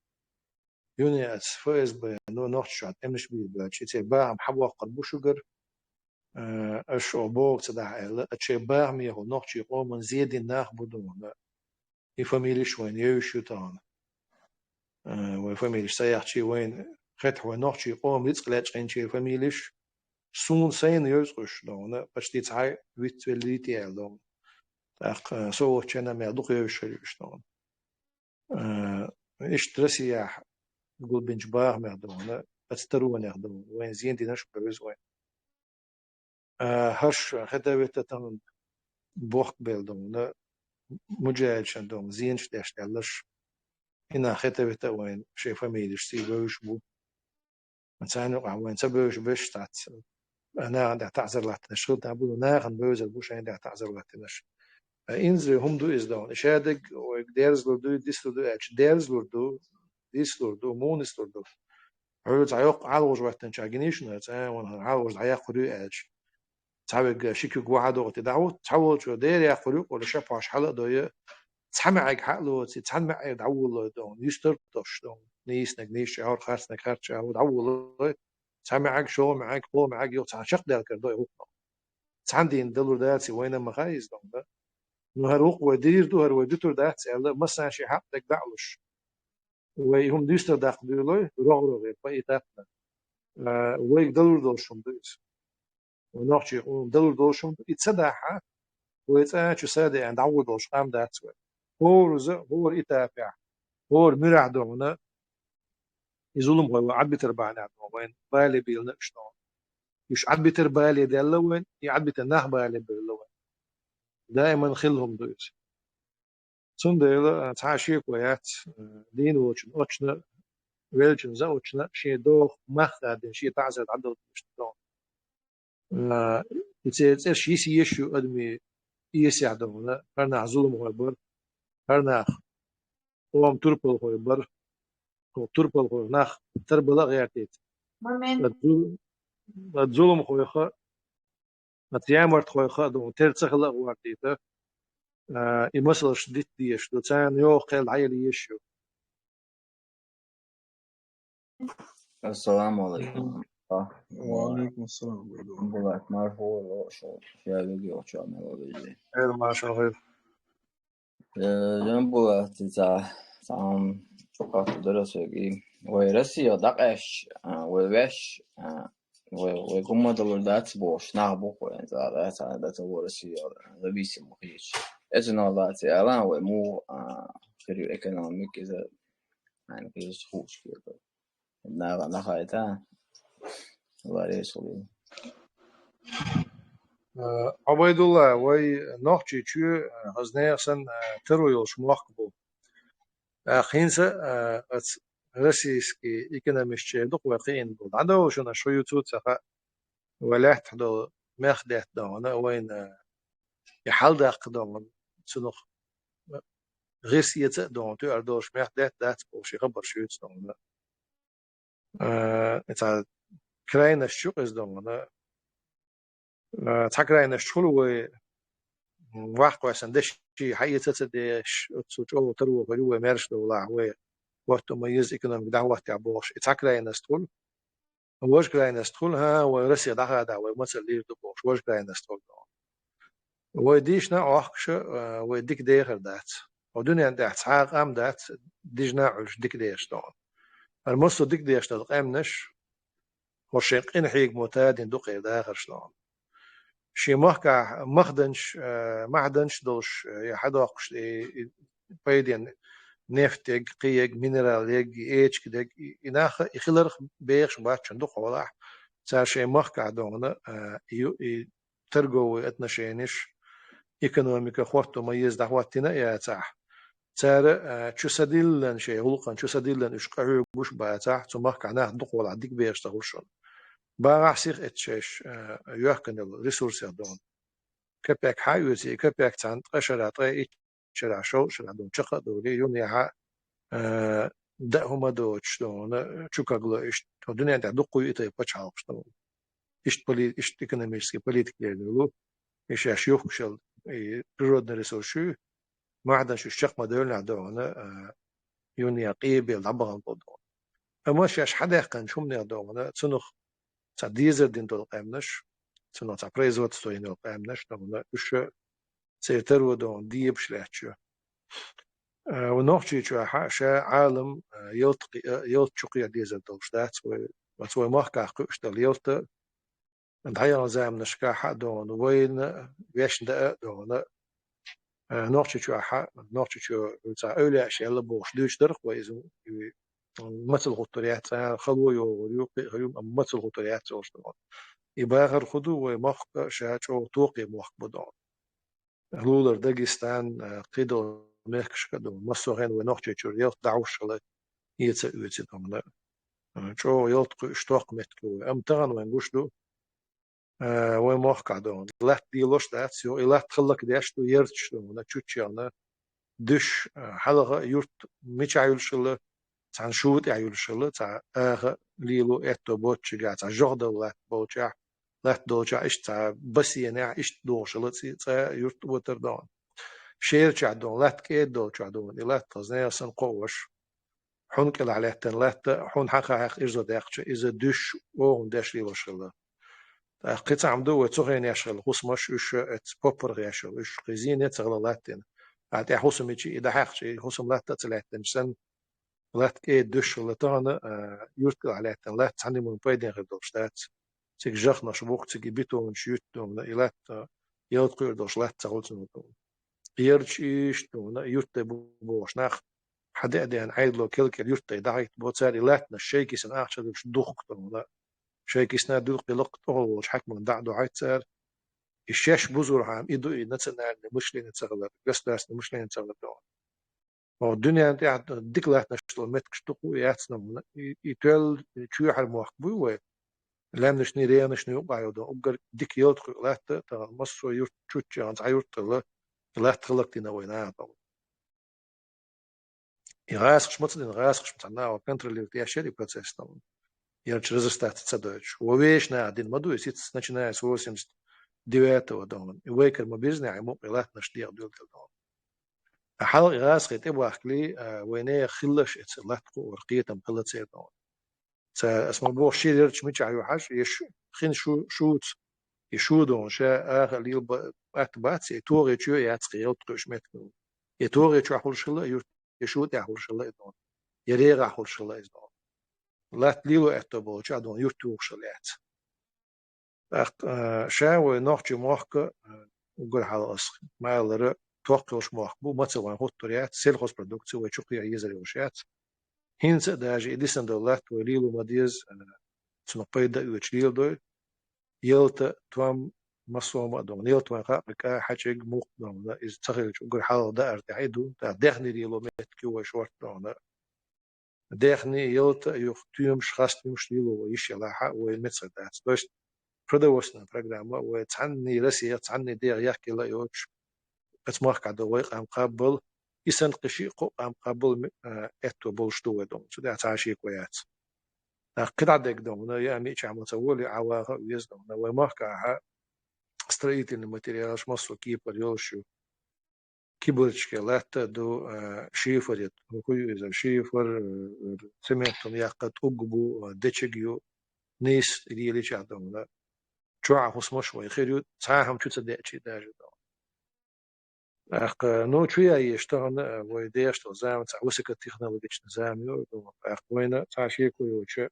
юьне аца ФСБ, ну, Нохчийчохь тӀемаш бийр баьлча, и церан бахам хьабоккхур бу шуьгара, э, аша оха боху ца дахьа аьлла, а шайн бахамехула нохчий къоман зе дина нах бу дона. И фамилеш вайна йовзаш ю тахана. Э, вай фамилеш ца яхчий, вайна хетахь вай нохчий къоман рицкъ лечкъинчеран фамилеш, суна сайна йовза уж дона, почти цхьа виц велла дийти аьлла дона. ТӀаккха, э, со волчу хенахь мел дукха йовзаш хир ю уж дона. Э, иштта Россехь гулбинчу бахамех дона, аца таронех дона, вайна зе динарш а бевза вайна. Э, хӀорш хета вета тахана бохкабелла дона, муджахӀидашна дона, зенаш деш даьлларш, и нах хета вета вайна шайн фамилеш сий бевзаш бу. Царна юкъахь вайна ца бевзаш берш дац. Нахана тӀехь таӀзар латтинарш хила тарло, нахана бевзар бу шайна тӀехь таӀзар латтинарш. Э, инзаре хӀума ду иза дона. И шадерг вайга дерзалур ду, дицлур ду аьлча, дерзалур ду, дицлур ду, муха нислур ду. Хьоьга цхьа йоккха ӀаьлгӀуш хӀоьттинчохь гиний шуна, цӀа а ван хӀара ӀаьлгӀуш дӀаяккхур ю аьлча. Цхьа верг ши куьг вахьа дохуьйтий дӀахӀутту, цхьаволчо дера яккхур ю, олий шапхьош хьала а дой, цхьа маьӀиг хьа а лоций, цхьана маьӀиг дӀаволалой дона, юьстар а тосуш дона, нийснарг нийсачу, хьор харцнарг харцчу, дӀаволалой, цхьа маьӀиг, шо маьӀиг, кхо маьӀиг, юха цхьана чекхдаьлла кара дой хӀутту. Цхьана дийна далур даций, вайна ма хаьа иза дона. Ну, хӀара вукху вай дийр ду, хӀара вай дуьтур дац аьлла, массарна шен хьакъ дерг дӀа а луш. Вай и хӀума дуьстар даккха дуьйлой, рогӀ-рогӀера, поэтапно. А, вайга далур долуш хӀума ду иза. Вай нохчий къоман далур долуш хӀума ду. И ца дахьа, вай цӀа чу садаьӀна дӀагӀур долуш къам дац вай. ХӀораза, хӀора этапехь, хӀора муьрехь дона, и зуламхой вай Ӏадбитар бахьанехь дона, вайна бале бийлина уьш дона. Уьш Ӏадбитар бале даьлла вайна, и Ӏадбитар нах бале бевлла вайна. Даиман хилла хӀума ду иза. Цундела, а, цхьа а шеко яц, а, дийна волчун, очна, велчун, заочна, шен доху мах а дина, шен таӀзар дӀадала дезаш ду. А, и церан цӀераш йиса езаш ю адамийн эсехь дона, хӀара нах зуламхой бара, хӀара нах къоман турпалхой бара, хӀокху турпалхойх нах тарбала а гӀертийта. Момент. Ткъа зу-, ткъа зуламхойх а, ткъа ямартхойх а дона, тера ца хила а гӀортийта, а, и масалш дита дезаш ду, царна йогӀу кхел дӀаяла езаш ю. Ассаламу алайкум. Ва алайкум ассалам. Булат, мархо, шо, шо, я видео, чё, мелодия. Эр, маршал, хир. Э, Жамбулат, ца, цхьа хӀума чӀогӀа хатта дара соьга. Вай Россия дӀакъаьстча, а, вай ваьш, а, вай, вай хӀумма далур дац бохуш, нах бу-кх вайн цӀа, да, цхьа, да, ца ву Россия, зависимо хилча. Эцу нах лаца, ала, вай муха, а, хир ю экономика, иза, хьайна хилча хууш хир ду. Наха, нахайта. Варесули. Э, Ӏубайдулла, вай Нохчийчоь, э, хӀара нехан санна, э, таро йолуш мохк бу. ТӀаккха хӀинца, э, оцу российский экономистчера дукха вай кхиъна бу. ДӀадовла шуна, шу ю цу ца хаьа, вай лаьттахь долу мех детта дона, вайна и хьал даккха дона, цунах гӀирс эца а дона, тоьар долуш мех детта дац бохуш, и хабарш юьйцу дона. Э, и цхьа крайность ю-кх иза дона. Э, цхьа крайность хуьлу вай, м, ваккха ваьссан деши хьаэца ца деш, оццул чӀогӀа таро хир ю вай маьрша довлахь, вай хӀотто ма еза экономика дӀахӀоттехь бохуш. И цхьа крайность хуьлу. Важа крайность хуьлу, хӀа, вай Россия дӀахадахь, вай мацалла лийр ду бохуш, важа крайность хуьлу. Вай дийшина а Ӏохкуша, а, вай дика дехар дац. Хьо дуьнен тӀехь цхьа а къам дац, дижна Ӏуьллуш дика деш догӀун. ХӀара массо дика деш дола къаьмнаш, хӀо шайн къинхьегамах тадина дукхера дахарш догӀун. Шен махкахь, махданч, э, маьхданч долуш, э, я хьадоккхуш, и, и пайден нефть ег, кхин ег, минерал ег, и эчиг дег, и, и нах, и хиларх бехаш бац шуна дукха хьолахь. Цара шайн махкахь догӀун, э, ю-, и торговые отношенеш, экономика хӀотто ма еза дӀахӀоттийна а яцахь. Цара, а, чу са диллина, шайн гӀуллакхана чу са диллина уьш къахьоьгуш бацахь, цу махкахь нах дукха хьолахь дика бехаш ца хуьлу шуна. БагӀахь сиха эцна шаьш, а, йоьхкина йолу ресурсех догӀун. Капек хьан оьций, и капек цхьана ткъа шарахь, ткъе итт шарахь, шовзткъа шарахь догӀун чекх а довлий, юнехьа, а, даа хӀума доцуш догӀун, чу кагло иштта. Дуьнен тӀехь дуккха ю и тайпа пачхьалкхаш догӀун. Иштта поли-, иштта экономический политика лерина йолу, и шаьш юхкуш йолу, и природный ресурс ю, маьхданаш уьш чекх ма девллинехь догӀун, а, юнехьа къебел дӀабахана болу догӀун. Амма шаьш хьадаьккхинчу хӀуманех догӀун, цунах цхьа дезар дина долу къаьмнаш, цунах цхьа производство йина йолу къаьмнаш догӀун, уьш церан таро догӀун дебаш лаьтташ ю. Э, вай Нохчийчохь ша Ӏалам, э, ялта кхиа, ялта чу кхиа дезар долуш дац вай. Оцу вай махкахь кхуьуш долу ялта дӀаяханчу заманашкахь а догӀун, вайна вешна даа а догӀун. Э, Нохчийчохь а, Нохчийчу цхьа эвлаяаш елла бохуш дуьйцуш дара-кх вай иза, и мацалла хӀуттур яц, цкъа хало йогӀур ю, кхин а хир ю, амма мацалла хӀуттур яц олуш догӀун. И бахар хӀун ду, вай мохк ша чӀогӀа токхе мохк бу догӀун. Лулара Дагестан, а, кхидолу мехкашка а догӀун. Массо а хенахь вай Нохчийчуьра ялта дӀахьуш хилла, эца а оьций догӀун. А, чӀогӀа ялта кхуьуш тохка меттиг ю вай. Амма тахана вайн гуш ду, а, вай мохкахь догӀун. Латта лелош дац, йо, и латта хӀаллакдеш ду, ярташ догӀун, чуччехна, дуьш, а, хьалха юрт мичахь юьллуш хилла, цхьана шу тӀехь юьллуш хилла, цхьа аха лело аьтто боццушехь, цхьа жохдала латта болчохь, латта долчохь, иштта цхьа бассейнехь, иштта догӀуш хилла цӀе-, цкъа юрт отар догӀун. Шерачохь догӀун, латта кӀеда долчохь догӀун, и латта хазна санна кхоош. Хьун кӀелахь лаьттина латта, хьун хьаха хьаькх ирзо даьккхича, иза дуьш, огӀун деш лелош хилла. ТӀаккха кхин цхьа хӀума ду, вай цу хенахь еш хилла хӀусамаш, уьш, э, эца поппарх еш хилла, уьш кхин зене ца хилла латтийна. А тӀехь хӀусам йичи, и дӀахьаькхча, и хӀусам латта а ца лаьттинчу санна, латта кӀеда дуьш хилла тахана, а, юрт кӀелахь лаьттина латта цхьанна а пайдехь хир долуш дац. Цига жахнаш бу-кх, цига и бетонаш юьтту догӀун, и латта, ялта кхуьур долуш латта ца хуьлу цунах догӀун. Ярташ иштта догӀун, юрт тӀе бу бохуш нах, хьан деа деана Ӏедало кел-кел юрт тӀе дӀахӀиттабо, цара и латтанаш шайн кисана ахча дуьллуш духку догӀун. Шайн кисана дуьллу кхин лакха тӀехула волчу хьаькамна дӀа а дохьуьйту цара. И шаьш бузурхьама, и ду и национальное мышление ца хилар, государственное мышление ца хилар догӀун. Хьо дуьнен тӀехь дика латтанаш долу меттигаш дукха а яц, но и, и тоьлла чоьхьара мохк буй вай. Лаьмнашний, ренашний юкъахь йолу догӀун. Уггар дика ялта кхуьу латта, тахана массо а юрт чуччехна цхьа юрт хилла, и латта хӀаллакдина вай наха догӀун. И гӀазкхаша ма ца дина, гӀазкхаша ма ца наха контролировать еш яра и процесс догӀун. Ярташ разрастаться ца дойтуш. Вай вешан наха дина ма ду, и сица начиная с восемьдесят девятого догӀун. И вай кара ма бирзинехь, и мукъа и латтанаш дегӀ дуьллу дела догӀун. Хьалха и гӀазкхий тӀебахкале, а, вайна хилларш эца латта кхуург кхетам хилла церан догӀун. Ца, ас ма боху, шира ярташ мичахь ю хьажа, и шу-, хин шу-, шуца, и шу догӀун, ша аха лела ба-, атта бац, и тогӀи чоь яц кхин ялта кхуьуш меттиг. И тогӀи чохь хуьлуш хилла, юрт, и шу тӀехь хуьлуш хилла и догӀун. И регӀахь хуьлуш хилла иза догӀун. Латта лело аьтто болчу а догӀун, юрт юхуш хилла яц. ТӀаккха, а, ша вай нохчийн мохк, а, уггар хьалха ас ма-аллара, тохка йолуш мохк бу, маца вайн хӀуттур яц, сельхозпродукция вай чу кхиа езар йолуш яц. ХӀинца а даже и дисина долу латта вай лело ма деза, а, цунах пайда а оьцуш леладой. Ялта, том, массо а хӀума а догӀун. Ялта вайн хаьа кхин кӀа, хьаьчиг, мукх догӀун, иза ца хилча уггар хьалха даар тӀехь и ду, тӀаккха даьхни лело меттиг ю вай шортта догӀун. Даьхни, ялта а юха туьймаш, хас туьймаш лело вай йиш ялахь а, вай меца дац. То есть продовольственная программа вай цхьанний Россия, цхьанний дегӀ яхкийла а йоцуш, оцу махкахь долу вай къам кхаббал, и санна кхин шиъ-кхоъ къам кхаббал ми-, а, аьтто болуш ду вай догӀун. Цу тӀехь цхьа а шеко яц. ТӀаккха кхидӀа дерг догӀун, я мичахь ма ца волий, Ӏа ваха а веза догӀун. Вай махкахь строительный материалаш массо а кепара йолуш ю. Кибарчке латта а ду, а, шифер, я, хӀун ю иза, шифер, а, цементан яккха тӀулг бу, а, дечиг ю, нийса лелийча а догӀун. Чохь хӀусамаш вай хир ю, цхьа а хӀума чу ца деачий даже догӀун. ТӀаккха, ну, чу яй еш тахана, э, вай деш тол зама, цхьа высокотехнологичный зама ю, ну, тӀаккха вайна цхьа шеко йоцуш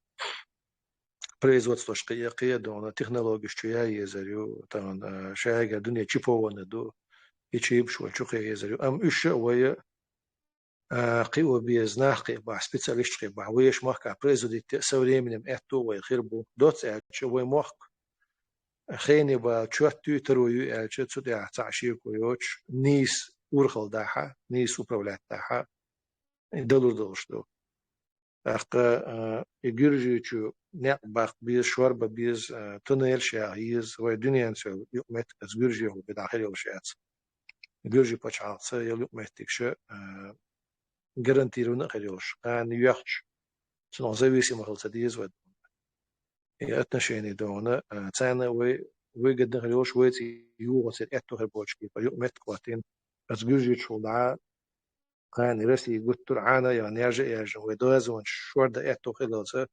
производствош кхе, кхе дона, технологиш чу яй езар ю, тахана, э, шайга дуьне чипованный ду, и чипш вай чу кхе езар ю. Ам уьш а вай, э, кхио беза нах кхе бахь, специалисташ кхе бахь, вай еш махка производить со временем аьтту вай хир бу. Доц аьлча, вай мохк хене бала чоттуй, таруй ю аьлча, цу тӀехь цхьа шеко йоцуш, нийса урхал дахьа, нийса управлять дахьа, и далур долуш ду. ТӀаккха, а, и гуьржичу некъ баккха беза, шорба беза, а, туннель ша еза, вай дуьненца юкъаметтиг аса гуьржехула бедӀа хир йолуш яц. Гуьржи пачхьалкхца йолу юкъаметтигаш, а, гарантированно а хир йолуш, кхана йоьхча, цунах зависимо хила ца деза вай. И отношение дона, а, царна вай, вай гадна хир йолуш, вай цӀе юха церан аьтту хир боцуш кепара юкъаметтиг хӀоттийна, аса гуьржичухула дӀа, кхана Россия гуттар а Ӏана а яхна, яжа а яжна, вай дозанчу шорда аьтту хилалца,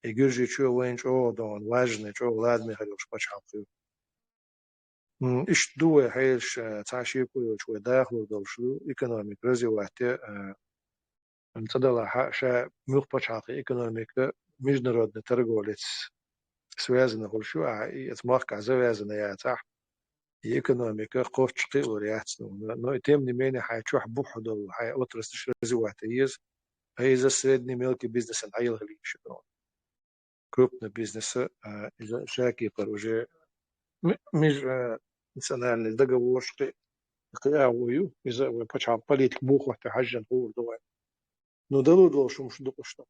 и гуьржичо вайна чӀогӀа дона, важна, чӀогӀа лазаме хир йолуш пачхьалкх ю. М, иштта ду вай хьелаш, а, цхьа шеко йоцуш вай дахалур долуш ду, экономика развивать е, а, м, цӀа далахь а, ша муьлхха пачхьалкхийн экономика международный торговлец связана хуьлуш ю, а, и оцу махкахь завязана яцахь, и экономика кхоччуш кхиор яц, ну, но и тем не менее хьайн чохь буххьу долу, хьайн отраслаш развивать е еза, а иза средний мелкий бизнесан дӀаелхалийша долу. Крупный бизнеса, а, иза ша кепара уже ми-, меж-, а, национальный договорш кхи-, кхиаво ю, иза вай пачхьалкх политика бухахь тӀе хьаьжжина хуур ду вай. Ну, далур долуш хӀумаш ду кхушта.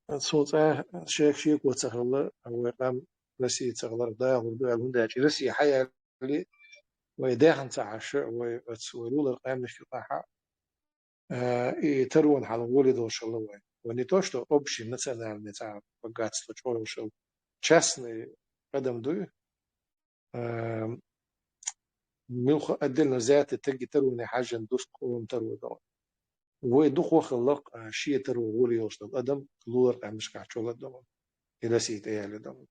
Цо цӀа шех шеко ца хилла, вай къам Россия ца хиларх дахалур ду аьлла, хӀунда аьлча Россия хьаяьлли, вай даьхна ца Ӏаш, вай оцу, вай лулара къаьмнашка юкъахь а, э, и тарон хьала гӀоле долуш хилла вай. Вай не то, что общий национальный цхьа богатство чӀогӀа йолуш хилла. Частный адам дуй, э, муьлхха отдельно взятый таги тароне хьаьжжина дус къоман таро дона. Вай дукхох хилла, э, шен таро гӀоле йолуш долу адам лулара къаьмнашкахь чолла дона. И Россия тӀе яьлла дона.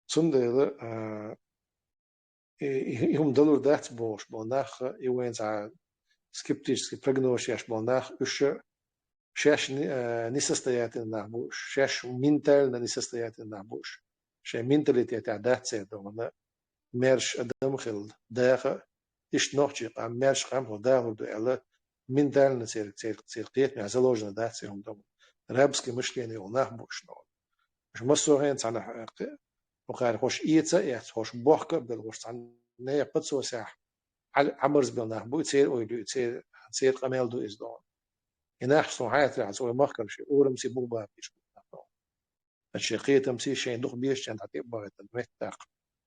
Цундела, а, и, и, и хӀума далур дац бохуш болу нах, и вайн цхьа скептический прогноз еш болу нах, уьш шаьш не-, а, несостоятельный нах бу уьш, шаьш ментально несостоятельный нах бу уьш. Шайн менталитетехь дац церан дона, маьрша адам хилла, даха а, иштта нохчийн къам маьрша къам хилла дахалур ду аьлла, ментально церан, церан, церан кхетамехь заложено дац и хӀума дона. Рабский мышление йолу нах бу уьш дона. Уьш массо а хенахь цхьаьна, э, кхе-, кхара хӀорш эца а эцна, хӀорш бохка а белла, хӀорш цхьаьна нехан пацосехь Ӏа-, Ӏамарзабелла нах бу, и церан ойла ю, и церан, церан къамел ду иза дона. И нах суна хьаьтарехь, аса вай махкара шен урамций бух бапийша бу нах дона. Аса шен кхетамций шайн дукха бешачарна дӀа тӀе а бахийтина меттах.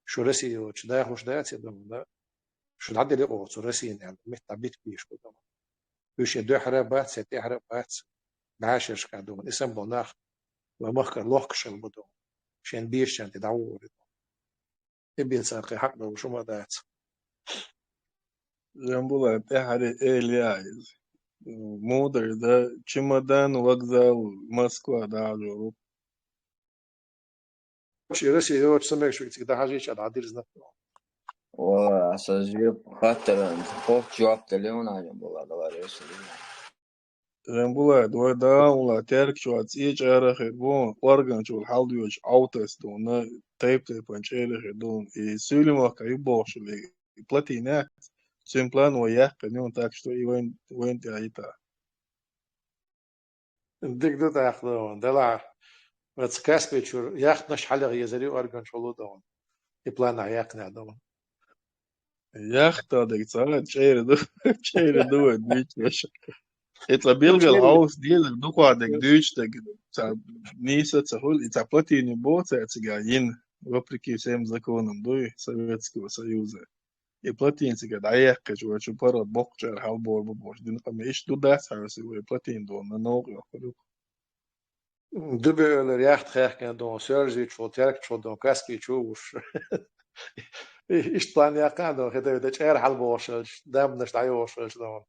Шу Россия йоцуш дахалуш дац и дона, шу дӀаделла оха цу Россина аьлла, меттах битпийша бу дона. Уьш я дуьхьара бац, я тӀаьхьара бац, бӀешерашкахь дона. И санна болу нах вай махкара лохкуш хилла бу дона. Шен бешачарна тӀе дӀавогӀур ду. И бен цара кхин хьакъ долуш хӀума а дац. Жамбула, тӀаьхьара эла яа иза. Мудар да, чемодан, вокзал, Москва дӀахьажор ву. Ши Россия йоцуш ца мегаш ву цига дӀахьажийча, дӀадирзина. Ва, аса жип хаттаран, хӀокху жоп делла ван хьажам була, давай, Россия. Жамбула, давай, давай, терк чу а цӀе чӀара хир бу, орган чу хьал доьдуш, Ӏовтас дуна, тайп-тайпана чӀера хир дуна. И суьйлин вахка ю бохуш, и плотина, цуьнан план вай яьккхина ю, так что и вайн, вайн тӀе а йита. Дика ду тӀаккха, делахь, оцу Каспий чуьра яхташ хьалха езар ю орган чу хьулу дона. И планахь яьккхинехь дона. Яхта дерг цхьа чӀера ду, чӀера ду вай дуьйцуш. И цхьа билггал хьовса дезар, дукха дерг дуьйцуш дерг, цхьа нийса ца хуьлу, и цхьа плотина бу цаьрца цигахь йина, вопреки всем законам дуй Советского Союза. И плотина цига дӀаяьккхича, вай чу паргӀат боккхачара хьалабор бу бохуш, дина къамел иштта ду дац хьаьвсий, вай плотина дона новкъа йоккхур ю. Дубе эвлара яхта хаьхкина дона, соьрзийчу хьо, теркачу хьо дона, Каспий чу вуш. Иштта план яьккхина дона, хи дай дан чӀара хьалабохуш хилча, дамбанаш дӀайохуш хилча дона.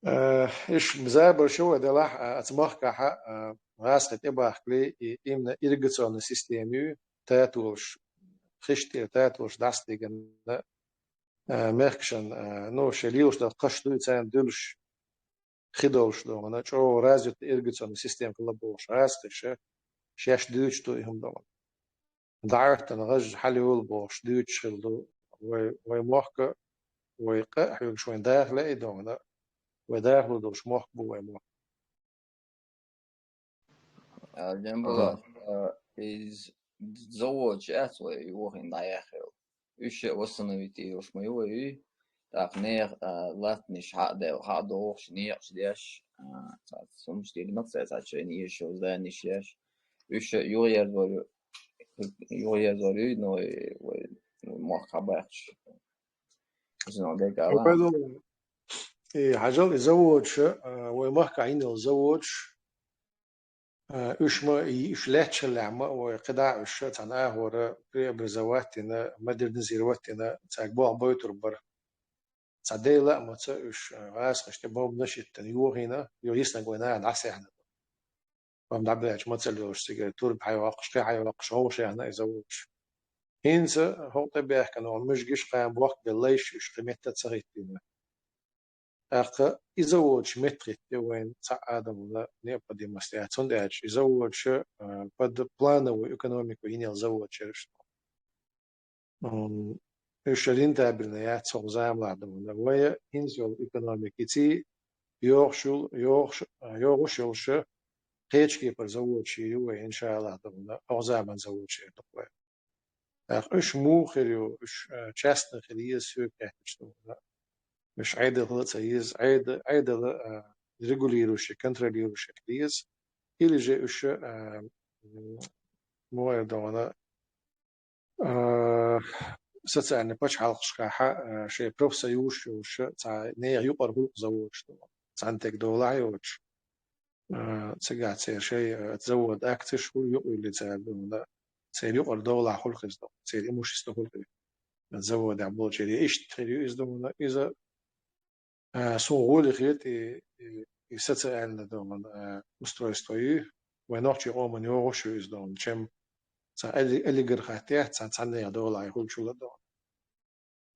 Э, иш забарш ю вай делахь, а, оцу махкахь, а, гӀазкхи тӀебахкале, и именно ирригационная система ю, татолаш, хиш тӀера татолаш дӀасадигана, а, мехкашан, а, ну, шоай лелаш дола кхаш дуй, царна дуьлуш хи долуш ду хьуна, чӀогӀа развитый ирригационный система хила бохуш гӀазкхаша, шаьш дуьйцуш ду и хӀума ду хьуна. ДӀаӀоьттина гӀаж хьалайолу бохуш дуьйцуш хилла ду вай, вай мохк а, вай къа а хьоьгуш вайн даха лаьий ду хьуна, вай дахало долуш мохк бу вай мохк. А, Джамбула, а, иза заводаш яц вай йохийна дӀаяьхна йолу. Уьш а восстановить йолуш ма ю вай, тӀаккха нехан, а, латтанаш хьа а дел-, хьа а дохуш, некъаш деш, а, цхьацца хӀумнаш дийр ма ца, цхьацца шайна эшаш йолу зданеш еш. Уьш а юхаерзор ю, юхаерзор ю, но и вай, вай мохк хьабаьхча. Иза но дерг а ла. Вай ду, и хьажал, и заводаш, а, вай махкахь йина йолу заводаш, а, уьш ма, и уьш лаьтташ хиллехь ма, вай кхидӀа уьш цхьана агӀора преобразовать дина, модернизировать дина, цаьрга болх бойтур бара. Цхьа дела а ма ца уьш, а, гӀазкхашна тӀе бомбанаш а йиттина, йохийна, йо йиснарг вай наха дӀасаьхьна. Бомба дӀабаьлча мацалла йолуш цигара турба хьайоккхуш, кхин хьайоккхуш, гӀовгӀа шайна иза волуш. ХӀинца хӀокху тӀе баьхкина ван муьжгиш кхана бохк беллайш, уьш кхин метта ца хӀиттийна. ТӀаккха иза волчу метта хӀитте вайн цхьа адамна необходимость яц. ХӀунда аьлча иза волчу, а, под плановую экономику йинел заводаш яра уьш. М, уьш рентабельно яц хӀокху заманахь ду хьуна. Вай хӀинца йолу экономика йиций, йогӀуш йолу, йогӀуш, а, йогӀуш йолуш кхечу кепара заводаш йийр ю вай, иншааллахӀ, ду хьуна, хӀокху заман заводаш йийр ду вай. ТӀаккха уьш муха хир ю, уьш, а, частный хила еза соьга хаьттича ду хьуна. Уьш Ӏедал хила а ца еза, Ӏеда-, Ӏедала, а, регулирующий, контролирующий хила еза. Или же уьш, а, м, муха эр ду хьуна, а, социальный пачхьалкхашкахь, а, шайн профсоюзаш йолуш, цхьа нехан юкъара гӀуллакх заводаш ду, цхьаьнатега долахь а йоцуш. А, цигахь церан шайн, а, завода акцеш хуьлу, юкъаюьллу цара ду хьуна, церан юкъара долахь хуьлу иза ду, церан имущество хуьлу и заводехь болчеран. Иштта хир ю иза ду хьуна, иза, а, суна гӀоле хета и, и, и социальный ду хьуна, а, устройство ю, вайн нохчийн къоман йогӀуш ю иза ду хьуна, чем цхьа оли-, олигархат тӀехь, цхьа цхьаннехан долахь хуьлучул а ду хьуна.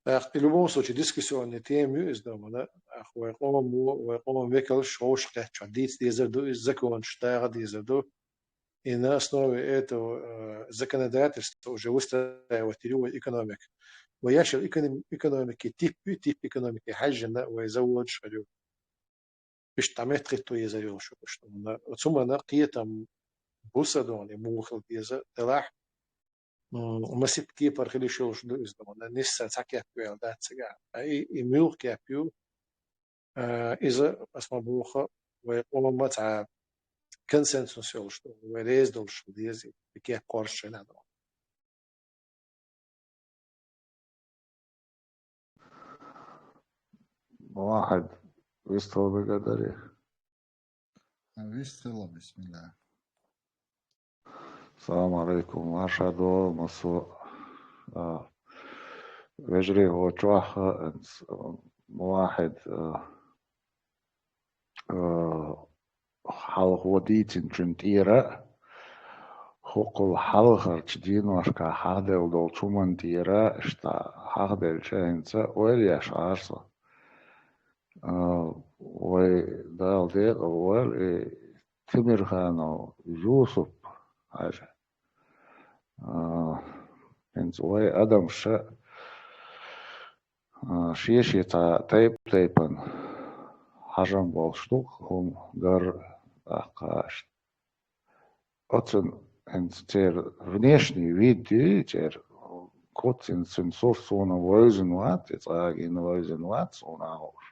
ТӀаккха и любом случае дискуссионная тема ю иза ду хьуна, тӀаккха вай къомо, вай къоман векалш вовшахкхетча дийца дезар ду, иза законаш даха дезар ду. И на основе этого, э, законодательства уже выстраивать йийр ю вай экономика. Вай еш йолу эконом-, экономикин тип ю, тип экономики хьаьжжина вай заводаш хир ю. Иштта метта хӀитто еза йолуш ю иштта. Оцу хӀуманна кхетам бу сан ду хьуна, и муха хила деза делахь, м, масийтта кепара хила йиш йолуш ду иза ду хьуна, нисса цхьа кеп ваьлла дац цигахь. Ткъа и, и муьлха кеп ю, а, иза, ас ма боху, вай къоман цхьа консенсус йолуш ду, вай реза долуш хила деза и кеп кхоршшина ду. Вахьид, вистхила мегар дарий? Вистхила, бисмилла. Салам алейкум, марша догӀийла массо а, а, вежарий, хӀо чохь, а, Вахьид, а, а, хьалха дийцинчун тӀера, хӀокхул хьалхарчу деношкахь хьахделла долчу хӀуманна тӀера, иштта хьахделча хӀинца ойла еш Ӏара со. А, вай Дала декъала войла и Темирханов Юсуп-Хьаьжа. А, хӀинца вай адамаша а, шен-шен цхьа тайп-тайпана хьажам болуш ду, хӀума гар а кхаш. Оцун хӀинца церан внешний вид ю, церан куц, хӀинца цуьнан сурт суна вевзина вац, и цкъа а гина вевзина вац, суна хууш.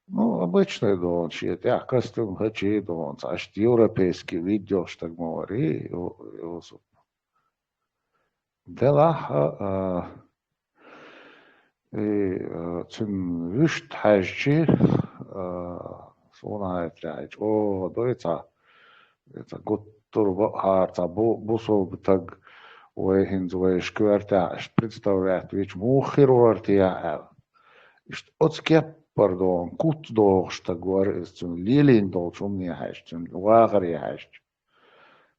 Ну, обычный ду хьуна, шен тӀехь костюм хӀоттийна ду хьуна, цхьа иштта европейский вид йолуш стаг ма вара и, Ю-, Юсуп. Делахь а, а, и, а, цуьнан вуьшта хьаьжча, а, суна хетарехь, и чӀогӀа ду и цхьа, и цхьа гуттар а бакъахьара цхьа бу-, бусалба стаг, вай хӀинца вай шкоьртехь иштта представлять вича муха хир вара те аьлла. Иштта оцу кеппара ду хьуна куц дохуш стаг вара иза, цуьнан лелийна долчу хӀумане хьаьжча, цуьнан вахаре хьаьжча.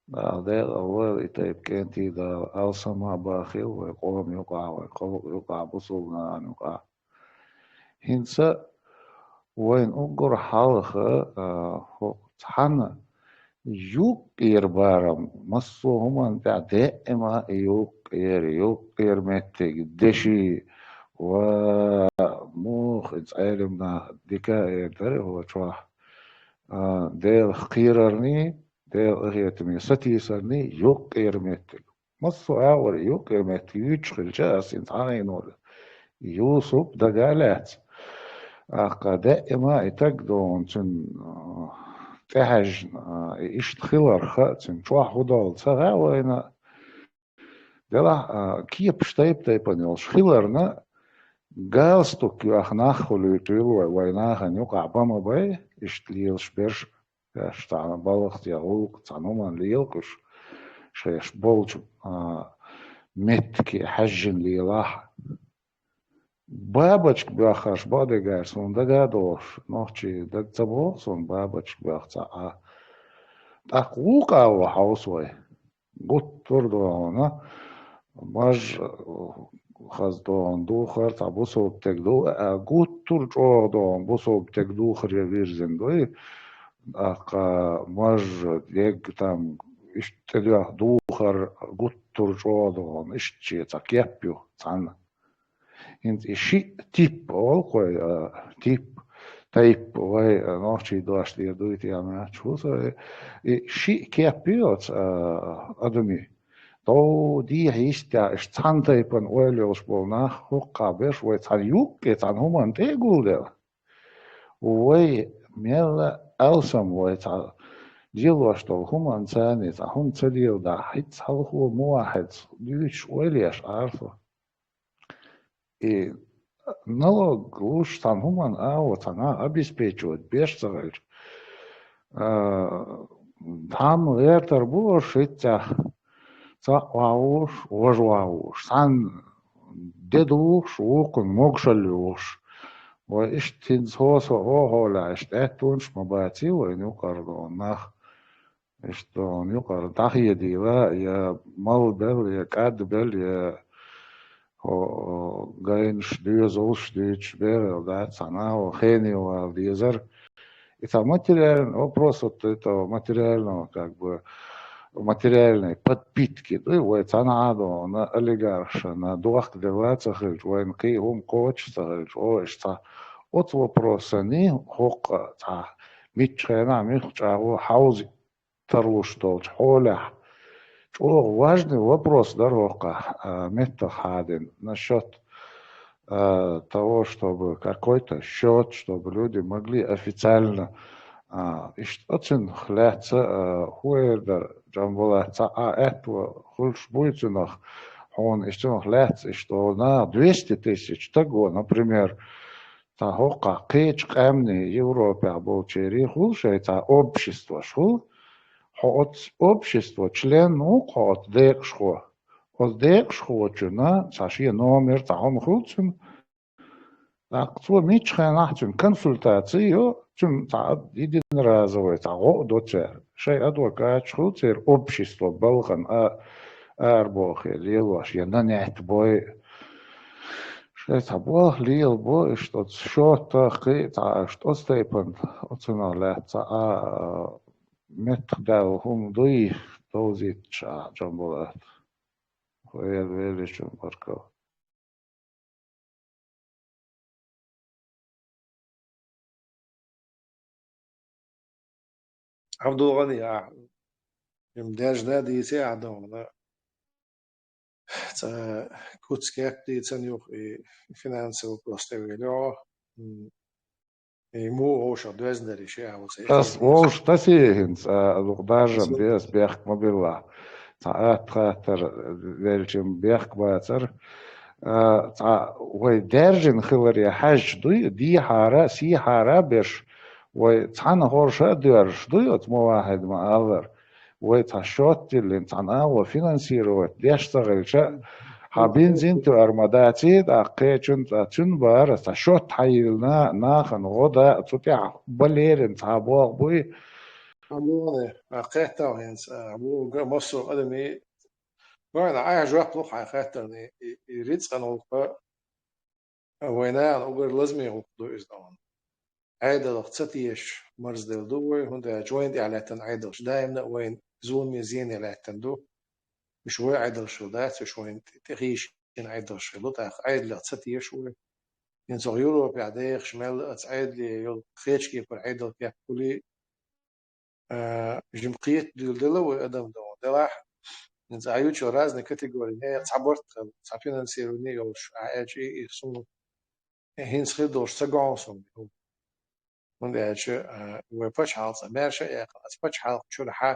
Дала декъал войла и тайпа кӀентий, Дала алсам а бахийла вай къоман юкъахь, вай халкъан юкъахь, бусулба нахана юкъахь. ХӀинца вайна уггар хьалха, а, хӀокху цхьана юккъера барам, массо а хӀуманна тӀехь даима а юккъера, юккъера меттиг, деши ва муха иза Ӏелам наха дика а эр дара хӀокху чохь, а, Делах кхерарний, Делан къинхетаме сатийсарний юккъера меттиг. Массо а агӀор юккъера меттиг юьйцуш хилча, ас хӀинца хьахийна волу Юсуп дага а лаьцна. ТӀаккха даима и таг догӀун цуьнан, а, тӀехьаьжна, а, и иштта хиларх а, цуьнан чохь хӀун долу ца хаьа вайна. Делахь, а, кепаш тайп-тайпана йолуш хиларна, галстук йоьхна нах хуьлуьйтуьйлу вай, вай нахана юкъахь бан ма бай, иштта лелаш берш. Шаьш цхьана балхах я гӀуллакх, цхьана хӀуманна лелахь уьш, шаьш болчу, а, меттиге хьаьжжина лелахь. Бабочка боьхнарш бакъдерг аьлча, суна дага а догӀуш, нохчий дага ца богӀу суна бабочка боьхна цхьа а. ТӀаккха вукху агӀор хьовса вай. Гуттар а догӀуна, маж, хаза догӀуна духар, цхьа бусалба стаг ду, а, гуттар а чӀогӀа догӀуна бусалба стаг духаре вирзина дуй. ТӀаккха маж, дегга там, иштта тӀедоьхна духар, гуттар а чӀогӀа догӀуна, иштта шен цхьа кеп ю цхьанна. ХӀинца и шиъ тип олу-кх вай, а, тип, тайп вай, а, нохчий дош дийр дуй те, ма аьлча, хӀу со, и шиъ кеп ю оцу, а, адамийн. Дов дехьа йистехь, иштта цхьана тайпана ойла йолуш болу нах хӀокхахь берш вай цхьана юккъе, цхьана хӀуманна тӀе а гулделла. Вай мелла алсам вай цхьа лелош долу хӀуманца, цхьа хӀума ца леладахь, хӀинца хьалхо муха хьаьдза дуьйцуш ойла еш Ӏара со. И налог луш цхьана хӀуманна агӀо цхьа наха обеспечивать беш ца хилча, а, тхьамма гӀертар бу аша хӀинццехь, цхьаъ охьавуш, важа охьавуш, цхьанна де духуш, вукхунна могушалла юхуш. Вай иштта хӀинца хӀо-со хьолахь иштта аьттонаш ма баций вайна юкъара догӀун нах. Иштта догӀун юкъара дӀахедийла, я малбелла, я кӀадбелла, я хӀо-, гайнаш, доьзалш дуьйцуш берал дац, цхьана хӀо хене вала дезара. И цхьа материальный вопрос, вот это материального, как бы, материальной подпитки, да, вай цхьана а догӀуна олигархашна дохка делла а ца хилча, вайна кхин а хӀума кхочуш а ца хилча, о, иштта цхьа оцу вопросана хӀокху цхьа миччу хенахь муьлхха чӀагӀо хьовза тарлуш долчу хьолехь, чӀогӀа важный вопрос дара хӀокхахь, а, меттах хьадина, насчёт, а, того, чтобы какой-то счёт, чтобы люди могли официально, а, иштта оцунах лаьцна, а, хӀун эр дара, Джамбулат, цхьа а аьтто хуьлуш буй цунах, хьуна иштта цунах лаьцна иштта олу наха двести тысяч таго, например, цхьа хӀокхахь кхечу къаьмнийн Европехь болчерий хуьлу шайн цхьа обществош хуьлу. Хьо оцу общество член ву-кх хьо оцу декъашхо. Оцу декъашхочунна цхьа шен номер, цхьа хӀума хуьлу цуьнан. ТӀаккха цо миччу хенахь цуьнан консультаци йо, цуьнан цхьа единоразовый цхьа гӀо а до цара. Шайн адвокаташ хуьлу церан общество балхана а, арабохе лелош, я нанять бой. Шайн цхьа болх лелабо, иштта оцу счётах кхин а цхьа, иштта оцу тайпана оцунах лаьцна цхьа а, а, меттахдаьлла хӀума дуй, довзийташ ахьа, Джамбулат. Вел-, веллачун баркалла. Абдулгъани, а, им даьржина дийци а догӀна. Цкъа куц кеп дийцина юха и финансовый вопрос тӀе вели хьо. М, и муха вовшах доьзна дара и ши а ву ца Ас вовшах тасий хӀинца, а, дукха даржам бе ас бехк ма билла. Цхьа атта хаттар велчим бехк бацара. А, цхьа вай даьржина хиларе хьаьжча дуй, дехьара, сехьара берш, вай цхьана хӀорша а доьрзуш дуй, оцу мувахьид ма-аллара. Вай цхьа счёт тиллина, цхьана агӀо финансировать деш ца хилча, хьан бензин тоьар ма даций, тӀаккха кхечун цхьа цуьнан бара, цхьа счёт хьайиллина, нахана гӀо дан, цу тӀехь бан лерина цхьа болх буй. Абуни, а, кхетта хӀинца, а, абу га массо адамий, вайна айхьа жоп лу хьай хаттарни, и, и рицкъан гӀулакха, а, вай нахана угар лазаме гӀулакх ду иза дӀаван. Ӏедалах ца тешаш марздел ду вай, хӀунда аьлча вайна тӀехьа лаьттан Ӏедалш даимна а вайна зуламе зене лаьттан ду. Уж вай Ӏедалшал дац, уж вайна тӀе-, тӀехийшина Ӏедалш хилла, тӀаккха Ӏедалах ца тешаш вай. ХӀинца Европехь дехаш мел аца Ӏедале йолу кхечу кепара Ӏедал кепкули, а, жима кхета дуьйла дела вай адам догӀу. Делахь, хӀинца а ю чу разные категории, не, цхьа барт хила, цхьа финансирование йолуш, а, аьлча и, и суна хӀинца хир долуш ца гохьу суна. ХӀунда аьлча, а, вай пачхьалкх цкъа маьрша а яьккхина, аса пачхьалкх чуьра хьа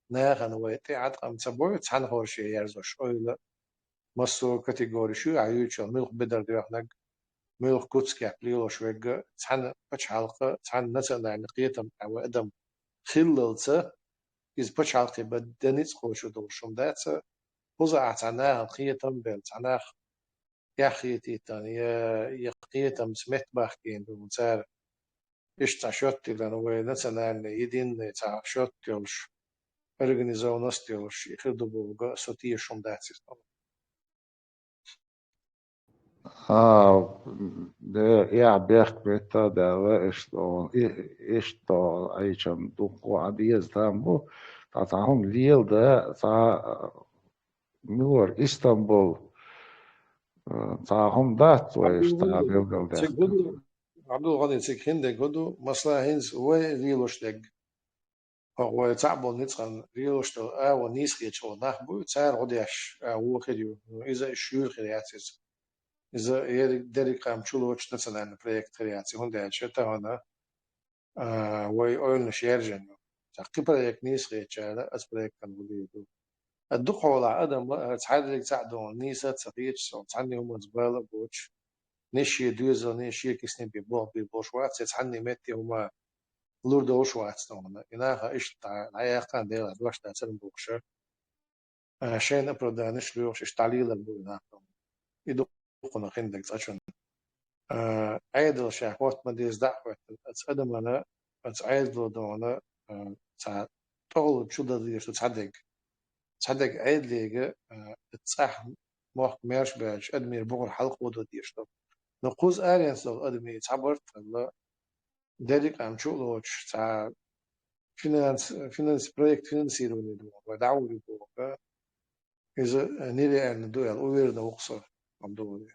нахана вай тӀе Ӏаткъам ца бой, цхьана хорше ерзош ойла, массо а категориш ю, а юьйцуш муьлха бедар доьхнарг, муьлха куц кеп лелош верг, цхьана пачхьалкха, цхьана национальный кхетам тӀехь вай адам хиллалца, иза пачхьалкхе бан де ницкъ кхочур долуш хӀума дац, кхузахь цхьа нахана кхетам бен, цхьа нах яххьийтийтан, я, я кхетамца метта бахкийна ду цара. Иштта цхьа шот диллина, вай национальный, единый цхьа шот йолуш, организованность йолуш, и хир ду бохург, со тешаш хӀума дац иза. А, де, я бехк метта а даьлла, иштта, и, иштта, айчан дуккха а деза там бу, ткъа цхьа хӀума лела да, цхьа, мила вара, Истамбул, э, цхьа хӀума дац вай иштта Абдул-, белгалдаьккхина. Цига хӀун ду, Абдул-ГӀани, цига хиндерг хӀун ду, масала, хӀинца вай лелош дерг. ХӀокху вай цхьаъ болу ницкъан лелош долу агӀо нийса хеташ волу нах бу, цара гӀо деш, а, вон хир ю. Ну, иза шуьйра хир яц иза. Иза ерриг, дерриг къам чулоцуш национальный проект хир яц, хӀунда аьлча тахана, а, вай ойланаш яьржина ю. Цхьа кхин проект нийса хетачара, аса проектан гӀо дийр ду. Ткъа дукхахьолахь адам, а, цхьаьрриг цхьаъ долу нийса а ца хеташ, со цхьанне хӀуманца бала а боцуш, нешше доьзалний, шен кисне бен болх бийр болуш вац, я цхьанне метте хӀума лур долуш вац тахана. И наха иштта дӀа-, дӀаяьккхина Делан дош дацара бохуша. А, шайна оправданеш лоьхуш, иштта дӀалелар бу и нах тахана. И ду кхунах хиндерг цкъачунна. А, Ӏедал ша хӀотта ма деза дӀа а хӀоьттина, аца адамана, аца Ӏедало дона, а, цхьа тӀехула чу дан дезаш ду цхьа дерг. Цхьа дерг Ӏедалега, а, цӀахь мохк маьрша баьлча, адамера бухара хьалакхо дан дезаш ду. Но кхуза аренца долу адамийн цхьа барт а хилла, дерриг а къам чу а лоцуш, цхьа финанс-, финанс-, проект финансирования ду, вай дӀахьур ю бохург, иза нереально ду аьлла, уверенно ву-кх со, Абдул-ГӀани.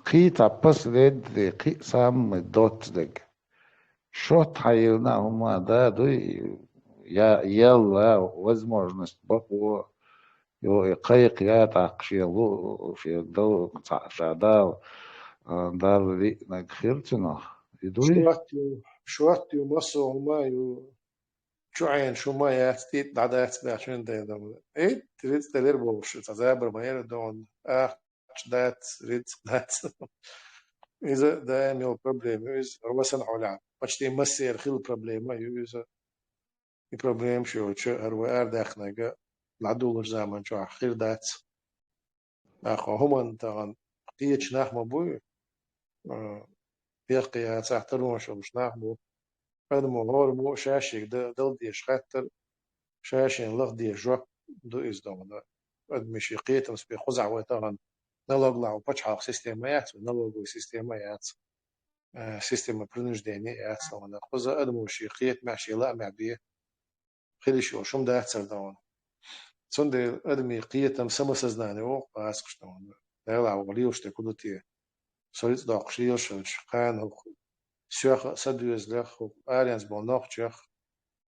Кхин цхьа последний, кхин а самый доццуш дерг. Шот хьайиллина а хӀума да дуй, я, елла возможность бакъо, йо, и кхайкха я тӀаккха шен лу-, шен дал-, цхьаъ ша Дала, а, Далла лиънарг хир цунах. И дуй? Шот ю, шот ю, массо а хӀума ю. Чу Ӏена шу ма яц, тӀе дӀадац баьхчун дай дам. Эй, рицкъ делира бохуш, цхьа забар ма яра догӀун. Ахча дац, рицкъ дац. Иза даим йолу проблема ю, иза васан хьолехь. Почти массеран хилла проблема ю иза. И проблемаш йолчу хӀара вай арадаьккхинарг дӀадолалучу заман чохь хир дац. Нах хӀуманна тахана кхечу нах ма буй, а, бехке яцахь, таронаш йолуш нах бу. Адамо хӀораммо ша-шега д-, дала дезаш хаттар, ша-шена лаха дезаш жоп ду иза догӀна. Адамийн шен кхетамца бен кхузахь вай тахана налоглахь пачхьалкх система яц, вай налоговая система яц, а, система принуждения яц тахана. Кхуза адамо шен кхетамехь, шен лаамехь бен хила йиш йолуш хӀума дацара догӀна. Цундела адамийн кхетам, самосознание воккху ацкхаш догӀна. Делахь ваха лелаш дерг хӀун ду те? Со рицкъ доккхуш лелаш хилча, кхана хӀокху соьх а, сан доьзалех а, хӀокху аренца болу нохчех а,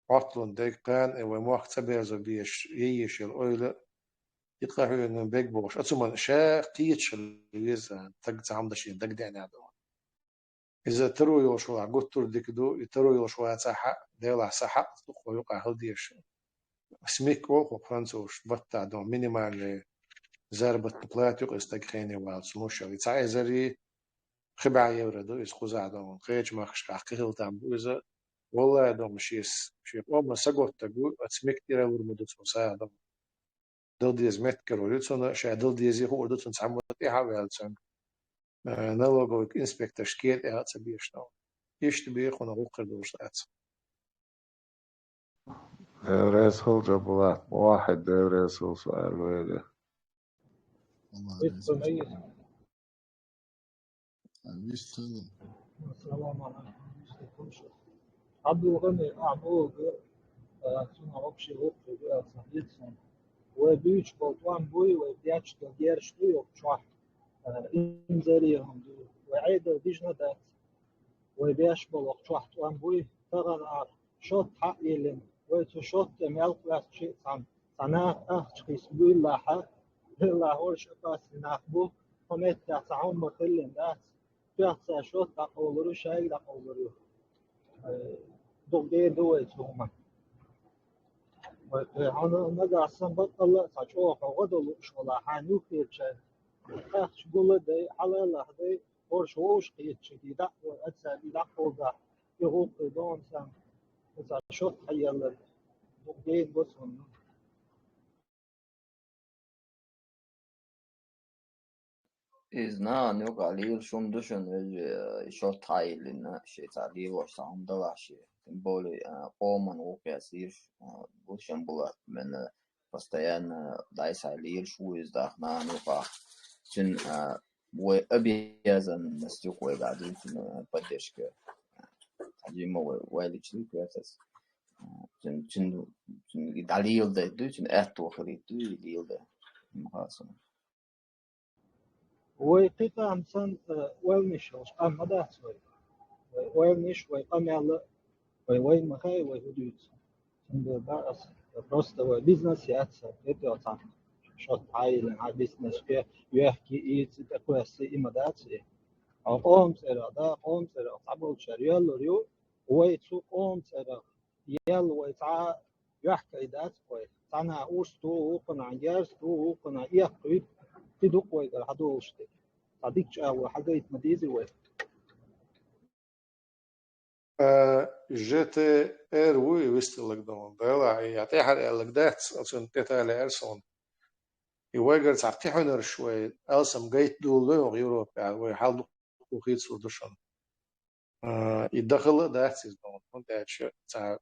Ӏотталун дерг кхана, э, вай мохк цӀа берзо безаш, ейеш йолу ойла, и къахьоьгун берг бохуш. Оцу хӀуманна ша кхеташ хила веза, стаг цхьа хӀума дан шена дагадеанехь догӀна. Иза таро йолуш валахь гуттар а дика ду, и таро йолуш вацахь а, Делахь, сан хьакъ дукха юкъахь хила дезаш. СМИК олу хӀокху французаша, баттахь догӀна, минимальная заработная плата ю-кх иза стаг хене валлалц мушал. И цхьа эзарий пхи бӀе евро ду иза кхузахь догӀна. Кхечу махкашкахь кхин хила там бу иза. Валлахь догӀна, шен с-, шен къоман саготтаг ву, оцу СМИК тӀера лур ма ду цо сагӀа догӀна. Дала деза меттиг карор ю цунна, ша дала дезий хуур ду цунна, цхьаммо тӀаьхьа а ваьлла цуьнга. Э, налоговый инспекторш кера тӀе а ца безаш догӀна. Иштта бен кхунах гӀуллакх хир долуш дац. Дела реза хуьлда, Джамбулат. Мухьаммад, Дела реза хуьлда, суал вайга. Аллах реза хуьлда. Вистхила. Салам алейкум. Абдулгъани, Абуга, а, цунах общий гӀулакх хилла аса хӀинца. Вай буьйцуш болу тӀом буй, вай деш долу герз ду йолу чохь, а, инзаре хӀума ду. Вай Ӏедал дижна дац. Вай беш болу чохь тӀом буй, тахана а шот хьа а йиллина. Вай цу шот тӀе мел кхоьссича а цхьана, цхьа нах ахча кхиссина буьйлахь, делахь хӀорш опасный нах бу, хӀокху меттехь цхьа хӀума хиллина дац. Тоьхна цара шот дӀакъовлур ю, шайга дӀакъовлур ю. Э, дукха гена ду вай цу хӀуманна. Вай, э, хьуна нагахь санна баккъалла а цхьа чӀогӀа хьо гӀо дан лууш валахь, хьайна юххерчара ахча гул а дай, хьалаллах дай, хӀорш вовшах кхетча, и дӀа а, аса и дӀакъовлахь, и гӀуллакх а догӀун санна, цхьа шот хьаеллар дукха гена бу суна. Иза нахана юкъахь лелаш хӀума ду шуна, вежарий, и шот хьа а йиллина, шен цхьа лелош цхьа хӀума далахь шен. Тем более, а, къоман гӀуллакхехь лелаш, а, бу шен Булат, мена постоянно дӀасалелаш ву иза даха нахана юкъахь. Цуьнан, а, вай обязанность ю вайгахь дуьйцу, а, поддержка. Хьажийма вай, вай личный процесс. А, цуьнан, цуьнан, цуьнан и дӀалеладайта дуй, цуьнан аьтто хилийта дуй, и леладай. Ма хаьа суна. Вай кхин къам санна, э, ойланаш йолуш къам ма дац вай. Вай ойланаш, вай къамел а, вай, вай ма хаьа, вай хӀун дуьйцу. Цундела бан аса, просто вай бизнес яц, это цхьа шот хьа а йиллина, хьан бизнес кхе, йоьхкий, и цӀе тӀекхоьссий, и ма дац и. Хьо къоман цӀерах, да, къоман цӀерах цхьаболчара йоьллур ю, вай цу къоман цӀерах ял вай цхьа а йоьхкий дац вай. Цхьана урс ду, вукхана герз ду, вукхана эккхуьйту, и ду-кх вайгара хьадолуш дерг. Цхьа дика чӀагӀо хьагайта ма дезий вай. А, Ж Т Р вуй вистхиларг догӀун, Дала, я тӀаьхьара аьлларг дац, оцунна тӀеталаьара суна. И вайгара цхьа кхин хьуьнарш вай алсам гайта долалуй хӀокху Европехь, вай хьал дуккха хийцалур ду шуна. А, и дахала а дац иза догӀун, хӀунда аьлча цхьа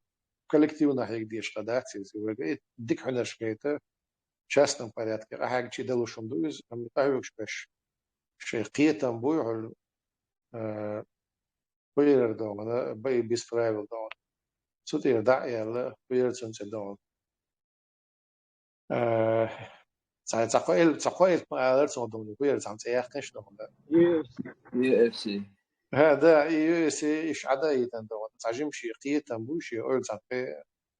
коллективна хьега дезаш хӀа дац иза. Вайга и дика хьуьнарш гайта, частном порядке, къахьегчий далуш хӀума ду иза, амма къахьоьгуш берш шайн кхетам буй хьуьлла, а, кхуьйрара догӀана, бай без правил догӀана. Цу тӀера дӀа а яьлла, кхуьйрара цунна цӀе догӀана. Э, цхьа, цхьа кхо эл-, цхьа кхо элп ма алара цунах догӀана, кхуьйрара цхьана цӀе яьккхинчу догӀана. Ю Эф Си. ХӀа, да, и Ю Эф Си иш Ӏада а йитина догӀана. Цхьа жима шен кхетам буй, шен ойла цхьа пхи,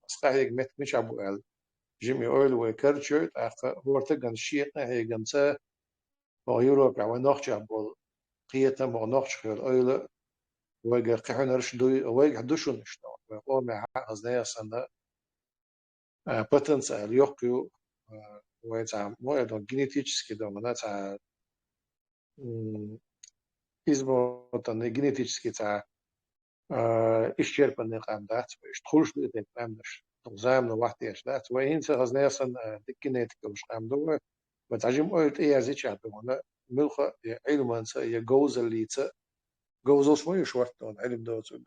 ас къахьега меттиг мичахь бу аьлла. Жима и ойла вай карчой, тӀаккха хӀора стагана шен къахьеганца, хӀокху Европехь вайн нохчех болу кхетам, хӀокху нохчех йолу ойла вайгара кхин хьуьнарш дуй, вайгахь ду шуна иштта. Вайн къомехь хазна яхсанна, а, потенциал йоккха ю, а, вай цхьа, мо, я дон, генетически дон, цхьа, м, измотанный, генетически цхьа, а, исчерпанный къам дац вай, иштта хуьлуш ду и тайпа къаьмнаш. Замано вахтеш дац. Вай хӀинца хазна яхсанна, а, дика генетика луш къам ду вай. Вай цхьа жима ойла тӀеязйича а догӀана, муьлхха а я Ӏилманца, я говзаллица, говзаллаш ма ю шортта догӀана, Ӏилма доцург.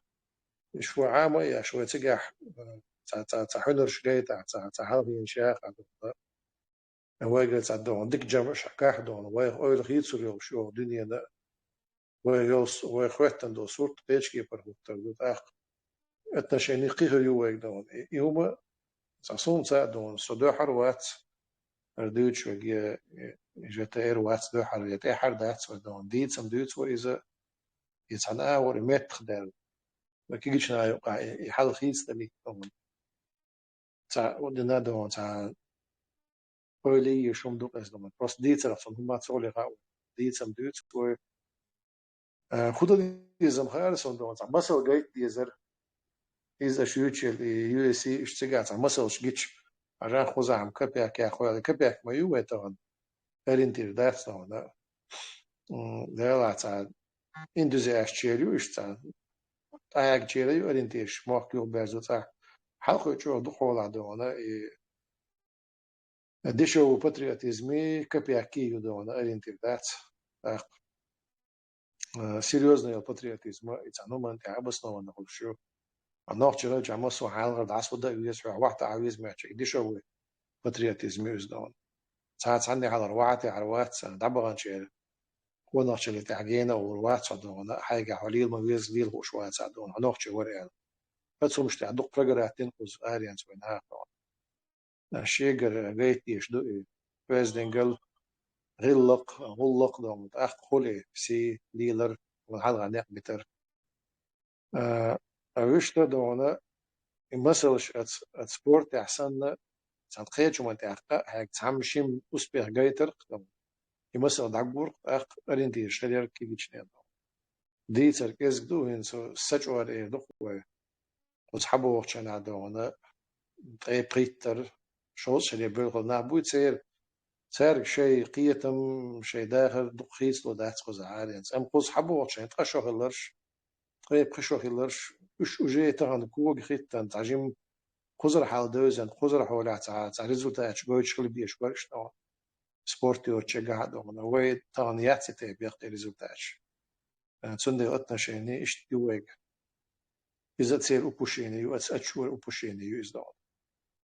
Иш вай Ӏама а еш, вай цигахь, а, цхьа, цхьа, цхьа хьуьнарш гайтахь, цхьа, цхьа хьалхийна шаха а догӀана. Вайгара цхьа догӀана, дика жамӀаш хьакхахь догӀана, вайх ойла хийцалур йолуш йогӀу дуьненан, вай йолу с-, вай хӀоьттина долу сурт кхечу кепара хӀуттур ду тӀаккха. Отношени кхин хир ю вайга догӀана. И, и хӀума цхьа сумца а догӀана, со дуьхьал вац, хӀара дуьйцуш верг я, я Ж Т Р вац дуьхьал, я тӀаьхьара дац вай догӀана. Дийцам дуьйцу вай иза, и цхьана агӀор и меттах даьлла. Вай кегийчу наха юкъахь и, и хьал хийцадалийта догӀана. Цхьа дина догӀана, цхьа ойла йиш хӀума ду-кх иза догӀана. Просто дийцарах цунна хӀума ца хуьлий хаьа, дийцам дуьйцу вай. Э, хӀун дан дезам хаьара суна догӀана, цхьа масал гайта дезара. Иза аша юьйцучу и Ю Эс И, иштта цигахь цхьа масалш гича, хьажахь кхузахь-м копейках кхоьллий, копейк ма ю вай тахана. Ориентир дац тахана. М, делахь цхьа энтузиастчера ю иштта цхьа. ТӀаьхьагчера ю ориентираш, мохк юхаберзо цхьа. Хьалхо чӀогӀа дукха хьолахь догӀана, и дешевый патриотизмий, копейккий ю догӀана, ориентир дац. ТӀаккха, э, серьёзный йолу патриотизм, и цхьана хӀуманна тӀехь обоснованно хуьлуш ю. Нохчийчоа массо а хьалхара дӀасадаха веза, хьо вахта а веза мягӀча, и дешёвый патриотизм ю из догӀна. Цхьа цхьанне хьалхара вахьа тӀехьара вац, царна дӀабаханча эр, къонахчалла тӀехь гена а вур вац хьо догӀна, хьайгахь хьо лела ма веза, лела хууш вац хьо догӀна, хьо нохчи вара аьлла. Оцу хӀумаш тӀехь дукха прогорат дина кхуза аренца вай наха догӀна. Шегара гайтдеш ду и. Оьздангалла, гӀиллакх, гӀуллакх догӀна, тӀаккха хули, сий, лелар, ван хьалха некъ битар. А, а вуьшта догӀна, и масалаш ац, ац спортехь санна, цхьан кхечуман тӀехь кхаъ хьег цхьамма шимма успех гайтарх догӀна. И масал дӀагурх, тӀаккха ориентираш хилар кигичнен догӀна. Дийцар кӀезиг ду, хӀинца сачӀор эр ду-кх вай. Кхуза хьабохучу хенахь догӀна, ткъе пхийттара, шовзткъа шаре боьлхула нах буй церан, цаьрга шайн кхетам, шайн дахар дукха хийцало дац кхузахь аренца. Амма кхуза хьабохучу хенахь ткъа шо хилларш, ткъе пхи шо хилларш, уьш уже тахана кога хӀиттина, цхьа жимма кхузара хьал девзина, кхузара хьолехь цхьа, цхьа результаташ гойтуш хила безаш бара уьш тахана. Спорт йоцучу гахьа догӀна. Вай тахана яц и тайпа бехке результаташ. Э, цундела отношение иштта ю вайга. Иза церан упущение ю, аца ачуьра упущение ю иза догӀна.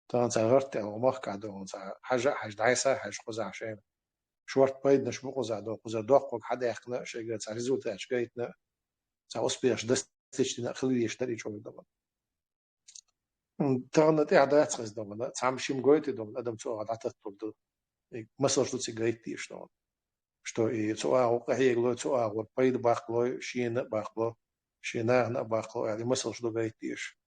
Тахана цхьа гӀарт тӀехь ван махкахь догӀна, цхьа хьажа а хьажа, дӀасса а хьажа кхузахь шайна. Шорта пайданаш бу кхузахь догӀна, кхузара доккхаг хьадаьккхина, шайгара цхьа результаташ гайтина, цхьа успехаш достичь дина а хила везаш дара и чӀогӀа догӀна. М, тахана тӀехь дац хеза догӀна, цхьамма шимма гойтий догӀна, адам цу агӀор дӀататталур ду. И масалш ду цига гайтдеш догӀна. Что и цу агӀор къахьегалой, цу агӀор пайда баккхалой, шена а баккхало, шен нахана а баккхало аьлла, и масалш ду гайтдеш.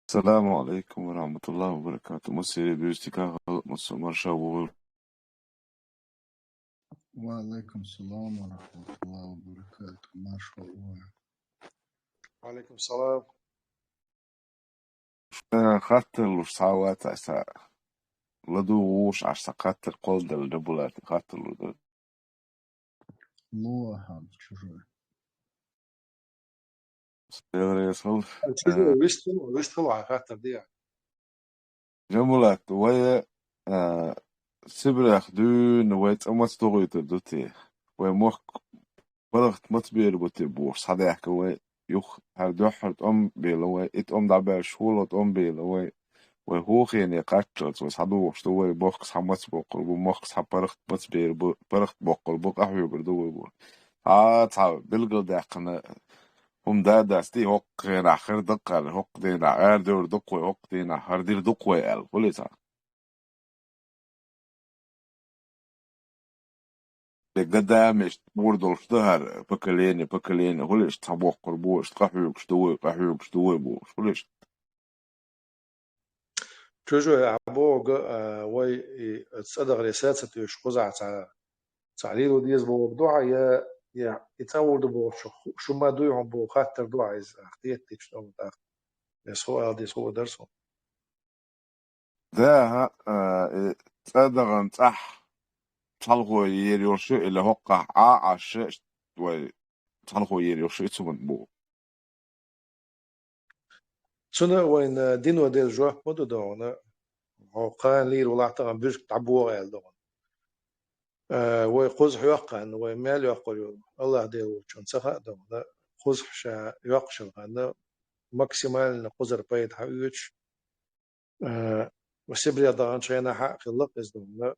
السلام عليكم ورحمة الله وبركاته. Массеран а буьйса дика, халкъ массо а марша вогӀийла. وعليكم السلام ورحمة الله وبركاته. Марша вогӀийла. وعليكم السلام. Э, хаттар луш схьа вац аса. ЛадугӀуш Ӏаш сан хаттар кхолладелла, Джамбулата, хаттар луш дара. Ло ахьа, чужой. Селра ясал. Чужой, э, вистхила, вистхила хьан хаттар де. Джамбулат, вай, э, Сибрех дуьйна вай цӀа маца догӀуьйтур ду те? Вай мохк паргӀат маца бер бу те бохуш, схьадаьхкина вай юха, хӀара дуьххьара тӀом белла вай, и тӀом дӀабаьлча, хӀула тӀом белла вай. Вай хӀокхуьне кхаччалц вай схьадогӀуш ду, вай мохк схьа маца боккхур бу, мохк схьа паргӀат маца бер бу, паргӀат боккхур бу, къахьоьгур ду вай бу. Цхьа, цхьа билгалдаьккхина хӀума да дац те, хӀокху хенахь хир ду-кх, хӀокху дийнахь арадевр ду-кх вай, хӀокху дийнахь хӀара дир ду-кх вай аьлла, хуьлий цхьа? Де гадамеш ур долуш ду хӀара поколение, поколение, хуьлий, иштта цхьабоккхур бу, иштта къахьоьгуш ду вай, къахьоьгуш ду вай бохуш, хуьлий, иштта. Чужой, ахьа бохург, а, вай и цӀа дахаре са ца тоьшуш кхузахь цхьа, цхьа лело деза бохург ду хьан, я, я и цӀа ур ду бохучух шу ма дуй хьуна боху хаттар ду хьан иза, ахьа кхетадича тӀом тӀаккха? Эс хӀун ала деза, хӀун дара суна? Да, хӀаъ, а, и цӀа дахана цӀахь цхьалхо ер йолуш ю, или хӀоккхахь Ӏа а Ӏаш, вай цхьалхо ер йолуш ю, и цу ма бу. Цуьнан вайна дино делла жоп ма ду догӀна, хьо кхана лийр валахь тахана буьрсиг дӀабогӀу аьлла догӀна. Э, вай кхуза хьоькху ханна, вай мел йоккхур ю, АллахӀ Дела волчунна ца хаьа догӀна, кхуза ша йоккхучу ханна максимально кхузара пайда хьаоьцуш, э, Сибрех даханчу хенахь а хилла-кх иза догӀна.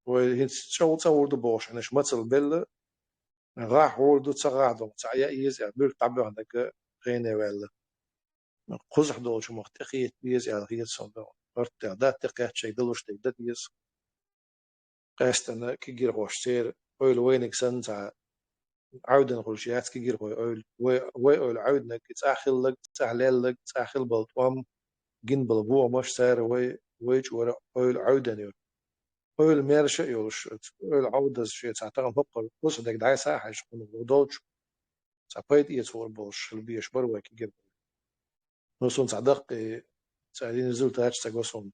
Вай хӀинца чӀогӀа цӀа ур ду бохуш хьаьнаш мацалла белла, гӀахь хьур ду, ца гӀахь догӀна, ца Ӏа яа еза аьлла, буьрг дӀабоьхнарг гӀене ваьлла. Кхузахь долчу мах тӀекхета беза аьлла хета суна догӀна. ХӀорттех дан а тӀекхетта шайга далуш дерг дан деза. Къаьстина кегийрхошна церан ойла вайниг санна цхьа Ӏевдина хуьлуш яц кегийрхой ойла. Вай, вай ойла Ӏевдинарг и цӀахь хилларг, цӀахь лелларг, цӀахь хилла болу тӀом, гина болу бохамаш цара вай, вай чуьра ойла Ӏевдина ю. Ойла маьрша а йолуш, ойла Ӏовдаза шен цхьа тахана хӀокхуьнан кхузахь дерг дӀасса а хьаьжча, кхунах ло долчу цхьа пайда эца хуур болуш хила безаш бара вай кегийрхой. Ну, суна цхьа даккхий, цхьа результаташ ца го суна.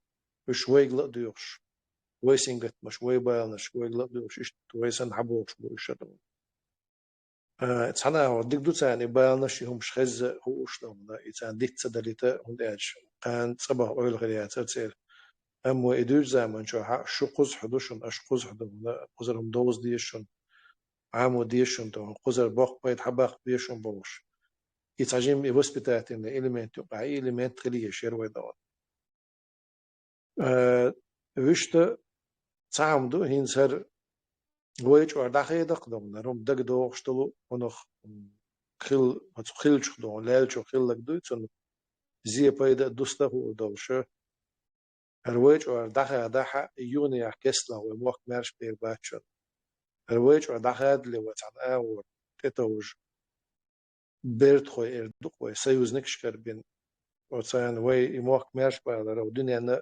Уьш вайга ла а доьхуш, вай сингаттамаш, вай баланаш вайга ла а доьхуш, иштта вай санна хьабохуш бу уьш ша догӀна. А, цхьана агӀор дика ду царна и баланаш, и хӀумаш хезза хууш догӀна, и царна диц ца далийта, хӀунда аьлча кхана цӀа баха ойла хир яцара церан. Амма вай и дуьйцу заман чохь а шу кхузахь ду шуна, аша кхузахь ду хьуна, кхузара хӀума довза деза шуна. Ӏамо дезаш шуна догӀун, кхузара боккха пайда хьабаккха безаш шуна бохуш. И цхьа жимма и воспитательный элемент юкъахь, и элемент хила езаш яра вай догӀун. Э, вуьшта цхьа хӀума ду, хӀинца хӀара вай чӀор дӀахедаккха догӀун, хӀара хӀума дагадогӀуш долу, хӀунах, м, хил-, оцу хиллачух догӀун, лаьллачух хилларг дуй, цунна зен пайда а, дустар а хуур долуш. ХӀара вай чӀор дӀахадахь а, юханехьа кестта вай мохк маьрша бер бац шуна. ХӀара вай чӀор дӀахадале вай цхьана агӀор тӀетовжа, бертахой эр ду-кх вай, союзникашкара бина. Оцарна вай и мохк маьрша балар а, дуьненна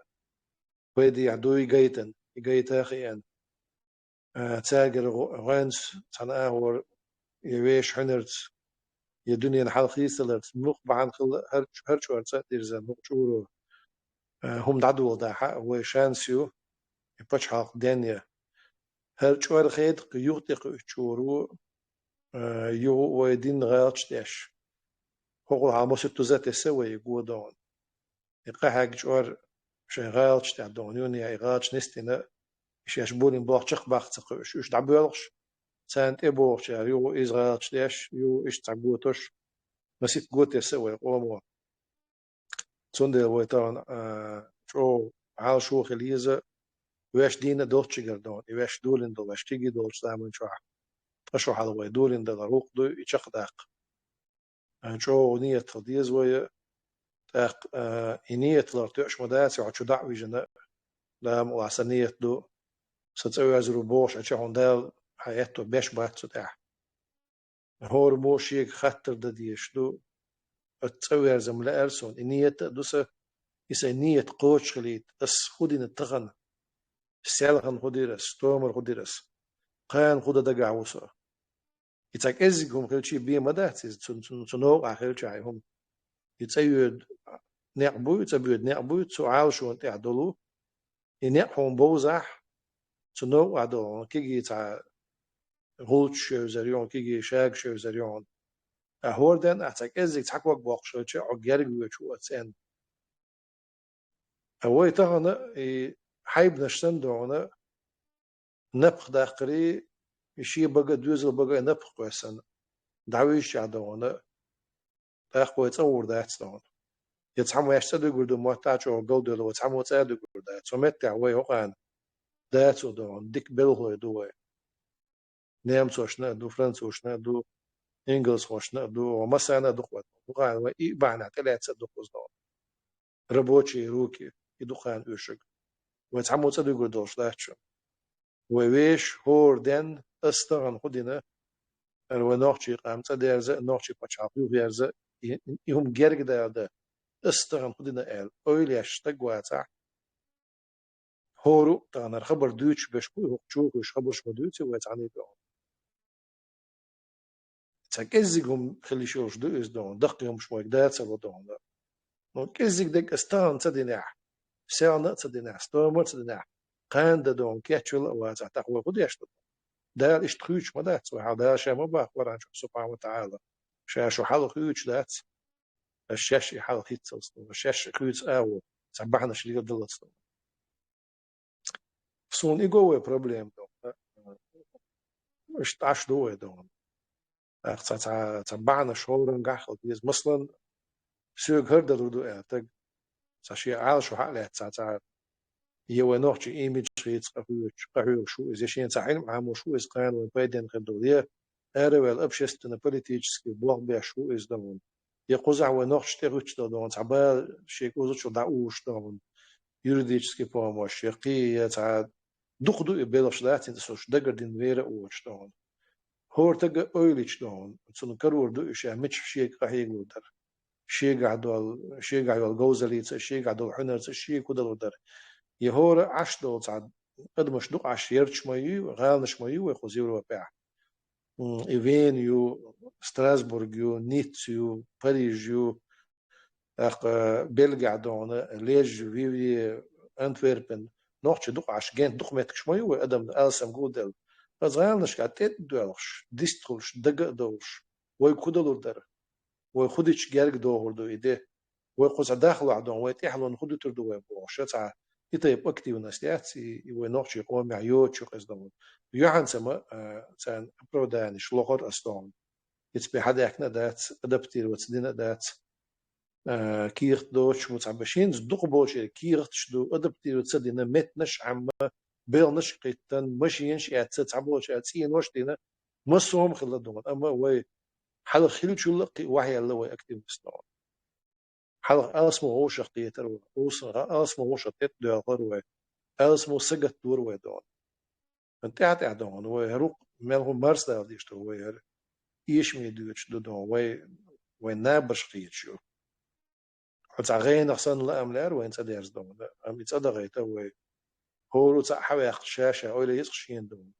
пайдехь дуй гайтина, и гайта а хиъна. А, цаьргара гӀо-, гӀоьнца цхьана агӀор я вешан хьуьнарца, я дуьненан хьал хийцадаларца, муьлхха бахьана хилла хӀара, хӀара чӀор цӀа а дирзина, муьлхха чӀуро, а, хӀума дӀадоладахь а, вай шанс ю, и пачхьалкх денъян. ХӀара чӀор хедаккха юха тӀекхуьучу чӀоро, а, юха вай дина гӀалаташ деш. ХӀокхул хьалха масситта за а тесна вай и го догӀун. И къахьегна чӀор шайн гӀалаташ тӀехь догӀун, юханехьа и гӀалаташ нисдина, и шаьш болийна болх чекхбаккха ца кхуьуш, уьш дӀабоьлхуш, царна тӀебогӀучара юха иза гӀалаташ деш, юха иштта цхьа готош, масситта го тесна а вай къомо. Цундела вай тахана, а, чӀогӀа Ӏалашо хила еза, ваьш дийна а долччигара догӀун, и ваьш долийна долу, ваьш кегий долчу заман чохь ткъа шо хьалха вай долийна далар гӀуллакх дуй, и чекхдаккха. А, чӀогӀа нийят хила деза вай, тӀаккха, а, и нийят лар тоьаш ма дац, хьо чу дӀа а вижина, Дала мукъ лахь сан нийят ду, сан цӀа оьзур ву бохуш, а чохь хьуна Дала хьан аьтто беш бац цу тӀехь. ХӀора мо шега хаттар дан дезаш ду, оцу цӀа оьрзам лаьара суна, и нийят а ду сан, и сайн нийят кхочушхилийта, ас хӀун дина тахана, селхана хӀун дира ас, стомара хӀун дира ас, кхана хӀун дан дагахь ву со. И цхьа кӀеззиг хӀума хилчий бен ма дац иза, цу, цу, цу новкъахь хилчахь и хӀума. И цӀа йоьду некъ буй, цӀа боьду некъ буй, цу Ӏалашонна тӀехь долу. И некъ хьуна бовзахь, цу новкъахь долу хьуна кегий цхьа гӀулчаш евзар ю хьуна, кегий шагаш евзар ю хьуна. Ткъа хӀора денна ахь цхьа кӀеззиг цхьа ког боккхуш хилча, хьо герга воьдуш ву оцу цӀенна. Ткъа вай тахана и хьайбанаш санна догӀуна, напха даккхарий, и шен бага а, доьзал бага а напха кхоьссина, дӀавуьйжучохь догӀуна, тӀаккха вай цӀа гӀур дац догӀуна. Я цхьаммо аьшка цӀа дуьгур ду, мотт а чӀогӀа галдоьлла, вай цхьаммо цӀа а дуьгур дац. Цу меттехь вай хӀокхарна дацо догӀуна, дика белхалой ду вай. Немцошна а ду, французашна а ду, ингалсхошна а ду, вай массарна а ду-кх вай. ХӀокхарна вай и бахьанехь тӀелаьцна а ду-кх иза догӀуна. Рабочие руки, и ду кхарна оьшург. Вай цхьаммо цӀа дуьгур долуш дац шуна. Вай вешан хӀора денна, ас тахана хӀун дина, хӀара вай нохчийн къам цӀа дерза а, нохчийн пачхьалкх юхаерза а, и, и хӀума герга дала дан, ас тахана хӀун дина аьлла, ойла еш стаг вацахь, хӀора а тахана хӀара хабар дуьйцуш берш бу, хӀокху чу а хууш хабарш ма дуьйцу вай цхьаьна а догӀун. Цхьа кӀеззиг хӀума хила йиш йолуш ду иза догӀун, даккхий хӀумаш вайга дацар ву догӀун. Но кӀеззиг дерг ас тахана ца динехь, селхана а ца динехь, стомара а ца динехь, кхана дан догӀун кечвелла а вацахь, тӀаккха вай хӀун деш ду? Дала иштта хуьйцуш ма дац вай хьал, Дала ша ма боху Къуръан чохь, субхьана ва таӀала, ша шу хьал хуьйцуш дац. Аш шаьш и хьал хӀитталц ду, аш шаьш хуьйцу агӀо, цхьа бахьанаш леладаллалц ду. Суна и го вай проблема ду. Иштта Ӏаш ду вай догӀун. ТӀаккха цхьа, цхьа, цхьа бахьанаш хӀоранна гахь хила деза. Масалан, соьга хӀара далур ду аьлла стаг, цхьа шен Ӏалашо хьа а лаьцна, цхьа, цхьа, я вай нохчийн имидж хийца къахьоьгуш, къахьоьгуш ву иза, я шена цхьа хьилма Ӏамош ву иза, кхана вайн пайденна хир долу, я араваьлла общественно-политический болх беш ву иза догӀун. Я кхузахь вай нохчашна тӀехӀуьттуш долу догӀун, цхьа бала шега озачул дӀаухуш догӀун, юридический помощь, я кхин, я цхьа дукха ду и белхаш дац, хӀинца ас уьш дагардина вер а воцуш догӀун. ХӀора стага ойла йича догӀун, цунна карор ду и ша мичахь шега къахьегалур дара. Шегахь долу, шегахь йолу говзаллица, шегахь долу хьуьнарца шега хӀун далур дара. Я хӀора Ӏаш долу цхьа адамаш дукха Ӏаш ярташ ма ю, гӀаланаш ма ю вай кхуза Европехь. М, и Вена ю, Страсбург ю, Ницца ю, Париж ю, тӀаккха Бельгехь догӀун, Леж, Вивье, Антверпен. Нохчий дукха Ӏаш, Гент, дукха меттигаш ма ю вай адамна алсам гулделла. Аса гӀаланашкахь тӀе а доьлхуш, дистхуьлуш, дага а довлуш, вайга хӀун далур дара? Вай хӀун дича герга дохур ду и де? Вай кхузахь дахлахь догӀун, вай тӀаьхьалонна хӀун дуьтур ду вай бохуш, цхьа И тайпа активность яц, и, и вай нохчий къомехь йоцуш ю-кх иза догӀун. Юьхьанца ма, а, царна оправданеш лохур ас догӀун. Ица бен хьадаьхкина а дац, адаптироваться дина а дац. А, кехат доцуш бу цхьаберш. ХӀинца дукхахболчеран кехаташ ду, адаптироваться ца дина, меттанаш а Ӏемма, белханаш а кхийттина, машенаш а эцна, цхьаболчара цӀенош а дина, массо а хӀума хилла догӀун. Амма вай хьалха хиллачул а кхин а охьаяьлла вай активность догӀун. Хьалха алсамо вовшах кхетар вай, алсам-, алсамо вовшах тӀетӀадоьлхура вай, алсамо сагатдора вай догӀун. ТӀаьхьа-тӀаьхьа догӀун вай, хӀара ву-кх мел хӀума марсадала деш ду вай, хӀара эшаме доьдуш ду догӀун вай, вай набарш кхеташ ю. Хьо цхьа гӀенах санна лаам лаьара вайна цӀа дерза догӀун, амма и цӀа дахийта вай, хӀора цхьаъ хьаваьккхача ша-ша ойла е еза-кх шена догӀун.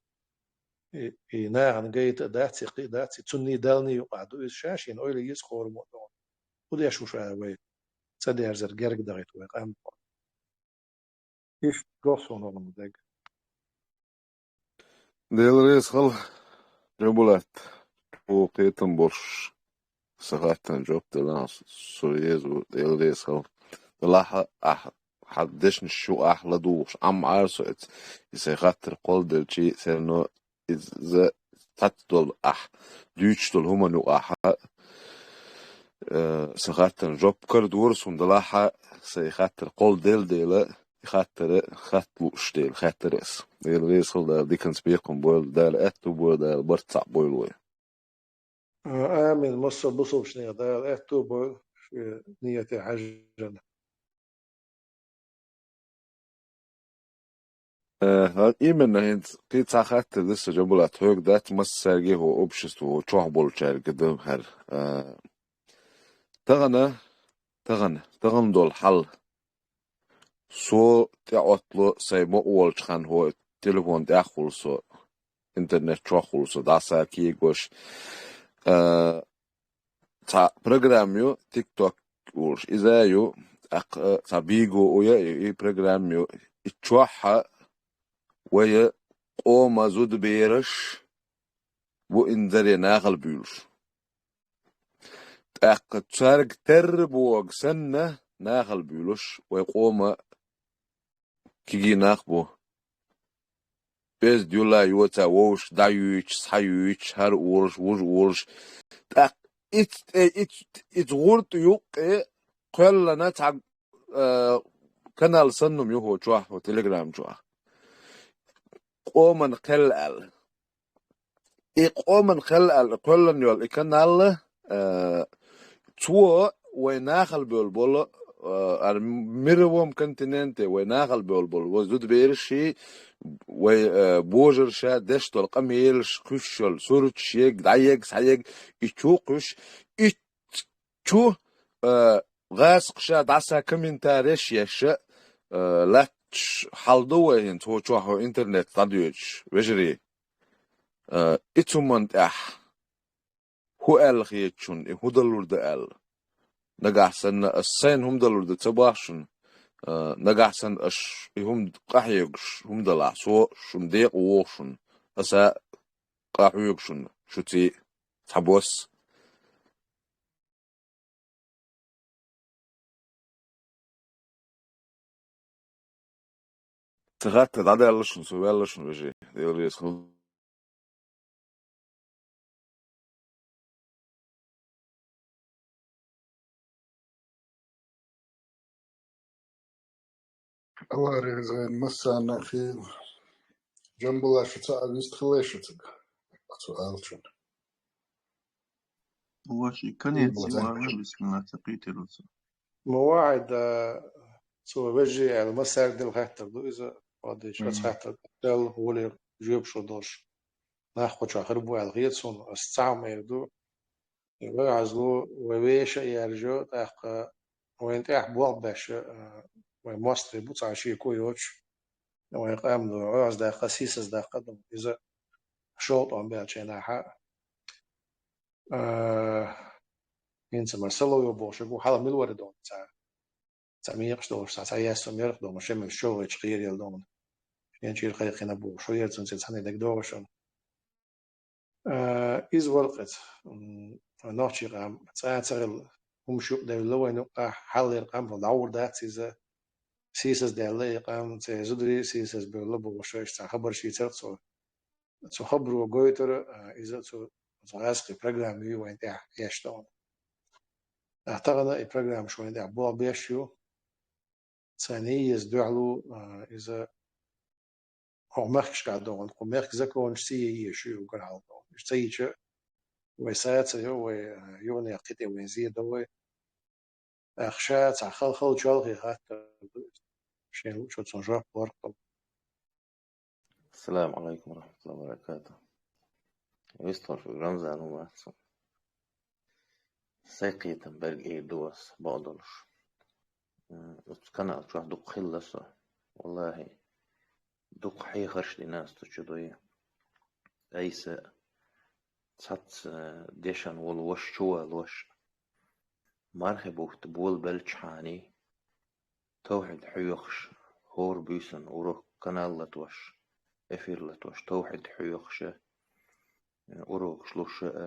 И, и нахана гайта а дац, и кхин а дац, и цунний Даллний юкъахь ду иза, ша шена ойла е еза-кх хӀораммо а догӀун. ХӀун деш ву ша вай цӀа дерзар герга дахийта вай къам? Иштта гохь суна хӀума дерг. Дела реза хуьлда, Джамбулат, хьо кхетам болуш сан хаттарна жоп делахь, со реза ву, Дела реза хуьлда. Делахь а ахь хьан дешнаш юкъахь ладугӀуш Ӏемма Ӏара со иза, и сайн хаттар кхолладелча, все равно иза цхьацца долу ахь дуьйцуш долу хӀуманна юкъахь, э, сан хаттарна жоп карадора суна, делахь а сайн хаттар кхолладелла дела, и хаттар хатта лууш дела хаьттира ас. Дела реза хуьлда, Дала диканца бекхам бойла, Дала аьтту бойла, Дала барт цхьаъ бойла вай. Амин. Массо а бусалбанех Дала аьтту бойла шен нийяте хьаьжжина. Э, именно хӀинца кхин цхьа хаттар ду сан, Джамбулат, хьоьга дац, массаьрга а, хӀокху обществон чохь болчаьрга ду хӀара. Э, тахана, тахана, тахана долу хьал. Со тӀеӀоттало сайн мукъа волчу хенахь, хӀокху телефон тӀехь а хуьлу со, интернет чохь а хуьлу со, дӀаса кегош. Э, цхьа программа ю, TikTok олуш иза а ю, тӀаккха цхьа бийго у я, и, и программа ю. И чохь а вайн къоман зудабераш бу инзаре нахала буьйлуш. ТӀаккха цаьрга терра бохург санна, нахала буьйлуш вайн къоман кегий нах бу. Беза дилла йоцу вовшашка дӀаюьйцуш, схьаюьйцуш, хӀара олуш, вужа олуш. ТӀаккха иц тӀе, иц, иц гӀуртӀа юккъе кхоьллина цхьа, э, канал санна ю хӀокху чохь, хӀокху Telegram чохь. Къоман кхел аьлла. И къоман кхел аьлла кхоьллина йолу и канал, э, цо вайн нахала бевлла болу, э, ара мировом континенте вайн нахала бевлла болу вайн зудабераш а, вайн, э, божарша деш долу къамелаш, кхуьссуш йолу сурташ, ег, дӀаег, схьаег, и чу кхуьссуш, и чу, э, гӀазкхаша дӀаса комментареш еш, э, латташ хьал ду вай хӀинца хӀокху чохь, хӀокху интернет дӀадоьдуш, вежарий. Э, и цу хӀуманна тӀехь хӀун аьлла хета шуна, и хӀун далур ду аьлла? Нагахь санна ас сайна хӀума далур ду ца боху шуна, э, нагахь санна аш и хӀума къахьоьгуш хӀума далахь, со шуна декъа вогӀу шуна, аса къахьоьгу шуна, шуьца цхьабосса. Сан хаттар дӀадаьлла шуна, со ваьлла шуна, вежарий. Дела реза хуьлда. Алла реза хуьлда массарна а хила. Джамбулат, шу цхьаъ вистхилла шу цига? Цо аьллачунна. Ваши конец. Джамбулат, варна бискин лаца кхийтира цо. Ма вахьида, цо вежарий аьлла, массаьрга делла хаттар ду иза, вадийша, аса хаттар делла, гӀоле жоьпаш долуш. Нах кху чохь хир бу аьлла хета суна, аса цхьа хӀума эр ду. И вай хьазло, вай вешан а яржо, тӀаккха вайна тӀехь болх беш, а, вайн мостагӀий бу, цхьа шеко йоцуш. Вайн къам ду, Ӏоьхьаз даккха, сийсаз даккха ду. Иза шолгӀа тӀом баьлча хенахь, а, хӀинца мара Соловьёв бохуш ву, хьалха мила вара догӀу цхьа, цхьа мекъаш долуш, цхьа, цхьа яьссо мерах догӀу, шен мегаш чӀогӀа гӀайчу кхераяла догӀу. Шен чуьра кхайкхина бохуш, ву яра цунца цхьаьна дагадогӀу шуна. А, иза вара-кх иза, м, нохчийн къам цкъа а ца хилла, хӀумаш юкъадевлла вайна юкъахь, хьалхара къам хӀу дӀагӀур дац иза, сийсаз даьлла и къам, цӀе зударий сийсаз бевлла бохуш, иштта цхьа хабар шийцарх цо. Цу хабаро гойтура, а, иза цу, цу гӀазкхи программа ю вайн тӀехь еш долу. А тахана и программа шу вайн тӀехь болх беш ю. Царна еза дуьхьал ву, а, иза хӀокху мехкашкахь догӀу, кху мехкан законаш ца е езаш ю уггар хьалха догӀу. Уьш ца йича, вай са ца йо, вай, а, юханехь кхин тӀе вайн зе до вай. ТӀаккха ша цхьа хала-хала чолхе хаттар ду иза. Шен луучо цунна жоп лору-кх. Ассаламу Ӏалайкум ва рахматуллахӀи ва баракатухӀ. Вистхуьлуш Рамзан ву вац. Сайн кхетам берг эр ду ас, бакъдолуш. М, оцу канал чохь дукха хилла со. ВаллахӀи, дукха хьехарш дина ас цу чу дуй. Айса цхьацца, э, дешан волу ваша чу валош. Мархи бухта болабелчхьаний, тавхьид хьоьхуш, хӀора буьйсанна урок канал латош, эфир латош, тавхьид хьоьхуша, урокаш луша а,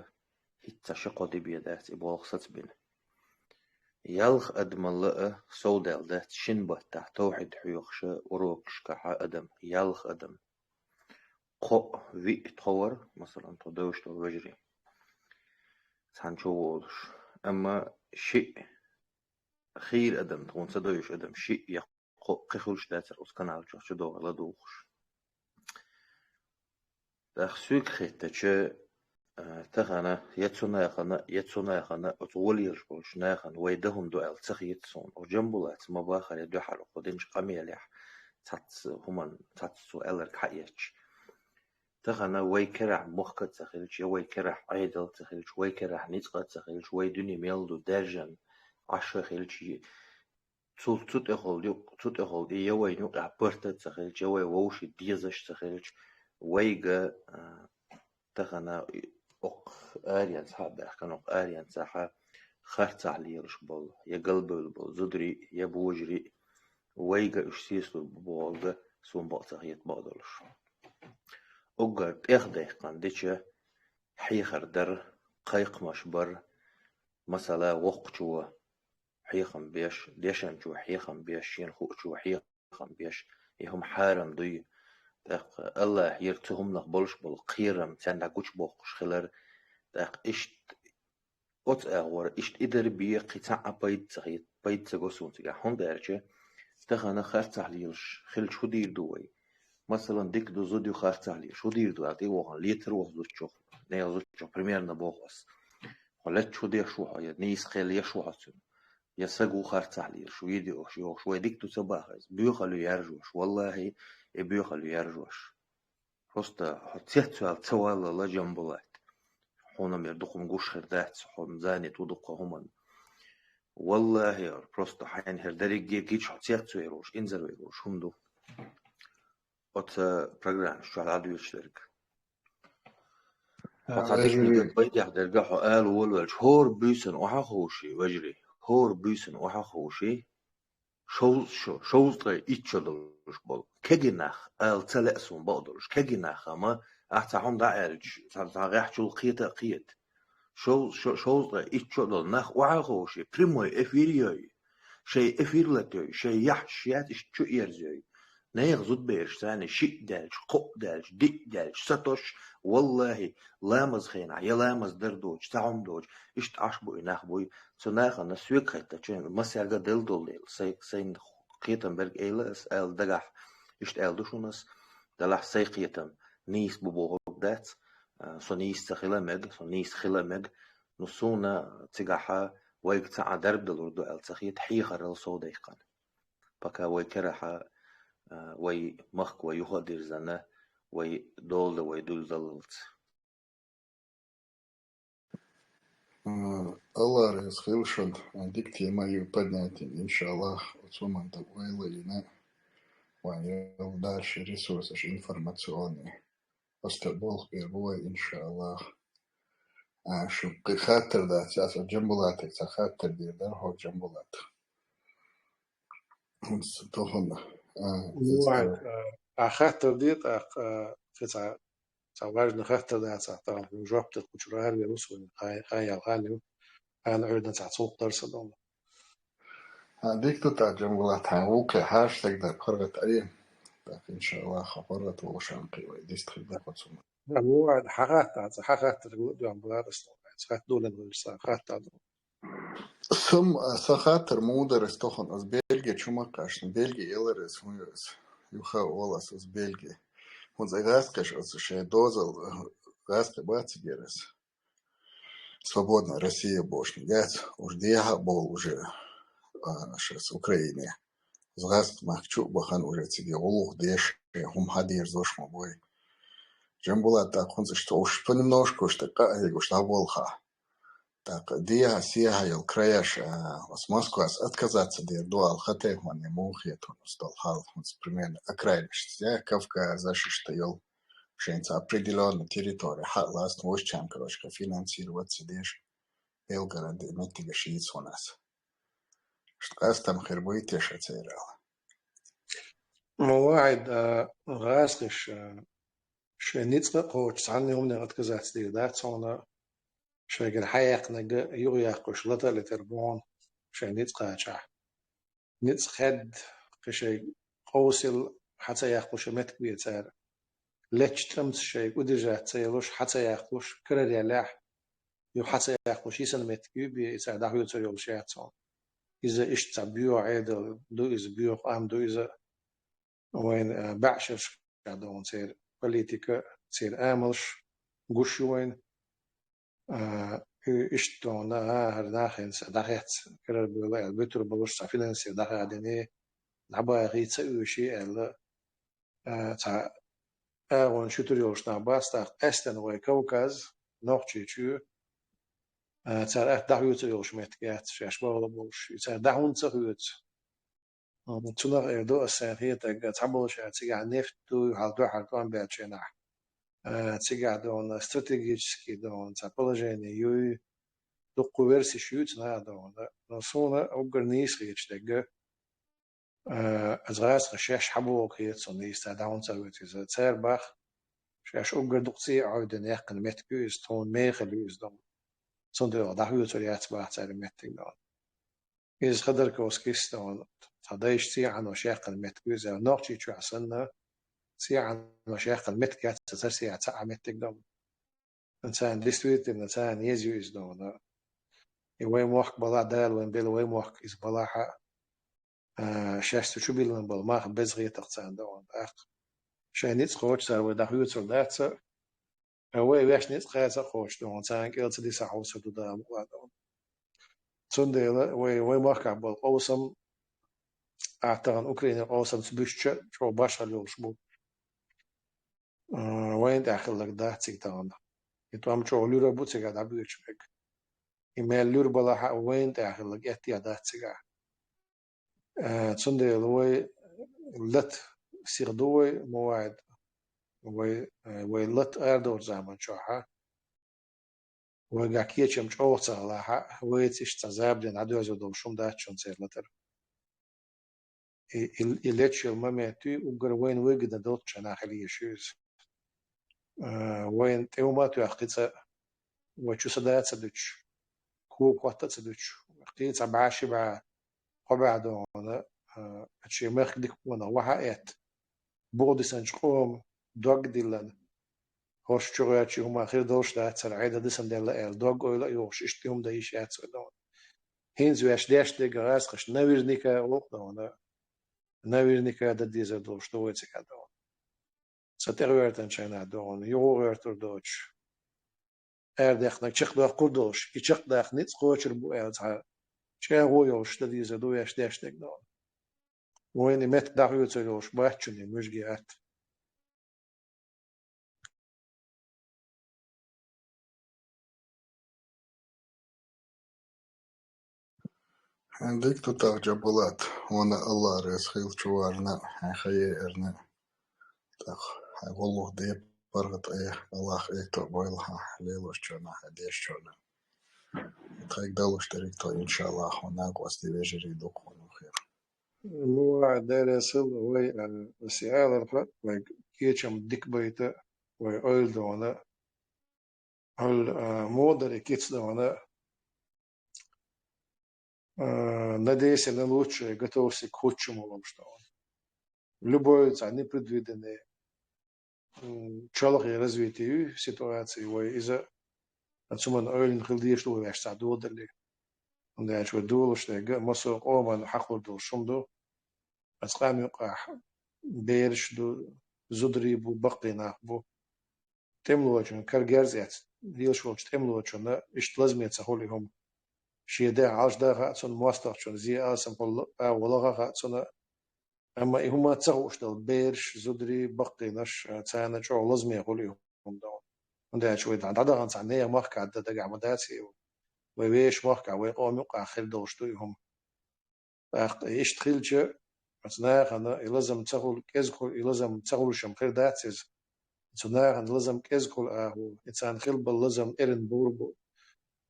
хӀинцца ши-кхо де бен дац и болх сацбина. Ялх адамалла а совдаьлла дац шина баттахь тавхьид хьоьхуша урокашкахьа адам, ялх адам. Кхо а, виъ а тхо вара, масалан, тхо девзаш долу вежарий. Цхьана чу волуш. Амма шиъ хийра адам, тхуна ца девзаш адам, шиъ я кхо а кхин хуьлуш дацара оцу канал чохь чу догӀуш ладугӀуш. ТӀаккха соьга хеттача, а, тахана я цу нахана, я цу нахана, оцу гӀо лелаш болчу нахана вай дан хӀума ду аьлла ца хета суна. Оцу Джамбулата ма бахара я дуьхьал кху динчу къамелехь цхьацца хӀуманна, цхьацца цо аьлларг хьаэцча. Тахана вай керахь мохк а ца хилча, я вай керахь Ӏедал а ца хилча, вай керахь ницкъ а ца хилча, вай дуьне мел ду даьржина Ӏаш а хилча, цу, цу тӀехула юкъ-, цу тӀехула и я вайна юкъехь барт а ца хилча, я вай вовшийн дезаш а ца хилча, вайга, а, тахана и окху аренца хьа а баьхкина, окху аренца хьа харцахь лелаш болу, я галбевлла болу зударий, я божарий, вайга уьш сесалур бу бохург суна бакъ ца хета бакъдолуш. Уггар тӀех даьккхина дича хьехар дара, кхайкхамаш бара, масала, воккхачо хьехам беш, дешначо хьехам беш, шена хуучо хьехам беш, и хӀума хьарам дуй. ТӀаккха АллахӀера цу хӀуманах болуш болу кхерам царна гучубоккхуш хилар. ТӀаккха иштта оцу агӀор иштта и дар бен кхин цхьа а пайда ца хет-, пайда ца го суна цигахь. ХӀунда аьлча тахана харцахь лелаш хилча хӀун дийр ду вай? Масалан, дика ду, зуда ю, харцахь лелаш, хӀун дийр ду аьлла, тӀе а вахана, летар ваха зудчух, нехан зудчух, примерно боху ас. Хьо лаьтташ хӀун деш ву хьо, я нийса кхел еш ву хьо цуьнан, я саг ву харцахь лелаш, видеош йохуш, вай дика ду ца баха иза, боьхалла ю яржош, валлахӀи, и боьхалла ю яржош. Просто хьо цецваьлла ца валлала, Джамбулат. Хьуна мера дукха-м гуш хир дац, хьуна занят ву дукха хӀуманна. ВаллахӀи, просто хьайна хӀара дерриге гича хьо цецвер волуш, инзарвер волуш хӀума ду оцу программаш чохь дӀадоьдуш дерг. Хьо цхьа диканиг пайдехь дерг хьо ала волавелча, хӀора буьйсанна охьа а ховший, вежарий, хӀора буьйсанна охьа а ховший, шовзткъа шо, шовзткъе итт шо долуш болу кегий нах, ала ца лаьа суна бакъдолуш, кегий нах, амма ахь цхьа хӀума дӀа а аьлча, цхьа, цхьа гӀехь чул кхета а кхета. Шовз-, шо-, шовзткъе итт шо долу нах охьа а ховший, прямой эфир йой, шайн эфир латайой, шайн яхьаш яц иштта чу эрзайой. Нехан зудбераш царна шиъ даьлча, кхоъ даьлча, диъ даьлча, сатосуш, валлахӀи, ламаз хенахь, я ламаз дар доцуш, цхьа хӀума доцуш, иштта Ӏаш бу и нах буй. Цу нахана соьга хеттача, масега делла долу дела, сай-, сайна кхетам берг айла ас, аьлла дагахь, иштта аьлла ду шуна ас, делахь сайн кхетам нийса бу бохург дац, а, со нийса ца хила мега, со нийса хила мега, ну, суна цигахьа вайга цхьа а дарба далур ду аьлла ца хета, хьехарал сов дайккхана. Пока вай керахьа, а, вай махка вай юха а дирзана, вай дола дан вай дуьлдаллалц. М, Алла реза хила шуна, дика тема ю поднятие, иншаллах, оцу моментан ойла йина, вайн йолу дальше ресурсаш информационный. Оста болх бер бу вай, иншаллах. А, шу кхин хаттар дац, аса Джамбулатик ца хаттар дийр дара, хӀо Джамбулат. ХӀинца тохана, а, Вай, иза а, а хаттар де, тӀаккха, а, кхин цхьа, цхьа важный хаттар дац, а, тахана жоп де кхучура аравер ву суна, хай-, хай ял ханна ю, ханна Ӏуьйранна цхьа цулх дара сан долу. Хьан дика ду тӀаккха, Джамбулат, хьан вукхе хьаша стаг дар паргӀат Ӏе. ТӀаккха, иншаллах, хьо паргӀат волуш хьан кхин вай дистхир ду кхо цунна. Да, бу вай хьан хаттар, хьан хаттар гу дуьхьа бара со, хатта долан вуьйр сан, хатта ду. Сум, а, сан хаттар мудар ас тохан, ас Бельги чу ма кхаьчна, Бельги элар ас, хӀун ю ас? Юха волас ас Бельги. ХӀунца гӀаскхиш ас шайн дозал, гӀаскхи бацигер ас. Свободная Россия бошниг яц, уж дехьа а бовла уже, а, шас Украине. Из гӀаскхи махка чу а бахана уже цига гӀуллакх деш, хӀума хьадерзош ма бой. Джамбулат, тӀаккха хӀунца иштта уж понемножку уж тӀаккха а хьегуш дӀаболха. ТӀаккха дехьа-сехьа йолу краяш, а, ас Москвас отказаться дер ду ала хатехван я муха хетун ас долу хьал, хӀунца примерно окраинаш, я Кавказаш иштта йолу. Шайн цхьа определённая территория хьа а ласта, вайшчарна, короче, финансировать ца деш, Белгород и меттигаш йийца ванас. Иштта къастам хир буй те ша церан? Ма вахьид, а, гӀаскхиш, а, шайн ницкъ а кхочуш, цхьанна хӀуманах отказаться дийр дац хьуна, шайгара хьаяьккхинарг юхаяккхуш лата а летар бу хьуна, шайн ницкъ кхачахь. Ницкъ хедда, кхин шайн къовсал хьа ца яккхалуш меттиг бе цара. Лечча тӀамца шайга удержаться ца ялуш, хьа ца яккхалуш, карара яллехь, ю хьа ца яккхалуш йисина меттиг ю бе, и цара дӀахоьцур йолуш яц хьуна. Иза иштта цхьа боьха Ӏедал ду, иза боьха къам ду иза. Вайн, а, баьӀшерашкахь ду хьуна церан политика, церан амалш гуш ю вайн. А, и-, иштта ду хьуна, а, хӀара нахана са дӀахецна, карара бевлла аьлла, буьтур болуш цхьа финансира дӀахадийна, дӀабахий ца оьший аьлла, а, цхьа агӀонаш юьтур йолуш нах бац, тӀаккха къаьсттина вай Кавказ, Нохчийчоь, а, цара атта дӀахоьцур йолуш меттиг яц, шаьш бахьала болуш, и цара дӀа хӀунда ца хоьцу? М, цунах эр ду ас сайн хетарг, цхьаболчара цигахь нефть ду, хьал дуьхьал тӀом баьллачу хенахь. Э, цигахь ду хьуна стратегический ду хьуна цхьа положение юй, дуккха версиш юй цунах ду хьуна. Но суна уггар нийса хеташ дерг, э, ас гӀаскхий шаьш хьабогӀу хета суна нийса, цара дӀа хӀунда ца хоьцу иза. Цара бах, шаьш уггар дукха цӀий а Ӏовдина яьккхина меттиг ю иза, тхуна мехала ю иза ду хьуна. Цундела дӀахоьцур яц бах цара меттиг ду хьуна. Иза Ходорковскийс ду хьуна, цхьа дайша цӀий Ӏанош яьккхина меттиг ю иза, Нохчийчохь санна, цӀий Ӏанош яьккхина меттиг яц цара сехьа цхьа а меттиг ду хьуна. Царна действительно, царна еза ю иза ду хьуна. И вай мохк балахь, Дала вайн белла вай мохк иза балахь а, а, шаьш цу чу биллина болу мах беза хетарх царна ду хьуна. ТӀаккха шайн ницкъ кхочуш цара вай дӀахоьцур дац, а, вай ваьш ницкъ кхача а кхочуш ду хьуна, царна кӀел ца дисахь хьовсур ду Дала мукъалахь ду хьуна. Цундела вай, вай махкахь болу къовсам, а, тахана Украинера къовсамца буьстича, чӀогӀа башхалла йолуш бу. А, вайна тӀехь хилларг дац цига тахана. И тӀом чӀогӀа луьра бу цигахь дӀабоьдуш берг. И мел луьра балахь а, вайна тӀехь хилларг эттех дац цигахь. Э, цундела вай лата сиха ду вай, ма вахьид, вай, э, вай лата арадовлучу заман чохь а, вайгахь кечам чӀогӀа ца хилахь а, вайца иштта цхьа забден дӀадоьрзур долуш хӀума дац шуна церан латар. И, и, и лечча йолу момент ю, уггар вайна выгодно долччу хенахь хила езаш ю иза. Э, вайна тӀе хӀума а тоьхна кхин цкъа, вай чу са да а ца дуьтуш, кога хӀотта а ца дуьтуш, кхин цхьа бӀе ши бӀе, кхо бӀе ду хьуна, а, шен мехкан дика къонах вахьа а этта, бухадисинчу къоман дог а диллина, хӀорш чу гӀоьртича хӀума хир долуш дац цара, Ӏедал дисина делла аьлла, дог-ойла а йохуш, иштта хӀума дан йиш яц вай ду хьуна. ХӀинца ваьш деш дерг гӀаскхаш наверняка воккха ду хьуна, наверняка дан дезар долуш ду вай цигахь ду хьуна. Ца тӀегӀоьртанчу хенахь ду хьуна, юха гӀоьртур доцуш. Арадаьккхинарг чекхдоккхур долуш, и чекхдаккха ницкъ кхочур бу аьлла цхьа чӀагӀо йолуш дан дезар ду ваьш деш дерг ду хьуна. Вайна и меттиг дӀахоьцур йолуш бац шуна и муьжги атта. Хьан дика ду тӀаккха, Джамбулат, хьуна Аллах реза хила чу варна, хьайн хан еарна. ТӀаккха хьайн гӀуллакх де, паргӀат Ӏе, Аллах Ӏе то а бойла хьан лелочунна, хьайн дешчунна. Тхайга далуш дерриг то, иншаллах, хьуна накъостий, вежарий дукха хир. Ну, а, Дела сел вай, а, ас и аларх, вай кечам дика байта, вай ойла ду хьуна, хьол, а, муха дара и кица ду хьуна, э, на десять, на лучшее готовься к худшему, ломаш да вайна. Любой цхьа непредвиденный, м, чолхе развитие ю ситуации вай, иза цу ман ойлина хила дезаш ду вай ваьш цхьа додалли. ХӀунда аьлча вай долаш дерг а массо а къоман хьакхур долаш хӀума ду. Ас къам юкъахь бераш ду, зударий бу, баккхий нах бу. ТӀемалочун кара герз эцна лелаш волчу тӀемалочунна иштта лазаме ца хуьлу и хӀума. Шен де хьалаш да хаьа цунна, мостагӀчунна зе алсам хуьлу агӀо лаха хаьа цунна. Амма и хӀума ца хууш долу бераш, зударий, баккхийнаш, а, царна чӀогӀа лазаме хуьлу и хӀума ду. ХӀунда аьлча вай дӀа-, дӀадахана цхьа нехан махкахь дан дагахь ма дац и. Вай вешан махкахь, вай къоман юкъахь хир долуш ду и хӀума. ТӀаккха иштта хилча, оцу нахана и лазам ца хуьлу, кӀезиг хуьлу, и лазам ца хуьлуш-м хир дац иза. Цу нахана лазам кӀезиг хуьлу агӀо, и царна хила болу лазам эрна бовр бо-,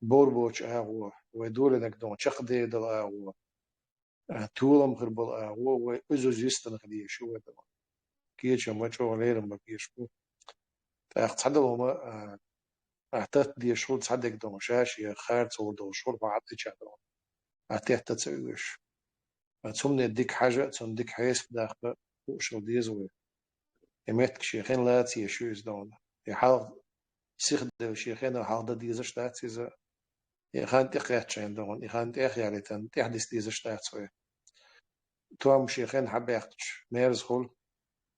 бовр боцу агӀо, вай долийнарг дон чекхдер долу агӀо, а, толам хир болу агӀо, вай уьзуьз йистина хила езаш ю вай дон. Кечам ма чӀогӀа лерам бан безаш бу. ТӀаккха цхьадолу хӀума, а, ахьа татта дезаш хуьлу цхьа дерг дон, ша-шен харцо долуш хуьлу хьо Ӏад Ӏича дон. Ахьа тетта ца оьшу. Ткъа цунна дика хьажа а, цунна дика хьесап даккха а хууш хила деза вай. И меттиг шен хенахь лаца езаш ю иза дон. И хьалха сиха девлла шен хенахь хьалха дан дезаш дац иза. И хан тӀекхаьчча дон, и хан тӀехъялийтина, тӀехь диса дезаш дац вай. Том шен хенахь хьабаьккхича мерза хуьлу,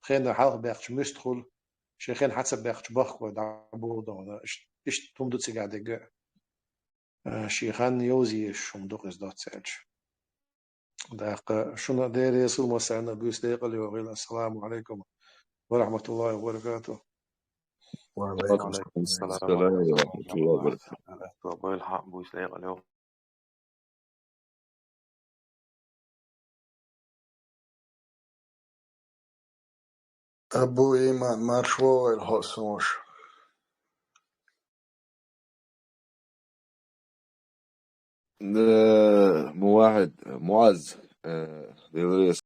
хенахь хьалха баьккхича муьста хуьлу, шен хенахь хьа ца баьккхича бахка вай дӀаболу дон. Иш-, иштта хӀума ду цигахь дерг а. Э, шен хан йовза езаш хӀума ду иза доцца аьлча. ТӀаккха шуна Дела реза хуьлда массарна, буьйса декъала йогӀийла. Ассаламу Ӏалайкум ва рахьматуллахӀи ва баракатухӀ. Ва Ӏалайкум ассалам ва рахьматуллахӀи ва баракатухӀ. Буьйса декъала йогӀийла. Абу Иман, марша вогӀийла хьо а, сан ваша. Э, Мувахьид, Муаз, э, Дела реза